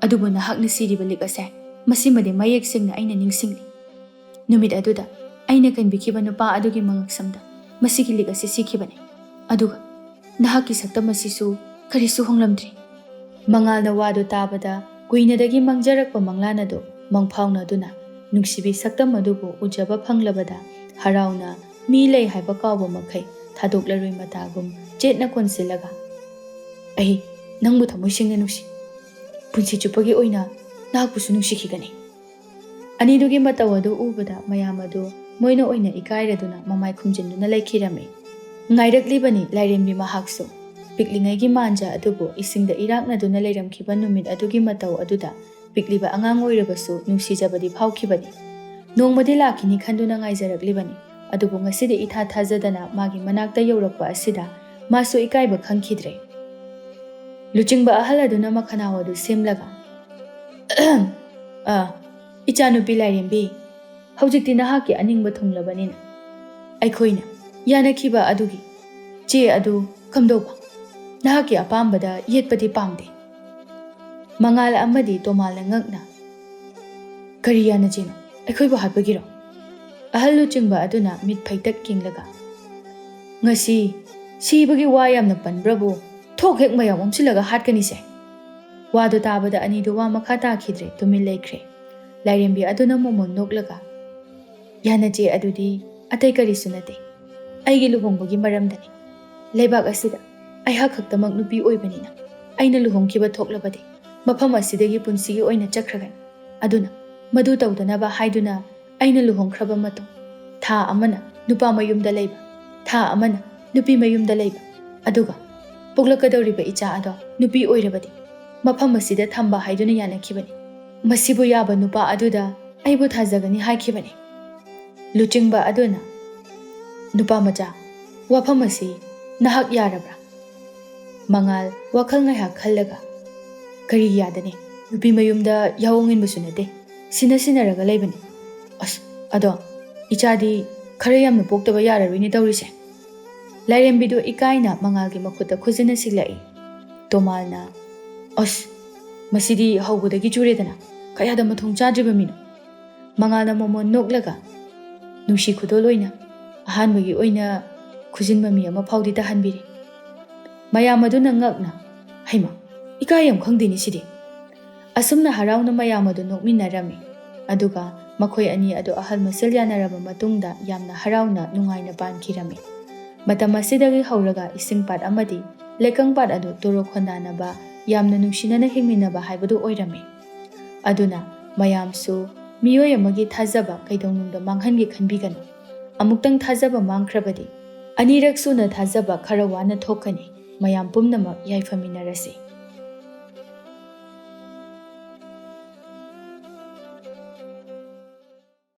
ꯑꯗꯨꯕꯨ ꯅꯍꯥꯛꯅ ꯁꯤꯔꯤꯕ ꯂꯤꯛ ꯑꯁꯦ ꯃꯁꯤꯃꯗꯤ ꯃꯌꯦꯛ ꯁꯦꯡꯅ ꯑꯩꯅ ꯅꯤꯡꯁꯤꯡꯂꯤ꯫ ꯅꯨꯃꯤꯠ ꯑꯗꯨꯗ ꯑꯩꯅ ꯀꯟꯕꯤꯈꯤꯕ ꯅꯨꯄꯥ ꯑꯗꯨꯒꯤ ꯃꯉꯛꯁꯝꯗ ꯃꯁꯤꯒꯤ ꯂꯤꯛ ꯑꯁꯤ ꯁꯤꯈꯤꯕꯅꯤ꯫ ꯑꯗꯨꯒ ꯅꯍꯥꯛꯀꯤ ꯁꯛꯇꯝ ꯑꯁꯤꯁꯨ ꯀꯔꯤꯁꯨ ꯍꯣꯡꯂꯝꯗ꯭ꯔꯤ꯫" ꯃꯉꯥꯜꯅ ꯋꯥꯗꯨ ꯇꯥꯕꯗ ꯀꯨꯏꯅꯗꯒꯤ ꯃꯪꯖꯔꯛꯄ ꯃꯪꯂꯥꯟ ꯑꯗꯨ ꯃꯪꯐꯥꯎꯅꯗꯨꯅ ꯅꯨꯡꯁꯤꯕꯤ ꯁꯛꯇꯝ ꯑꯗꯨꯕꯨ ꯎꯖꯕ ꯐꯪꯂꯕꯗ ꯍꯔꯥꯎꯅ ꯃꯤ ꯂꯩ ꯍꯥꯏꯕ ꯀꯥꯎꯕ ꯃꯈꯩ ꯊꯥꯗꯣꯛꯂꯔꯣꯏ ꯃꯇꯥꯒꯨꯝ ꯆꯦꯠꯅ ꯀꯣꯟꯁꯤꯜꯂꯒ, "ꯑꯩ ꯅꯪꯕꯨ ꯊꯃꯣꯏ ꯁꯦꯡꯅ ꯅꯨꯡꯁꯤ꯫ ꯄꯨꯟꯁꯤ ꯆꯨꯞꯄꯒꯤ ꯑꯣꯏꯅ ꯅꯍꯥꯛꯄꯨꯁꯨ ꯅꯨꯡꯁꯤꯈꯤꯒꯅꯤ꯫" ꯑꯅꯤꯗꯨꯒꯤ ꯃꯇꯧ ꯑꯗꯨ ꯎꯕꯗ ꯃꯌꯥꯝ ꯑꯗꯨ ꯃꯣꯏꯅ ꯑꯣꯏꯅ ꯏꯀꯥꯏꯔꯗꯨꯅ ꯃꯃꯥꯏ ꯈꯨꯝꯖꯤꯟꯗꯨꯅ ꯂꯩꯈꯤꯔꯝꯃꯤ꯫ ꯉꯥꯏꯔꯛꯂꯤꯕꯅꯤ ꯂꯥꯏꯔꯦꯝꯕꯤ ꯃꯍꯥꯛꯁꯨ꯫ ꯄꯤꯛꯂꯤꯉꯩꯒꯤ ꯃꯥꯟꯖ ꯑꯗꯨꯕꯨ ꯏꯁꯤꯡꯗ ꯏꯔꯥꯛꯅꯗꯨꯅ ꯂꯩꯔꯝꯈꯤꯕ ꯅꯨꯃꯤꯠ ꯑꯗꯨꯒꯤ ꯃꯇꯧ ꯑꯗꯨꯗ ꯄꯤꯛꯂꯤꯕ ꯑꯉꯥꯡ ꯑꯣꯏꯔꯕꯁꯨ ꯅꯨꯡꯁꯤꯖꯕꯗꯤ ꯐꯥꯎꯈꯤꯕꯅꯤ꯫ ꯅꯣꯡꯃꯗꯤ ꯂꯥꯛꯈꯤꯅꯤ ꯈꯟꯗꯨꯅ ꯉꯥꯏꯖꯔꯛꯂꯤꯕꯅꯤ꯫ ꯑꯗꯨꯕꯨ ꯉꯁꯤꯗꯤ ꯏꯊꯥ ꯊꯥꯖꯗꯅ ꯃꯥꯒꯤ ꯃꯅꯥꯛꯇ ꯌꯧꯔꯛꯄ ꯑꯁꯤꯗ ꯃꯥꯁꯨ ꯏꯀꯥꯏꯕ ꯈꯪꯈꯤꯗ꯭ꯔꯦ꯫ ꯂꯨꯆꯤꯡꯕ ꯑꯍꯜ ꯑꯗꯨꯅ ꯃꯈꯅꯥꯎ ꯑꯗꯨ ꯁꯦꯝꯂꯒ, "ꯑ, ꯏꯆꯥꯅꯨꯄꯤ ꯂꯥꯏꯔꯦꯝꯕꯤ, ꯍꯧꯖꯤꯛꯇꯤ ꯅꯍꯥꯛꯀꯤ ꯑꯅꯤꯡꯕ ꯊꯨꯡꯂꯕꯅꯤꯅ ꯑꯩꯈꯣꯏꯅ ꯌꯥꯅꯈꯤꯕ ꯑꯗꯨꯒꯤ ꯆꯦ ꯑꯗꯨ ꯀꯝꯗꯧꯕ? ꯅꯍꯥꯛꯀꯤ ꯑꯄꯥꯝꯕꯗ ꯌꯦꯠꯄꯗꯤ ꯄꯥꯝꯗꯦ꯫" ꯃꯉꯥꯜ ꯑꯃꯗꯤ ꯇꯣꯃꯥꯜꯅ ꯉꯛꯅ, "ꯀꯔꯤ ꯌꯥꯅꯆꯦꯅꯣ? ꯑꯩꯈꯣꯏꯕꯨ ꯍꯥꯠꯄꯒꯤꯔꯣ?" ꯑꯍꯜ ꯂꯨꯆꯤꯡꯕ ꯑꯗꯨꯅ ꯃꯤꯠ ꯐꯩꯇꯛ ꯌꯦꯡꯂꯒ, "ꯉꯁꯤ ꯁꯤꯕꯒꯤ ꯋꯥ ꯌꯥꯝꯅ ꯄꯟꯕ꯭ꯔꯕꯨ? ꯊꯣꯛ ꯍꯦꯛ ꯃꯌꯥꯝ ꯑꯣꯝꯁꯤꯜꯂꯒ ꯍꯥꯠꯀꯅꯤꯁꯦ!" ꯋꯥꯗꯨ ꯇꯥꯕꯗ ꯑꯅꯤꯗꯨ ꯋꯥ ꯃꯈꯥ ꯇꯥꯈꯤꯗ꯭ꯔꯦ, ꯇꯨꯃꯤꯟ ꯂꯩꯈ꯭ꯔꯦ꯫ ꯂꯥꯏꯔꯦꯝꯕꯤ ꯑꯗꯨꯅ ꯃꯣꯃꯣꯟ ꯅꯣꯛꯂꯒ, "ꯌꯥꯅꯆꯦ ꯑꯗꯨꯗꯤ ꯑꯇꯩ ꯀꯔꯤꯁꯨ ꯅꯠꯇꯦ, ꯑꯩꯒꯤ ꯂꯨꯍꯣꯡꯕꯒꯤ ꯃꯔꯝꯗꯅꯤ꯫ ꯂꯩꯕꯥꯛ ꯑꯁꯤꯗ ꯑꯩꯍꯥꯛ ꯈꯛꯇꯃꯛ ꯅꯨꯄꯤ ꯑꯣꯏꯕꯅꯤꯅ ꯑꯩꯅ ꯂꯨꯍꯣꯡꯈꯤꯕ ꯊꯣꯛꯂꯕꯗꯤ ꯃꯐꯝ ꯑꯁꯤꯗꯒꯤ ꯄꯨꯟꯁꯤꯒꯤ ꯑꯣꯏꯅ ꯆꯠꯈ꯭ꯔꯒꯅꯤ꯫ ꯑꯗꯨꯅ ꯃꯗꯨ ꯇꯧꯗꯅꯕ ꯍꯥꯏꯗꯨꯅ ꯑꯩꯅ ꯂꯨꯍꯣꯡꯈ꯭ꯔꯕ ꯃꯇꯨꯡ ꯊꯥ ꯑꯃꯅ ꯅꯨꯄꯥ ꯃꯌꯨꯝꯗ ꯂꯩꯕ, ꯊꯥ ꯑꯃꯅ ꯅꯨꯄꯤ ꯃꯌꯨꯝꯗ ꯂꯩꯕ, ꯑꯗꯨꯒ ꯄꯣꯛꯂꯛꯀꯗꯧꯔꯤꯕ ꯏꯆꯥ ꯑꯗꯣ ꯅꯨꯄꯤ ꯑꯣꯏꯔꯕꯗꯤ ꯃꯐꯝ ꯑꯁꯤꯗ ꯊꯝꯕ ꯍꯥꯏꯗꯨꯅ ꯌꯥꯅꯈꯤꯕꯅꯤ꯫ ꯃꯁꯤꯕꯨ ꯌꯥꯕ ꯅꯨꯄꯥ ꯑꯗꯨꯗ ꯑꯩꯕꯨ ꯊꯥꯖꯒꯅꯤ ꯍꯥꯏꯈꯤꯕꯅꯤ꯫" ꯂꯨꯆꯤꯡꯕ ꯑꯗꯨꯅ, "ꯅꯨꯄꯥ ꯃꯆꯥ, ꯋꯥꯐꯝ ꯑꯁꯤ ꯅꯍꯥꯛ ꯌꯥꯔꯕ꯭ꯔꯥ?" ꯃꯉꯥꯜ ꯋꯥꯈꯜ ꯉꯥꯏꯍꯥꯛ ꯈꯜꯂꯒ, "ꯀꯔꯤ ꯌꯥꯗꯅꯤ? ꯅꯨꯄꯤ ꯃꯌꯨꯝꯗ ꯌꯥꯑꯣꯡ ꯏꯟꯕꯁꯨ ꯅꯠꯇꯦ, ꯁꯤꯟꯅ ꯁꯤꯟꯅꯔꯒ ꯂꯩꯕꯅꯤ꯫ ꯑꯁ, ꯑꯗꯣ ꯏꯆꯥꯗꯤ ꯈꯔ ꯌꯥꯝꯅ ꯄꯣꯛꯇꯕ ꯌꯥꯔꯔꯣꯏꯅꯦ ꯇꯧꯔꯤꯁꯦ꯫" ꯂꯥꯏꯔꯦꯝꯕꯤꯗꯨ ꯏꯀꯥꯏꯅ ꯃꯉꯥꯜꯒꯤ ꯃꯈꯨꯠꯇ ꯈꯨꯖꯤꯟꯅ ꯁꯤꯛꯂꯛꯏ꯫ ꯇꯣꯃꯥꯜꯅ, "ꯑꯁ, ꯃꯁꯤꯗꯤ ꯍꯧꯕꯗꯒꯤ ꯆꯨꯔꯦꯗꯅ, ꯀꯌꯥꯗ ꯃꯊꯣꯡ ꯆꯥꯗ꯭ꯔꯤꯕ ꯃꯤꯅꯣ?" ꯃꯉꯥꯜꯅ ꯃꯣꯃꯣꯟ ꯅꯣꯛꯂꯒ, ꯅꯨꯡꯁꯤ ꯈꯨꯗꯣꯜ ꯑꯣꯏꯅ ꯑꯍꯥꯟꯕꯒꯤ ꯑꯣꯏꯅ ꯈꯨꯖꯤꯟ ꯃꯃꯤ ꯑꯃ ꯐꯥꯎꯗꯤ ꯇꯥꯍꯟꯕꯤꯔꯦ꯫ ꯃꯌꯥꯝ ꯑꯗꯨꯅ ꯉꯛꯅ, "ꯍꯩꯃꯥ, ꯏꯀꯥꯏ ꯌꯥꯝ ꯈꯪꯗꯦꯅꯦ ꯁꯤꯗꯤ꯫" ꯑꯁꯨꯝꯅ ꯍꯔꯥꯎꯅ ꯃꯌꯥꯝ ꯑꯗꯨ ꯅꯣꯛꯃꯤꯟꯅꯔꯝꯃꯤ꯫ ꯑꯗꯨꯒ ꯃꯈꯣꯏ ꯑꯅꯤ ꯑꯗꯨ ꯑꯍꯜ ꯃꯁꯦꯜ ꯌꯥꯅꯔꯕ ꯃꯇꯨꯡꯗ ꯌꯥꯝꯅ ꯍꯔꯥꯎꯅ ꯅꯨꯡꯉꯥꯏꯅ ꯄꯥꯟꯈꯤꯔꯝꯃꯤ꯫ ꯃꯇꯝ ꯑꯁꯤꯗꯒꯤ ꯍꯧꯔꯒ ꯏꯁꯤꯡ ꯄꯥꯠ ꯑꯃꯗꯤ ꯂꯩꯀꯪ ꯄꯥꯠ ꯑꯗꯨ ꯇꯣꯔꯣ ꯈꯣꯟꯗꯥꯅꯕ, ꯌꯥꯝꯅ ꯅꯨꯡꯁꯤꯅꯅ ꯍꯤꯡꯃꯤꯟꯅꯕ ꯍꯥꯏꯕꯗꯨ ꯑꯣꯏꯔꯝꯃꯤ꯫ ꯑꯗꯨꯅ ꯃꯌꯥꯝꯁꯨ ꯃꯤꯑꯣꯏ ꯑꯃꯒꯤ ꯊꯥꯖꯕ ꯀꯩꯗꯧꯅꯨꯡꯗ ꯃꯥꯡꯍꯟꯒꯦ ꯈꯟꯕꯤꯒꯅꯨ꯫ ꯑꯃꯨꯛꯇꯪ ꯊꯥꯖꯕ ꯃꯥꯡꯈ꯭ꯔꯕꯗꯤ ꯑꯅꯤꯔꯛ ꯁꯨꯅ ꯊꯥꯖꯕ ꯈꯔ ꯋꯥꯅ ꯊꯣꯛꯀꯅꯤ꯫ ꯃꯌꯥꯝ ꯄꯨꯝꯅꯃꯛ ꯌꯥꯏꯐꯃꯤꯟꯅꯔꯁꯤ꯫